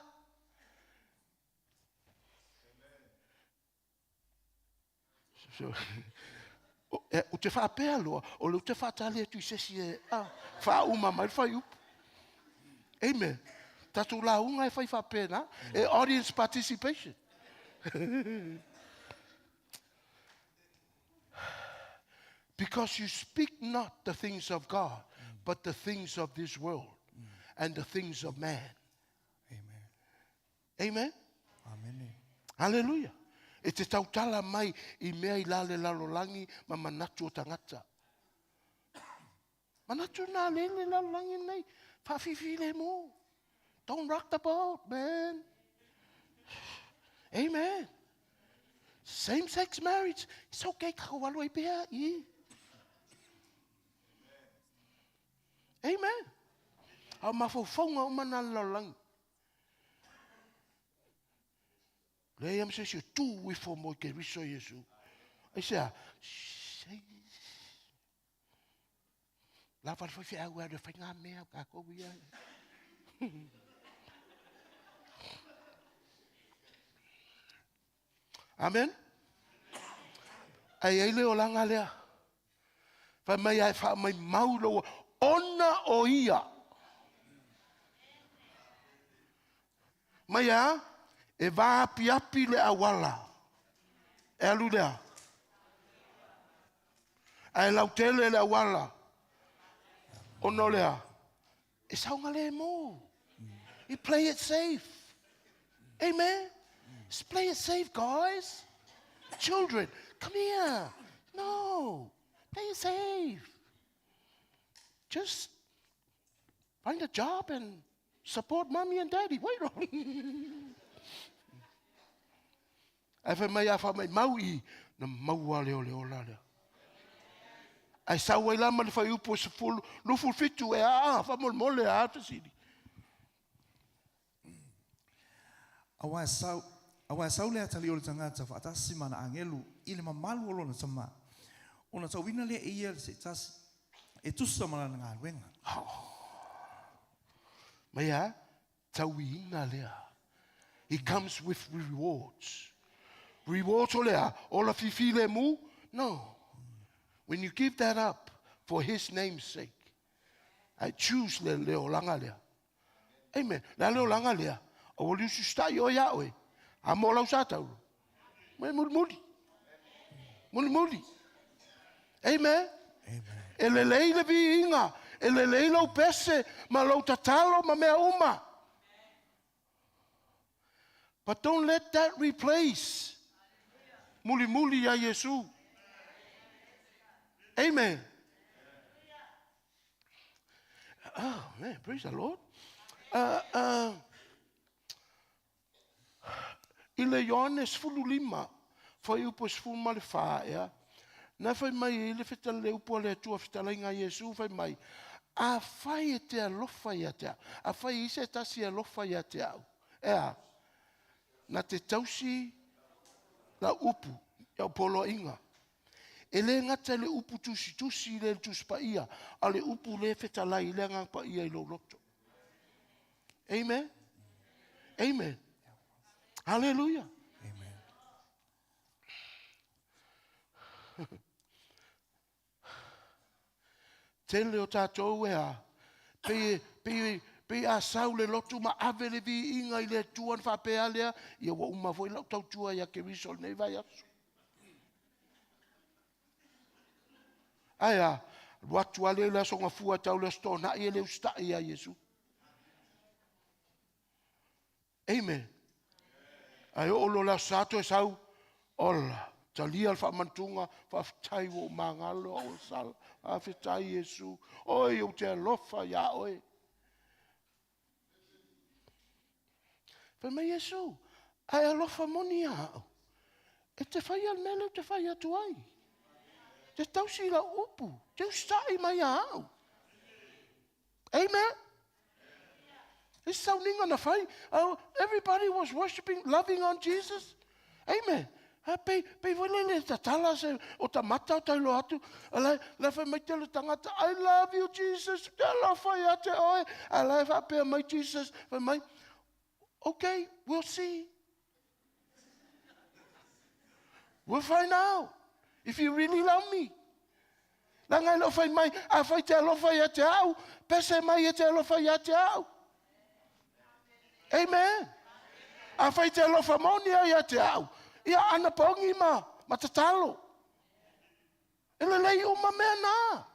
Ou te faapea loa, o lea ou te faatali atu i se isi e faauma mai le fuaiupu. Amen. Tatou lauga e fai faapena. E audience participation. Because you speak not the things of God, but the things of this world and the things of man. Amen. Amen. Amen. Hallelujah. E te tautala mai i mea i la le lalolagi ma manatu o tagata. Manatu nā le le lalolagi nei. Whawhiwhi le mo. Don't rock the boat, man. Amen. Same-sex marriage. It's okay. Ka walo i pea i. Amen. A mafaufauga uma na le lalolagi. Leai ma se isi o tu ifo mo i Keriso Iesu. Aisea? Lava le faifeau e alu e fai ngā mea o kākou ia. Amen. Ai ai le olaga lea. Fai mai ae faamai mau lou ona o ia. Mai a e vaapiapi le auala. E alu lea. Ae lautele le auala. Ona o lea, e saogalemu. You play it safe. Amen. Just play it safe, guys. Children, come here. No. Play it safe. Just find a job and support mommy and daddy. Wait on. Ae fai mai a fai mau i na maua lea o le ola lea. Ae sau ai la ma le fuaiupu e sefulu, 27 e a, faamolemole a fesili. Aua e sau, aua e sau le atalii o le tagata faatasi ma ana agelu i le mamalu o lona Tama, ona tauina lea e ia se tasi e tusa ma lana galuega. Oh. Mai a, tauiina lea. He comes with rewards. Rewards o lea, ola fifi le mu? No. When you give that up for his name's sake, I choose le le olaga lea. Amen. Le a le olaga lea, aua le ususita'i oe ia oe. A mo lau sa taulo. Mai mulimuli. Mulimuli. Amen. Amen. E lelei le viiga, e lelei lou pese ma lou tatalo ma mea uma. But don't let that replace mulimuli ia Iesu. Amen. Oh, man, praise the Lord. I le Ioane 15, fuaiupu e 14 ea, na fai mai ai le fetala le upu a le Atua fetalaiga a Iesu fai mai, Afai e te alofa ia te au, afai e i se tasi e alofa ia te au, e a? Na te tausi lau upu, iau poloaiga. E le gata i le upu tusitusi le Tusi Paia, a o le upu le fetalai i le Agaga Paia i lou loto. Amen. Amen. Hallelujah. Amen. Tele o tatou e a, pei, pei, pei a sau le lotu ma ave le viiga i le Atua ona faapea lea, ia ua uma foi lau tautua ia Keriso i lenei vaiaso. Ae a, alu atu lava lea i le Aso Gafua e tau le Aso Toonai e le usitai ia Iesu. Amen. Ae oo loa le Aso Sa toe sau, ola, talia le faamantuga, faafetai ua ou magalo au e sala, faafetai Iesu, oi ou te alofa iā oe. Fai mai Iesu, a e alofa moni ia au, e te faia le mea lea ou te fai atu ai. Te tausi i lau upu, te usitai mai ia au. Amen. E sauniga na fai. Oh, everybody was worshiping, loving on Jesus. Amen. A pei, pei foi lele tatala se o ta mata o tailoa atu, a la, la fai mai tele tagata, I love you Jesus, te alofa ia te oe. A la e faapea mai Jesus, fai mai, okay, we'll see. We'll find out if you really love me. Leaga e le o fai mai, afai te alofa ia te au, pese mai e te alofa ia te au. Amen. Afai te alofa moni ai ia te au, ia anapogi ma, ma tatalo. E lelei uma mea na.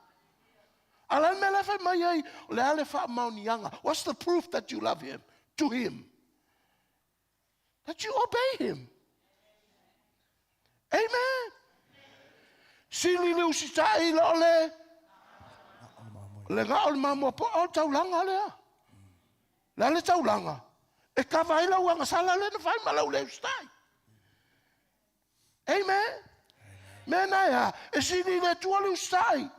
A la le mea la e fai mai ai, o le a le faamaoniaga. What's the proof that you love him? To him. That you obey him. Amen. Sili le usitai i lo le le gao le mamoa po o le taulaga lea. Le a le taulaga? E kava ai lau agasala lea na fai ma lau le usitai. Amen. Mea na e a, e sili i le Atua le usitai.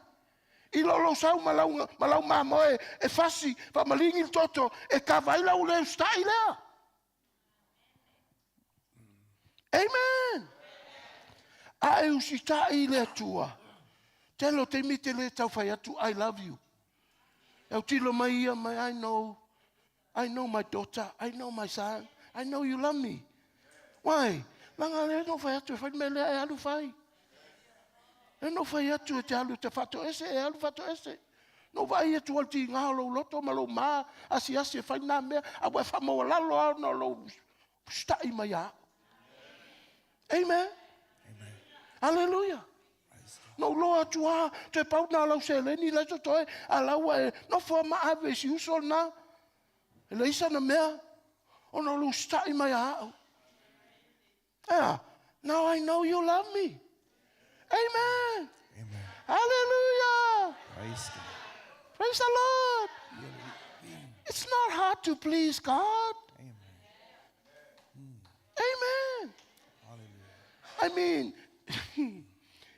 I lo lou sau ma lau, ma lau mamoe e fasi, faamaligi le toto, e kava ai lau le usitai lea. Amen. A e usitai i le Atua, tele o taimi e te le tau fai atu, I love you. E autilo mai ia mai, I know, I know my daughter, I know my son, I know you love me. Why? Leaga lea na ou fai atu e fai le mea lea e alu fai. E na ou fai atu e te alu e te faatoese, e alu faatoese. Na ou vaai atu o le tiga o lou loto ma lou ma asiasi e fai na mea, a ua e faamaualalo lava ona o lou usitai mai ia au. Amen. Amen. Hallelujah. Na ou loa atu lava, toe pau na o lau seleni la e totoe, a la ua e nofo ma ave i si uso lena. E leai sana mea, ona o le usitai mai ia au. Yeah. Now I know you love me. Amen. Amen. Hallelujah. Praise God. Praise the Lord. It's not hard to please God. Amen. Amen. Hallelujah. I mean,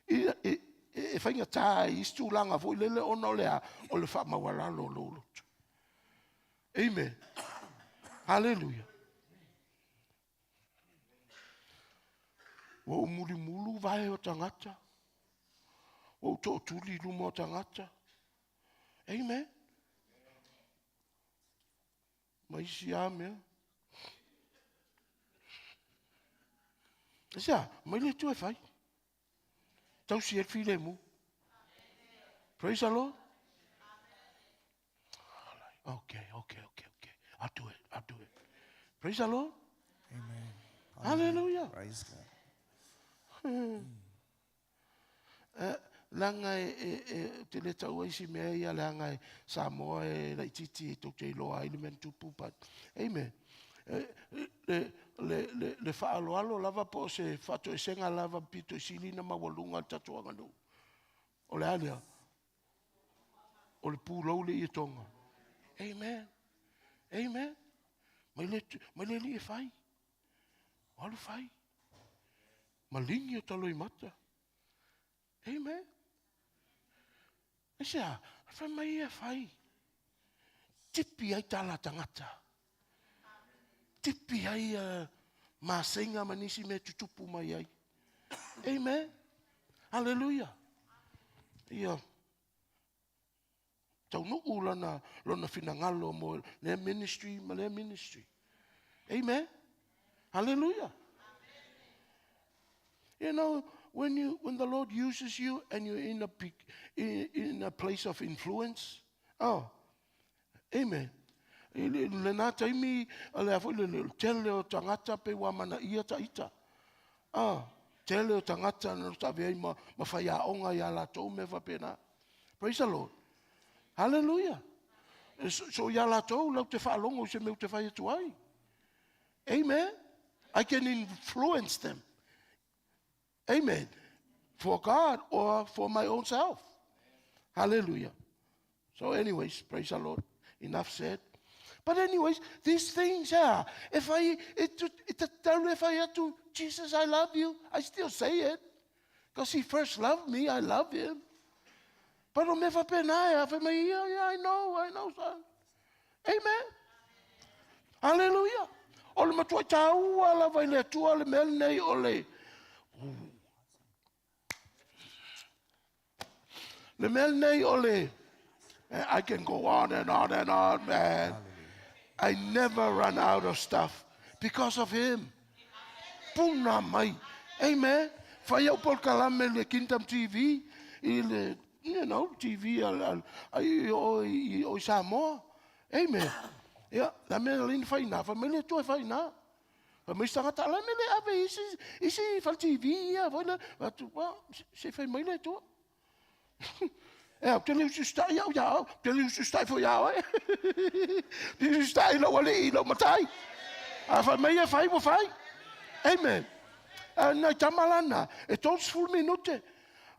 e, e, e faigata i isi tulaga foi lele ona o le a, o le faamaualalo o lou loto. Amen. Hallelujah. Ua ou mulimulu vae o tagata. Ua ou tootuli i luma o tagata. Amen. Ma isi lava mea. Aisea? Mai le Atua e fai. Tausi ai le filemu. Praise the Lord. Okay, okay, okay, okay. I'll do it. I'll do it. Praise the Lord. Amen. Hallelujah. Praise God. Leaga e, e, e, te le taua isi mea ia leaga e Samoa e laitiiti e tou te iloa ai le mea na tupu, but amen. E, le, le, le, le faaaloalo lava po o se faatoesega lava pito i sili na maualuga le tatou aganuu. O le a lea? O le pulou le ietoga. Amen. Amen. Mai le, mai le alii e fai. O alu fai. Maligi o taloimata. Amen. Aisea? Fai mai ia fai. Tipi ai tala tagata. Tipi ai maseiga ma nisi mea tutupu mai ai. Amen. Hallelujah. Ia taunuu lana, lona finagalo mo lea ministry ma lea ministry. Amen. Hallelujah. You know, when, you, when the Lord uses you and you're in a, in, in a place of influence, oh, amen. I lena taimi, le a foi le le tele o tagata pe ua manaia taita. Ah, tele o tagata na taave ai ma, ma faiaoga ia latou mea faapena. Praise the Lord. Hallelujah. So, so ia latou lau te faalogo i se mea ou te fai atu ai. Amen. I can influence them. Amen. For God or for my own self. Hallelujah. So anyways, praise the Lord. Enough said. But anyways, these things are, if I, it, it, if I had to, Jesus, I love you, I still say it. Because he first loved me, I love him. But o mea faapena e, a fai mai ia, yeah, I know, son. Amen. Hallelujah. O le matua taua lava i le Atua le mea lenei o le Le mea lenei o le, I can go on and on and on, man. I never run out of stuff because of him. Puna mai. Amen. Fai au polokalame le Kingdom TV i le, you know, TV a, a, i, o, i, o i Samoa. Amen. Ia, la mea na fai na, fai mai le Atua e fai na. Fai mai se tagata, la mea le ave isi, isi fale TV ia, foi le, atu, se fai mai le Atua. E au te le ususitaʻi au iā oe, te le ususitaʻi foi iā oe. Te ususitaʻi i lou alii, i lou matai. A fai mai e fai, ua fai. Amen. A nai tama lana, e 30 minute.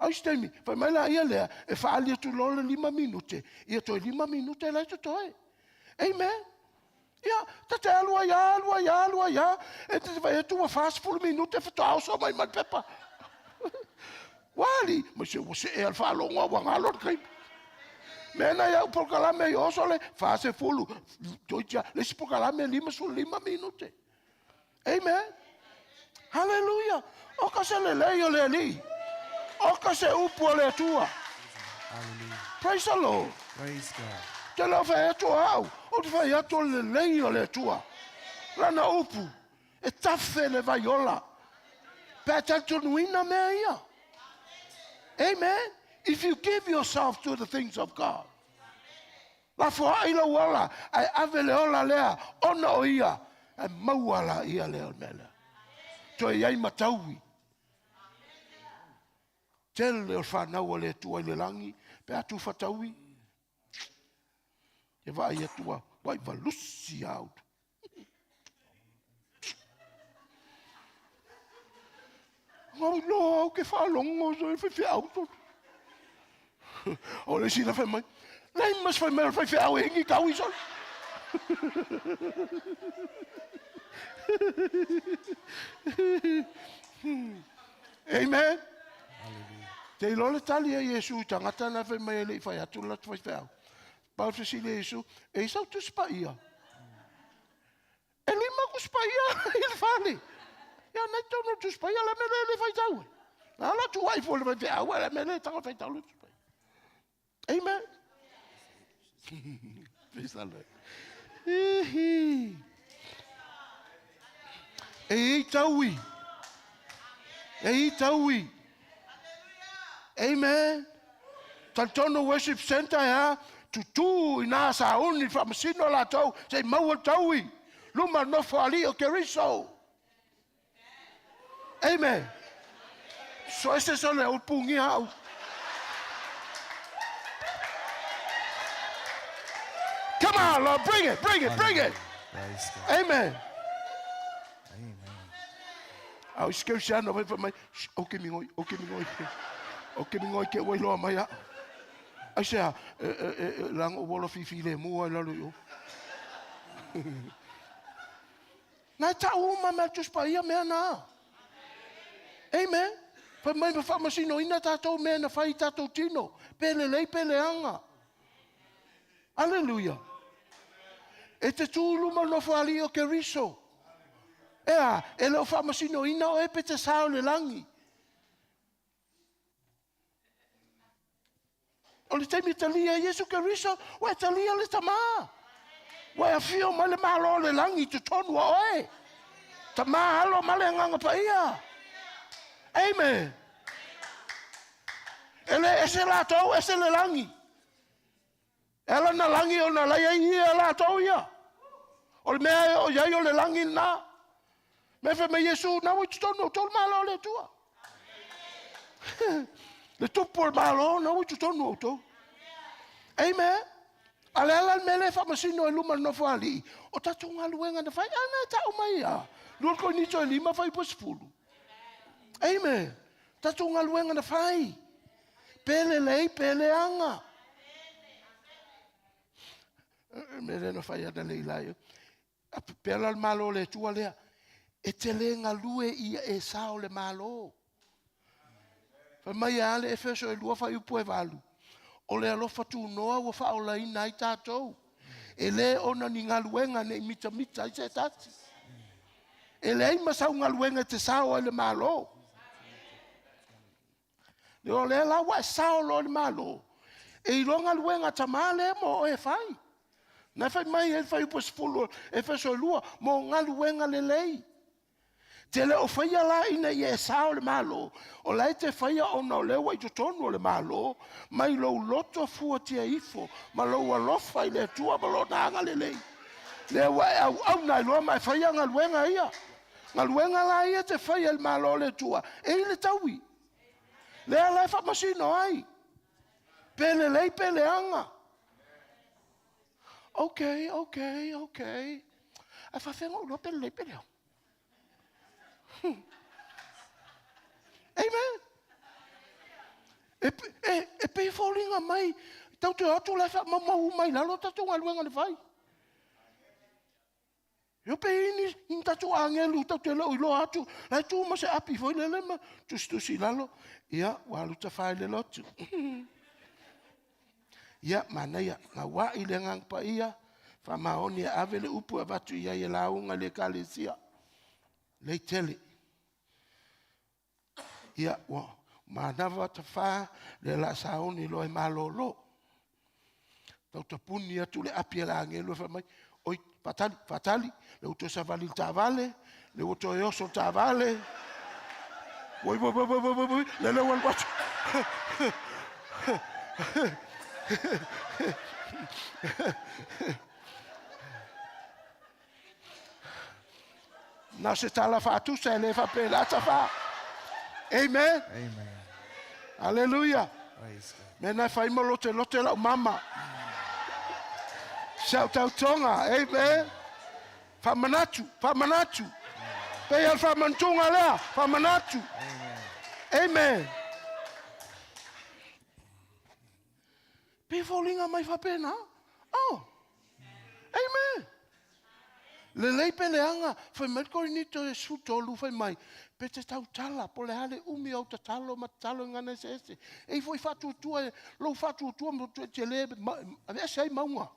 Ai se taimi, fai mai la ia lea, e faali atu loa le 5 minute, ia toe 5 minute la e totoe. Amen. Ia, ta te alu ai lava, alu ai lava, alu ai lava, e te vaai atu ua 40 minute faatoa oso mai ma le pepa. Ua ali, mai se ua see al faalogo ua galo le taimi. Mea na iau polokalame i oso le 40, toitia, le isi polokalame 55 minute. Amen. Hallelujah. O ka se lelei o le Alii. O ka se upu o le Atua. Praise the Lord. Praise God. Te leo whai atu o au, o te whai atu o le lelei o le Atua. Lana upu, e tafe le vaiola. Pe a talitonuina mea ia. Amen. If you give yourself to the things of God. Lafoai lou ola, ae ave le ola lea ona o ia, ae maua la ia lea o le mea lea. Toe i ai ma taui. Tele o le whanau a le Atua i le langi, pe a tūwhataui. E vaai atu a, wai valusi au. Ngau loa au ke whaalongo so e whai au tonu. O le isi na whai mai, nei mas whai mai o le whai e hingi kau i solo. Amen. Te iloa le tali a Iesu i tagata na whai mai e le i whai atu le whai wheau. Pau fesili e Iesu, e isau tusi paia. E lima tusi paia i le fale. Ia nei tonu tusi paia le mele le whai tau. Na la tu ai fo le whai wheau, le mele tanga whai tau le tusi paia. Amen. Praise the Lord. Ihi. E i taui. E i taui. Amen. Talitonu Worship Center ea, tutū i nā sauni whaamasino latou, se i maua taui. Luma nofo alii o Keriso. Amen. So ese sole o pungi au. Come on, Lord, bring it, bring it, bring it. Praise God. Amen. Amen. Au isikeusiano fai fai mai, o ke mingoi, o ke mingoi. O ke mingoi ke ua iloa mai a. Ai se a, e, e, e, e, langa o wolo fifi le mua i lalo i o. Nā e tau uma mea Tusi Paia mea nā. Amen. Fai mai ma whaamasinoina tātou mea na whai i tātou tino. Pe lelei, pe leanga. Aleluia. E te tū luma nofo ali o Keriso. Ea, e leo whaamasinoina o e pe te sao le langi. O le taimi e talia e Iesu Keriso, ua e talia le Tamā. Ua e afio mai le Malo o le lagi i totonu o oe. Tamā, Alo ma le Agaga Paia. Amen. E le ese latou, ese le lagi. E ala na lagi ona lai ai ia latou ia. O le mea e o iai o le lagi lena. Mea fai mai Iesu, na ua i totonu o outou le Malo o le Atua. Le tupu o le Malo, na ua i totonu o outou. Amen. A le ala le mea lea e faamasino ai luma o le nofo a alii, o tatou galuega na fai, a na e tau mai a. 2 Korinito e 5 fuaiupu e 10. Amen. Tatou galuega na fai. Pe lelei, pe leaga. Mea lea na fai ana le ilai. A pepela le Malo o le Atua lea, e te le galue ia e sao le Malo. Fai mai e a le Efeso e 2 fuaiupu e 8, o le alofa tunoa ua faaolaina ai tatou, e le ona ni galuega nei mitamita ai se tasi. E leai ma sau galuega e te sao ai le Malo. O lea la ua e sao loa i le Malo, E iloa galuega a tamā lea mo oe e fai. Na fai mai e fai upu 10 Efeso 2 mo galuega lelei. Te le o faia la ina ia e sao le Malo, o la e te faia ona o lea ua i totonu o le Malo, mai lou loto fuatia ifo, ma lou alofa i le Atua ma lona agalelei. Lea ua e auauna ai loa ma e faia galuega ia. Galuega la ia te faia e le Malo o le Atua, e i le taui. Lea la e faamasino ai. Pe lelei pe leaga. Okay, okay, okay. Ae faafefea ona ou iloa pe lelei pe leaga? Amen. E, e, e pei e foliga mai, tau te o atu la e faamaumau uma i lalo tatou galuega na fai. E pe i ni, ni tatou agelu tau te le o iloa atu, la e tu ma se api foi lele ma tusitusi i lalo, ia, ua alu tafa i le lotu. Ia, manaia, gauai le Agaga Paia, faamaoni e ave le upu e avatu i ai e lauga i le ekalesia. Lei tele. Ia, ua manava tafa, lea la sauni loa e malolo. Tau tapuni atu le api a le agelu e fai mai, oi, faatali, faatali, le ua toe savali i le taavale, le ua toe oso le taavale. Oi, oi, oi, oi, oi, oi, le le ua alu atu. Na o se tala faatusa e le faapena tafa. Amen. Amen. Aleluia. Praise God. Mea na e fai ma lote lote lau mama. Sau tautoga. Amen. Faamanatu, faamanatu. Pei o le faamanatuga lea, faamanatu. Amen. Pei e foliga mai faapena. Oh. Amen. Lelei pe leaga, fai mai le Korinito e 13, fai mai, pe te tautala, po le a le umi o au tatalo ma tatalo i gagana eseese. E i foi faatuatua, lou faatuatua ma te le aveese ai mauga.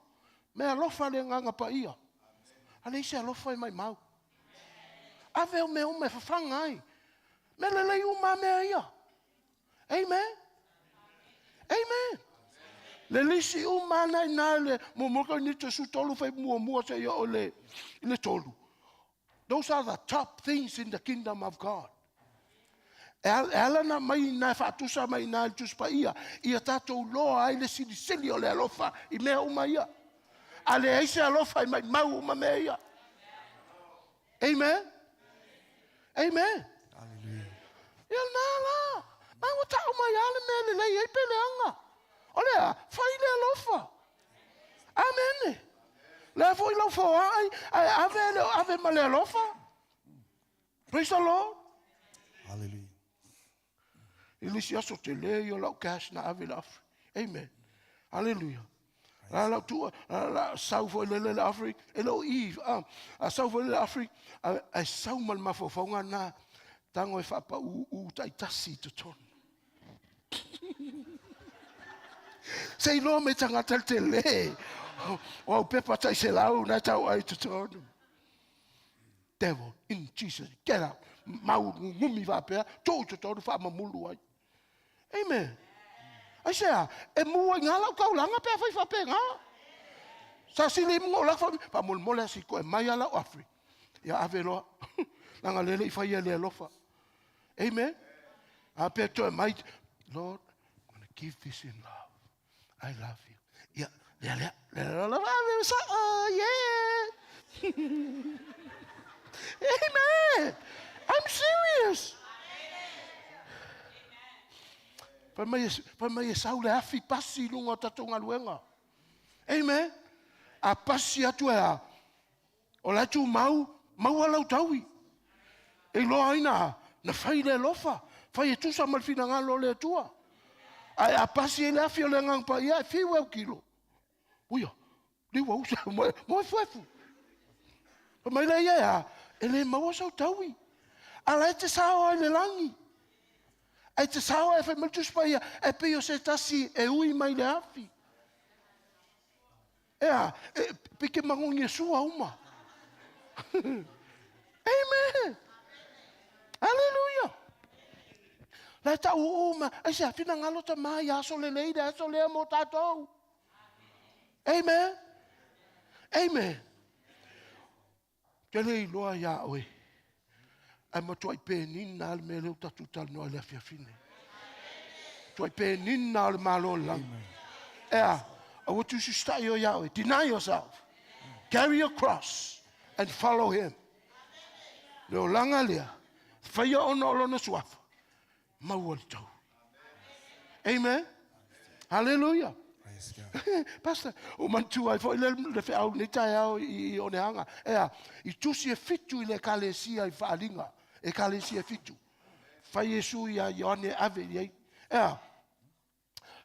Mea alofa le Agaga Paia. A leai se alofa e maimau. Ave au mea uma e fafaga ai. Mea lelei uma a mea ia. Amen. Amen. Le lisi uma ana i nā le muamua Korinito 13 fai muamua seia oo i le tolu. Those are the top things in the kingdom of God. E ala na mai i nā e faatusa mai i nā i le Tusi Paia, ia tatou loa ai le silisili o le alofa i mea uma ia. A leai se alofa e maimau uma mea ia. Amen. Amen. Hallelujah. Ia na la. Ma ua tau mai lava le mea lelei ai pe leaga. O lea, fai le alofa. Amene. Lea foi lau foai, ae ave le ave ma le alofa. Praise the Lord. Hallelujah. I le isi aso tele ia o lau cash na ave i le offering. Amen. Hallelujah. La lau tu, la sau foi lele le offering, e le o i, a sau foi lele offering, a sau ma le mafaufauga na, tago e faapau u taitasi i totonu. Se iloa mai tagata le tele o au pepa tai selau na tau ai totonu. Devil, in Jesus, get out. Mau gumi faapea, tuu i totonu faamamulu ai. Amen. Aisea, e mua i ngā lau kaulanga pe a fai faapena. Sa sili i munga o laka faamolemole a siko e mai ala o afri. Ia ave loa. Langa lele i fai le alofa. Amen. A pe toe mai, Lord, I'm going to give this in love. I love you. Ia, lea, lea, lea, lea, lea, lea, sa, oh, yeah. Amen. I'm serious. Fai mai, fai mai e sau le afi pasi i luga o tatou galuega. Amen. A pasi atu e a, o la e tumau, maua lau taui. E iloa ai na, na fai le alofa, fai e tusa ma le finagalo o le Atua. Ae a pasi ai le afi o le Agaga Paia, e fiu e autilo. Uia, liua usa, mo efuefu. Fai mai le ia e a, e le maua sau taui. A la e te sao ai le lagi. Ae te sao ai fai mai le Tusi Paia, e pei o se tasi e ui mai le afi. E a, e pei ke magogi e sua uma. Amen. Hallelujah. La e tauuu ma, aisea, finagalo Tamā ia aso lelei le aso lea mo tatou. Amen. Amen. Ou te le iloa iā oe, ae matuai penina lava le mea lea ua tatou talanoa i le afiafi nei. Matuai penina o le Malo o le Lagi. E a? Aua tusitusitai oe iā oe. Deny yourself. Carry your cross and follow him. Le olaga lea, faia ona o lona suafa, maua le tau. Amen. Hallelujah. Pastor, o manatua ai foi le, le feau nei taeao i, i Oneaga. Ea, i tusi e fitu i le ekalesia i Faaaliga, ekalesia e fitu. Fai Iesu ia Ioane e ave i ai. Ea,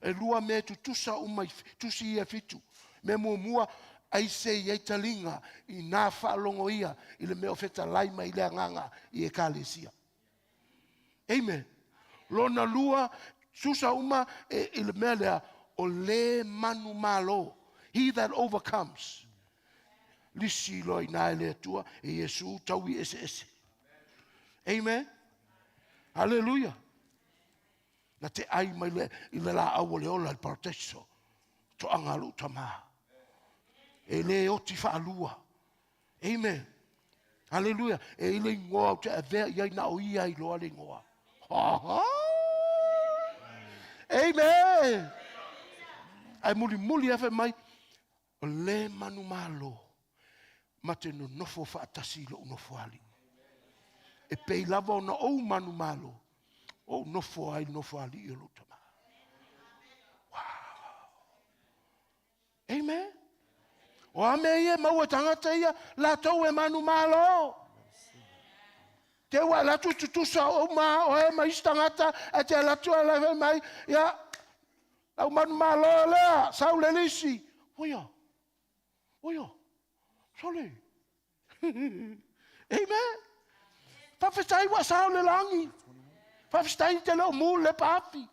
e lua mea e tutusa uma i tusi ia e fitu. Mea muamua, aise i ai taliga i nā faalogo ia i le mea o fetalai mai le agaga i ekalesia. Amen. Lona lua, tusa uma e, i le mea lea, o le manumalo. He that overcomes. Lisi loa i e le Atua, e Iesu taui eseese. Amen. Hallelujah. Na te ai mai le, i le laau o le ola i le parataiso. Toaga a lou tamā. E le oti faalua. Amen. Hallelujah. E i le ingoa ou te avea i ai na o ia i loa le ingoa. Ha ha. Amen. Ai muli muli afe mai, o le manu malo ma te nonofo faatasi i lou nofoalii. E pei lava ona ou manumalo, ou nofo ai i le nofoalii o lou tama. Wow. Amen. O a mea ia e maua e tagata ia, latou e manumalo. Te ua alu atu tutusa o uma o e ma isi tagata, ae te alu atu ala fai mai, ia, lau manumalo lea, sau le lisi. Oia, oia, sole. Amen. Faafetai ua sao le lagi. Faafetai te le o mu le paafi.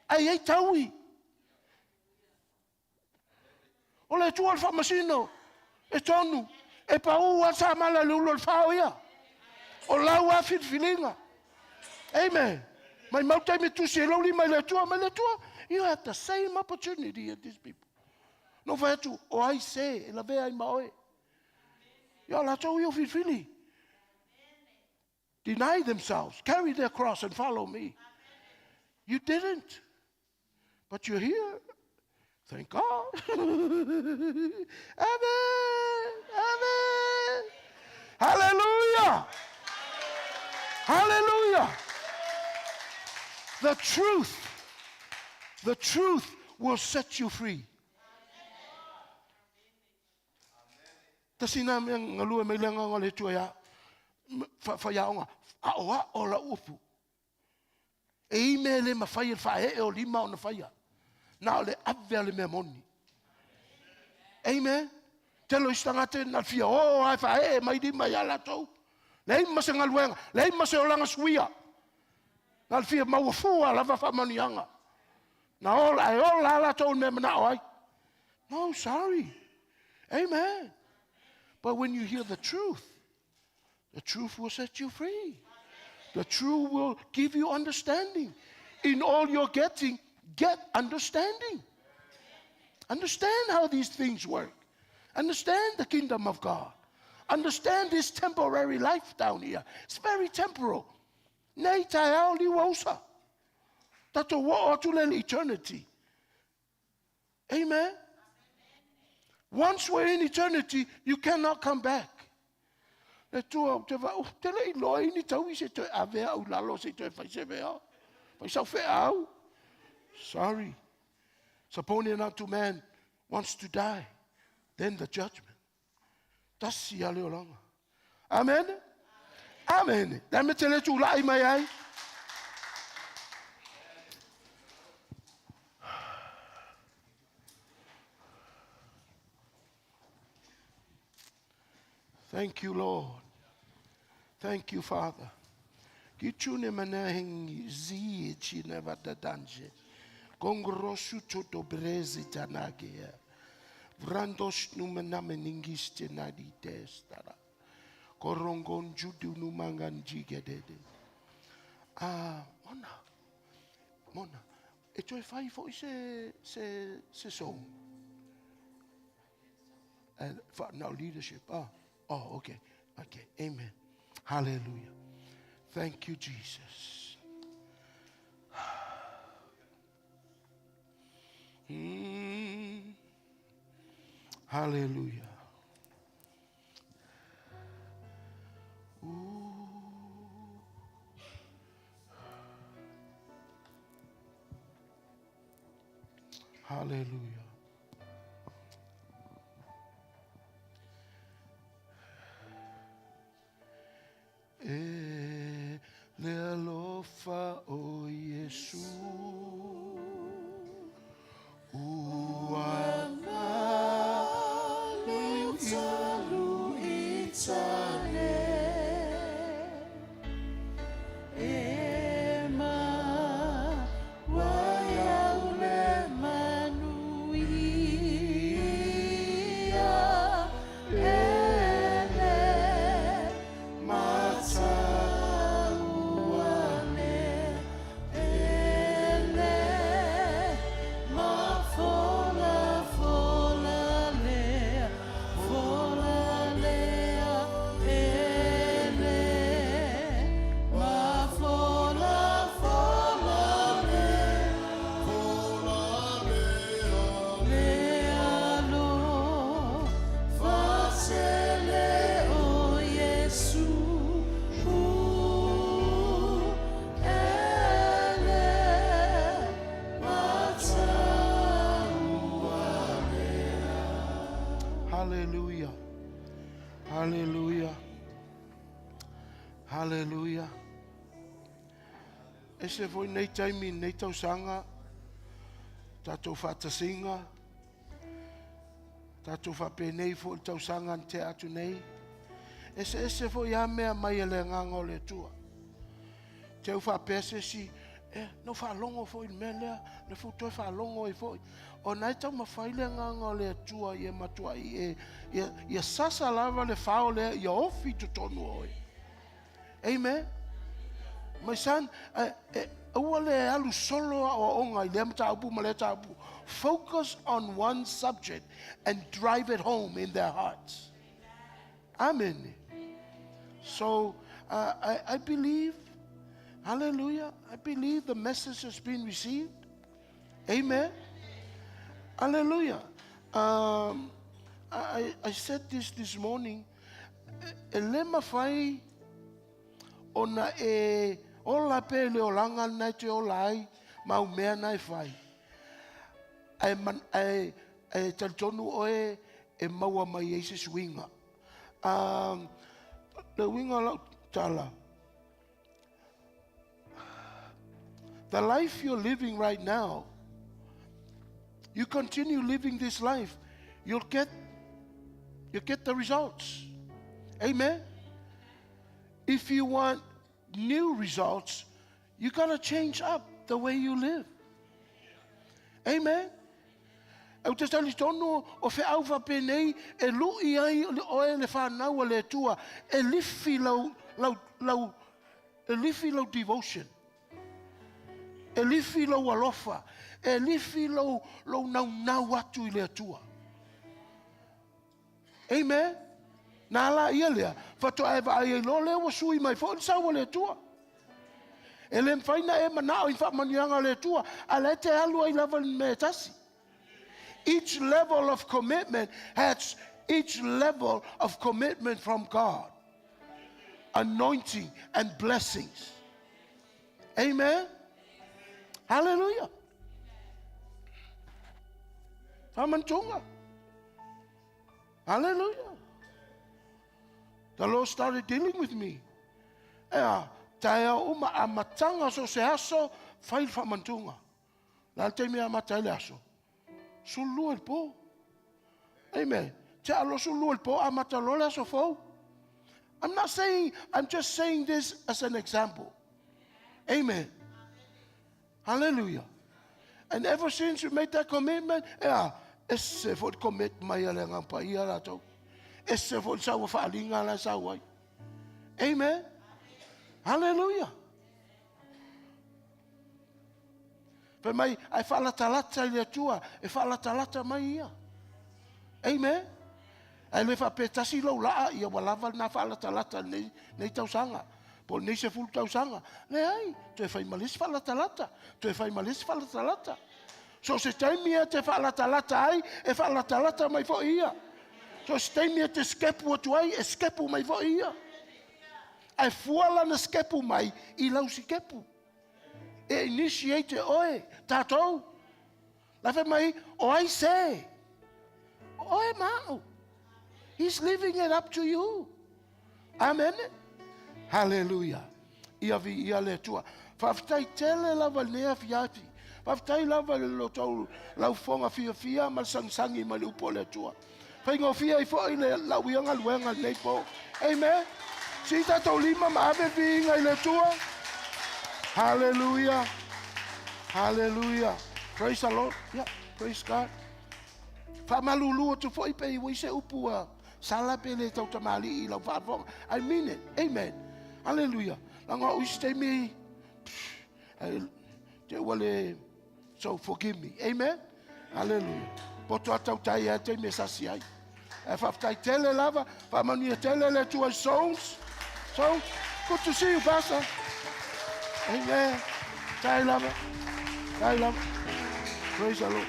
Ai ai taui. O le Atua o le faamasino, e tonu, e pau lava samala i le ulu o le fao ia. O lau lava filifiliga. Amen. Maimau taimi tusi e lou lima i le Atua, mai le Atua, you have the same opportunity as these people. No fai atu, o ai se e lavea ai ma oe. Ia o latou ia o filifili. Deny themselves, carry their cross and follow me. You didn't. But you're here. Thank God. Amen. Amen. Hallelujah. Hallelujah. The truth, the truth will set you free. Tasi nā mea galue mai le agaga o le Atua ia faiaoga, aoao lau upu. E i mea le mafai e le faaee o lima ona faia. Na o le ave a le mea moni. Amen. Tele o isi tagata na fia o lava e faaee mai lima ia latou. Leai ma se galuega, leai ma se olaga suia. Na o le fia maua fua lava faamanuiaga. Na ola, ae ola lava latou i le mea manao ai. No, sorry. Amen. But when you hear the truth, the truth will set you free. The truth will give you understanding. In all you're getting, get understanding. Understand how these things work. Understand the kingdom of God. Understand this temporary life down here. It's very temporal. Nei taeao liua usa. Tatou oo atu lea i le eternity. Amen. Once we're in eternity, you cannot come back. Le tua ou te va, uh, te le iloa i ni taui se toe ave au lalo se toe fai se mea. Fai sau feau. Sorry. Supposing unto man wants to die, then the judgment. Tasi a le olaga. Amen. Amen. Le me te le tula'i mai ai. Thank you, Lord. Thank you, Father. Gitune manahengi zie chine vatadanje. Kongrosu toto brezi tanagea. Vrandos numenameningiste nadi testara. Korongon judu numangan jigedede. Ah, Mona, Mona, e toe fai fo'i se, se, se song. And for, no, leadership. Oh, oh, okay. Okay. Amen. Hallelujah. Thank you, Jesus. Hallelujah. Ooh. Hallelujah. E le alofa o Iesu ua Hallelujah. Hallelujah. Hallelujah. E se foi nei taimi, nei tausaga, tātou whaatasinga, tātou whapenei fo i tausaga na te atu nei. E se ese foi a mea mai e le nganga o le tua. Te au whaapea se si, e, no whaalongo fo i le mea lea, le fu toe whaalongo i fo. O nai tau mawhai le nganga o le atua i e matua i e, ia, ia sasa lava le whao lea, ia ofi totonu oe. Amen. My son, e, e, aua le alu solo a o onga i lea mataupu ma lea taupu. Focus on one subject and drive it home in their hearts. Amen. So I believe, hallelujah, I believe the message has been received. Amen. Hallelujah. I said this morning, e le mawhai ona e ola pe le olanga nai te ola ai, mau mea nai whai. Ai, man, ai, ai talitonu oe e maua mai ai se suiga. Le uiga lau tala. The life you're living right now, you continue living this life, you'll get the results. Amen. If you want new results, you got to change up the way you live. Amen. E te tali tonu o fe au nei e lui ai o e le whanau a le tua e lifi lau, lau, lau, e lifi lau devotion. E lifi lau alofa. E lifi lau, lau nau nau atu i le atua. Amen. Nā la ia lea. Whatoa e vaai ai lo lea ua sui mai fo i sau le atua. E le mwhaina e manao i whaamanianga le atua. A le te alu ai lava ni me tasi. Each level of commitment has each level of commitment from God. Anointing and blessings. Amen. Hallelujah. Whamantunga. Hallelujah. The Lord started dealing with me. Ea, taea uma a matanga so se aso, whai whamantunga. La te mea mata le aso. Sulu el po. Amen. Te alo sulu el po a mata lo le aso fou. I'm not saying, I'm just saying this as an example. Amen. Hallelujah. And ever since you made that commitment, ea, e se fo commit mai ale ngā pa ia rātou. E se fo saua whaalinga la sau ai. Amen. Hallelujah. Fai mai, ae faalatalata i le Atua, e faalatalata mai Ia. Amen. Ae le faapea tasi lou laa, ia ua lava lena faalatalata i lenei, lenei tausaga, po o lenei 10 tausaga. Leai, toe fai ma le isi faalatalata, toe fai ma le isi faalatalata. So o se taimi e te faalatalata ai, e faalatalata mai foi Ia. So o se taimi e te sikepu atu ai, e sikepu mai foi Ia. Ae fua lana sikepu mai i lau sikepu. E initiate e oe, tatou. La fai mai, o ai se? O oe ma au. He's leaving it up to you. Amen. Hallelujah. Ia viia le Atua. Faafetai tele lava i lenei afiafi. Faafetai lava i le lotou laufofoga fiafia ma le sagisagi mai le upu a le Atua. Faigofie ai foi le lau ia galuega i lenei po. Amen. Sii tatou lima ma ave viiga i le Atua. Hallelujah. Hallelujah. Praise the Lord. Yeah, praise God. Faamalulu atu foi pe i se upu ua sala pe le tautamalii i lau faafofoga. I mean it. Amen. Hallelujah. Laga o isi taimi, te ua le, so forgive me. Amen. Hallelujah. Poto a tautai ai taimi e sasi ai. Ae faafetai tele lava, faamanuia tele le Atua i souls. So, good to see you, Pastor. Amen. Tai lava. Tai lava. Praise the Lord.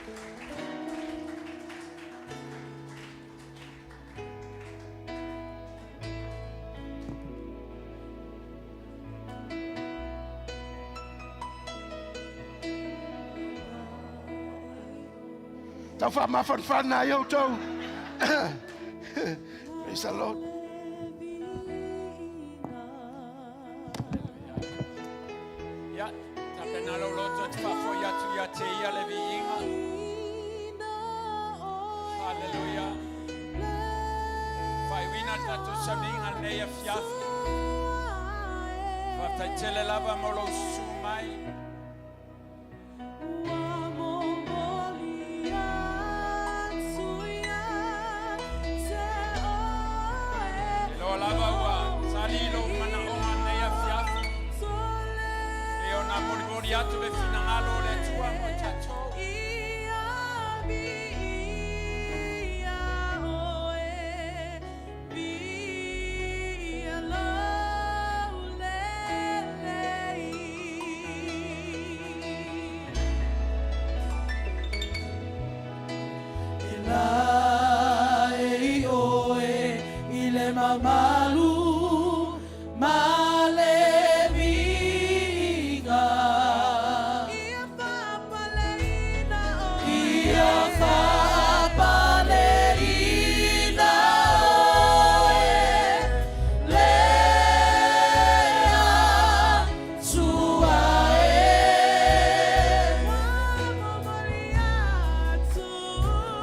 Tau faamafanafana ai outou. Praise the Lord. Ia, tapena lou loto e te faafoi atu ia te ia le viiga. Haleluia. Faaiuina le tatou sauniga lenei afiafi. Faafetai tele lava mo lou susu mai. E loa lava ua tali lou manaoga lenei afiafi, e ona molimoli atu le finagalo o le Atua mo i tatou. E lae i ʻoe i le mamalu ma le viiga. Ia faapaleina ʻoe. Ia faapaleina ʻoe. Le Atua e. Ua momoli atu.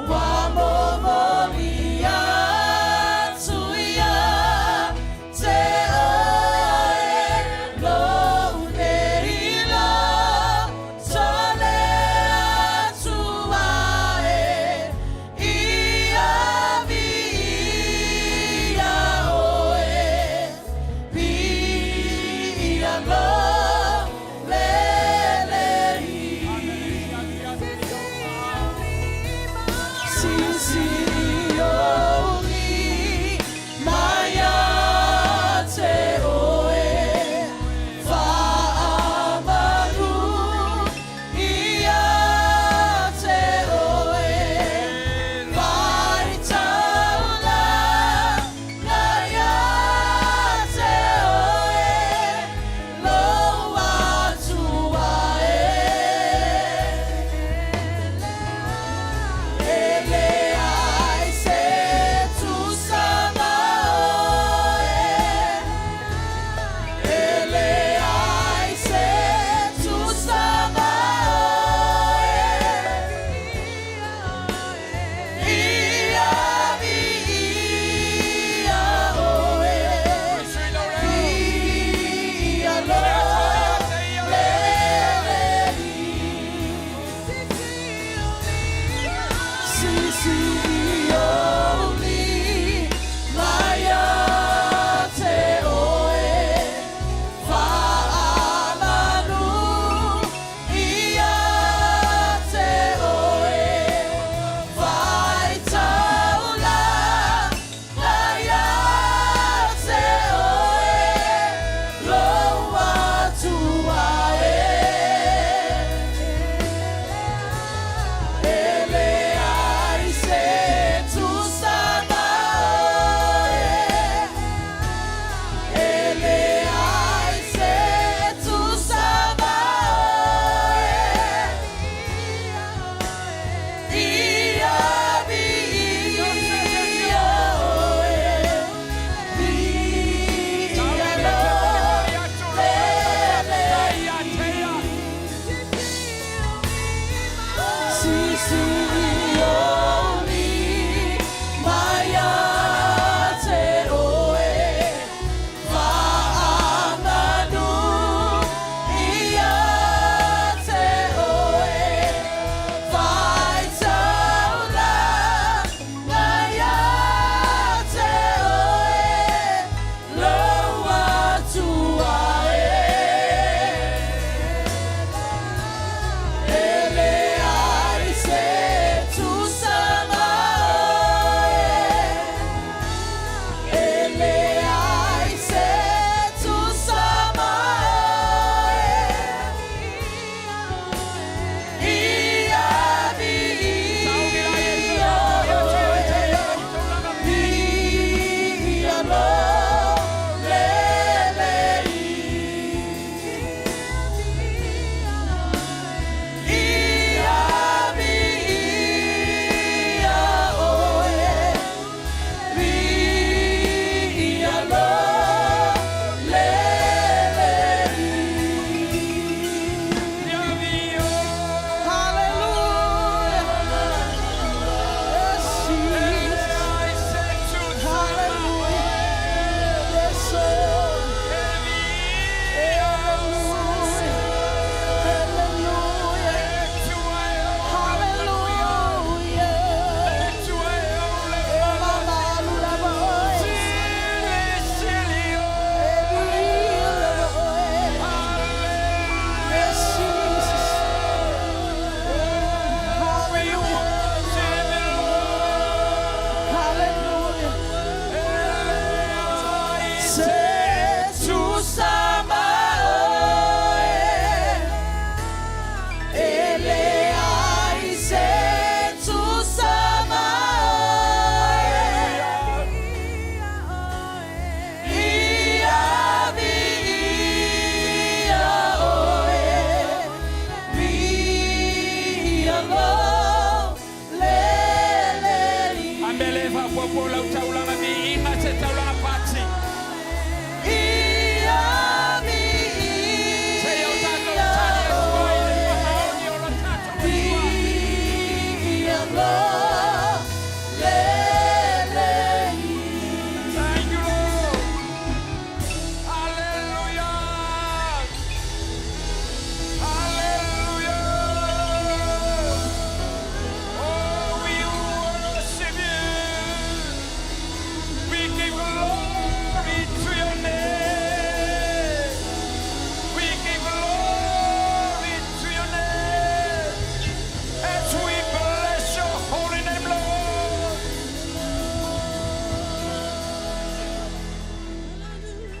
Ua momoli atu ia te oe.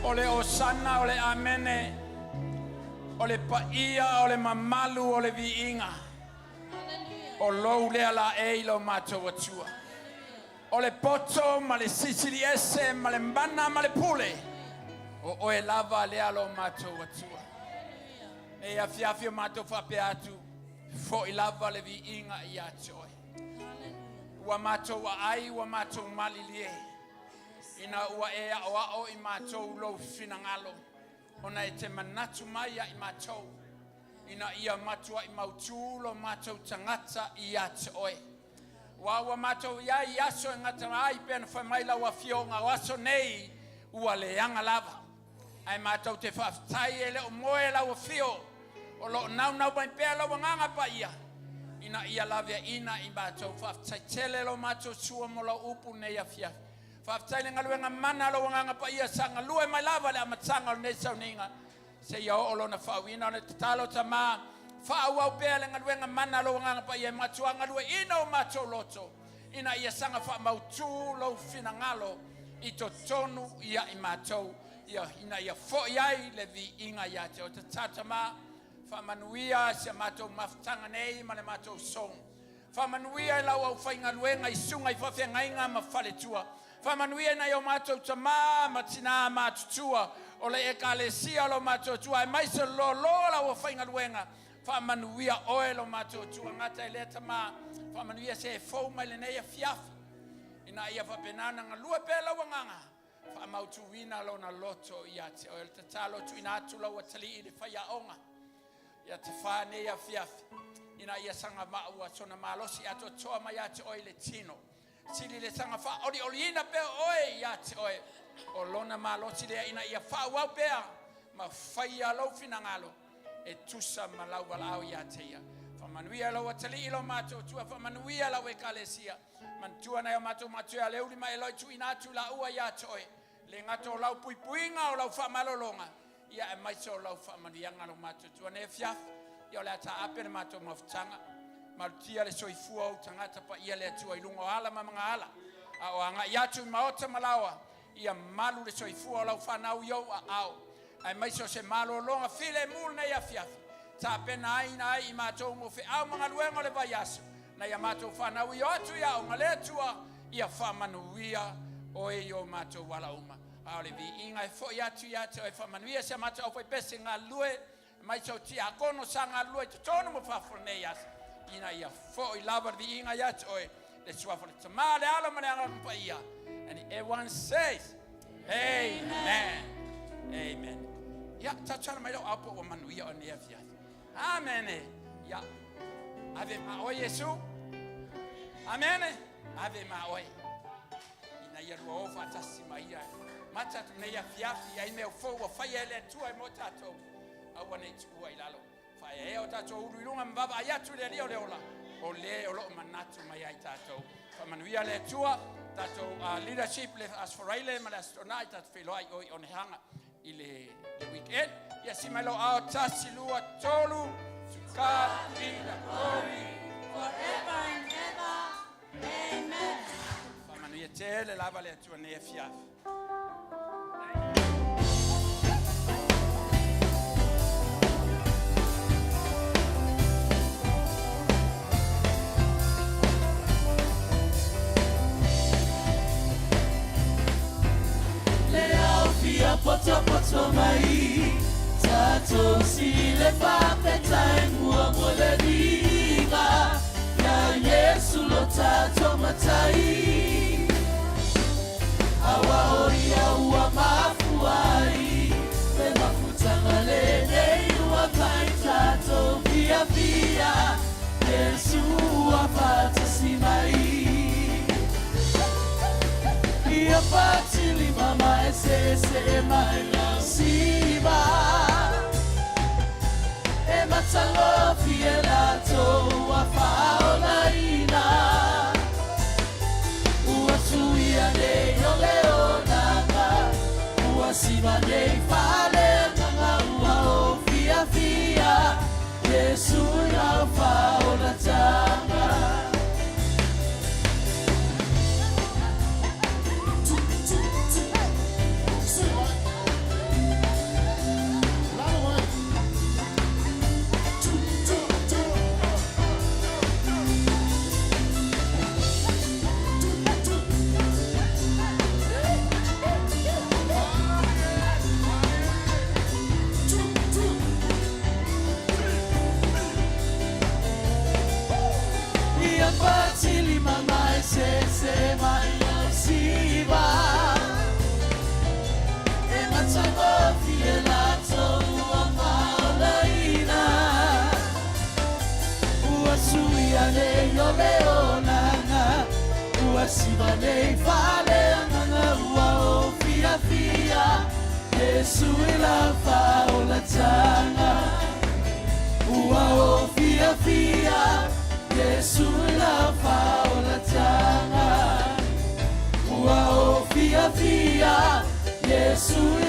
O le Osana, o le Amene, o le paia, o le mamalu, o le viiga. O lou lea laei lo matou Atua. O le poto ma le silisili ese ma le mana ma le pule. O oe lava lea lo matou Atua. Nei afiafi o matou faapea atu, foʻi lava le viiga ia te oe. Ua matou aai, ua matou malilie. Ina ua e aoao i matou lou finagalo, ona e te manatu mai ia i matou, ina ia matuai mautu lo matou tagata ia te oe. Ua ua matou i ai i aso e gata ai pe na fai mai lau afioga o aso nei ua leaga lava. Ae matou te faafetai e le o moe lau afio o loo naunau mai pea lau agaga paia ina ia laveaina i matou. Faafetai tele lo matou sua mo lau upu nei afiafi. Faafetai le galuega mana lou agaga paia sa galue mai lava le amataga o lenei sauniga seia oo lona faauiina. O le tatalo Tamā, faaauau pea le galuega mana lou agaga paia e matuā galueaiina o matou loto ina ia saga faamautū lou finagalo i totonu ia i matou ia, ina ia foʻi ai le viiga ia te oe. Tatalo Tamā, faamanuia si a matou mafutaga nei ma le matou sogo. Faamanuia i lau aufaigaluega i susuga i faafeagaiga ma faletua. Faamanuia i nai o matou tamā ma tinā matutua o le ekalesia o lo matou Atua, aemaise lōlō lau aufaigaluega. Faamanuia oe lo matou Atua gata i lea Tamā. Faamanuia se e fou mai lenei afiafi ina ia faapena ona galue pea lau agaga faamautuina lona loto ia te oe. O le tatalo tuuina atu lau atalii le faiaoga ia te wha nei afiafi ina ia saga maua sona malosi atoatoa mai ia te oe i le tino. Sili le saga faaolioliina pea oe ia te oe. O lona malosi lea ina ia faaauau pea ma faia lou finagalo e tusa ma lau valaau ia te ia. Faamanuia lau atalii lo matou Atua, faamanuia lau ekalesia. Manatua nai o matou matua le uli ma eloi tuuina atu laua ia te oe. Le gato o lau puipuiga o lau faamalologa, ia aemaise o lau faamanuiaga lo matou Atua. Nei afiafi, ia o le a taape le matou mafutaga. Malutia le soifua o tagata paia le Atua i luga o ala ma magaala. A o agai atu i maota ma laoa, ia malu le soifua o lau whanau i ou aao. Aemaise o se malologa filemu lenei afiafi. Tapena ai na ai i matou mo feau ma galuega o le vaiaso. Na ia matou whanau i o atu ia o le Atua, ia faamanuia oe i o matou ala uma. A o le viiga e foʻi atu ia te oe. Faamanuia si a matou aufaipese galulue, mai sau tiakono sa galulue i totonu ma fafo lenei aso. Ina ia foʻi lava le viiga ia te oe. Le suafa o le Tamā, le Alo ma le Agaga Paia. And everyone says, Amen. Amen. Ia, tatala mai lau ao po ua manuia o nei afiafi. Amen. Ia, ave ma oe Iesu. Amen. Ave ma oe. Ina ia lua o faatasi ma ia. Mata atu nei afiafi ai mea fou ua faia e le Atua e mo tatou. Aua nei tuua i lalo. Faaeaea o tatou ulu i luga ma vaavaai atu i le Alii o le ola. O le o loo manatu mai ai tatou. Faamanuia le Atua, tatou leadership le Aso Faraile ma le Aso Toonai, tatou feiloai o i Onehanga i le weekend. Ia si mai lo ao, tasi, lua, tolu. To God be the glory. Forever and ever. Amen. Faamanuia tele lava le Atua nei afiafi. Le au fia potopoto mai tatou si le faafetai mua mo le viiga ia Iesu lo tatou matai aua o ia ua mafua ai le mafutaga lenei ua fai tatou fiafia Iesu ua faatasi mai ia fatilima ma eseese mai lau siva e matagofie latou ua faaolaina ua suia nei o le olaga ua siva nei faaleagaga ua o fiafia Iesu i lau faaolataga. matagofie latou ua faaolaina. Ua suia nei o le olaga, ua siva nei faaleagaga ua o fiafia, Iesu i la faaolataga. Ua o fiafia, Iesu i la faaolataga. Ua o fiafia, Iesu i.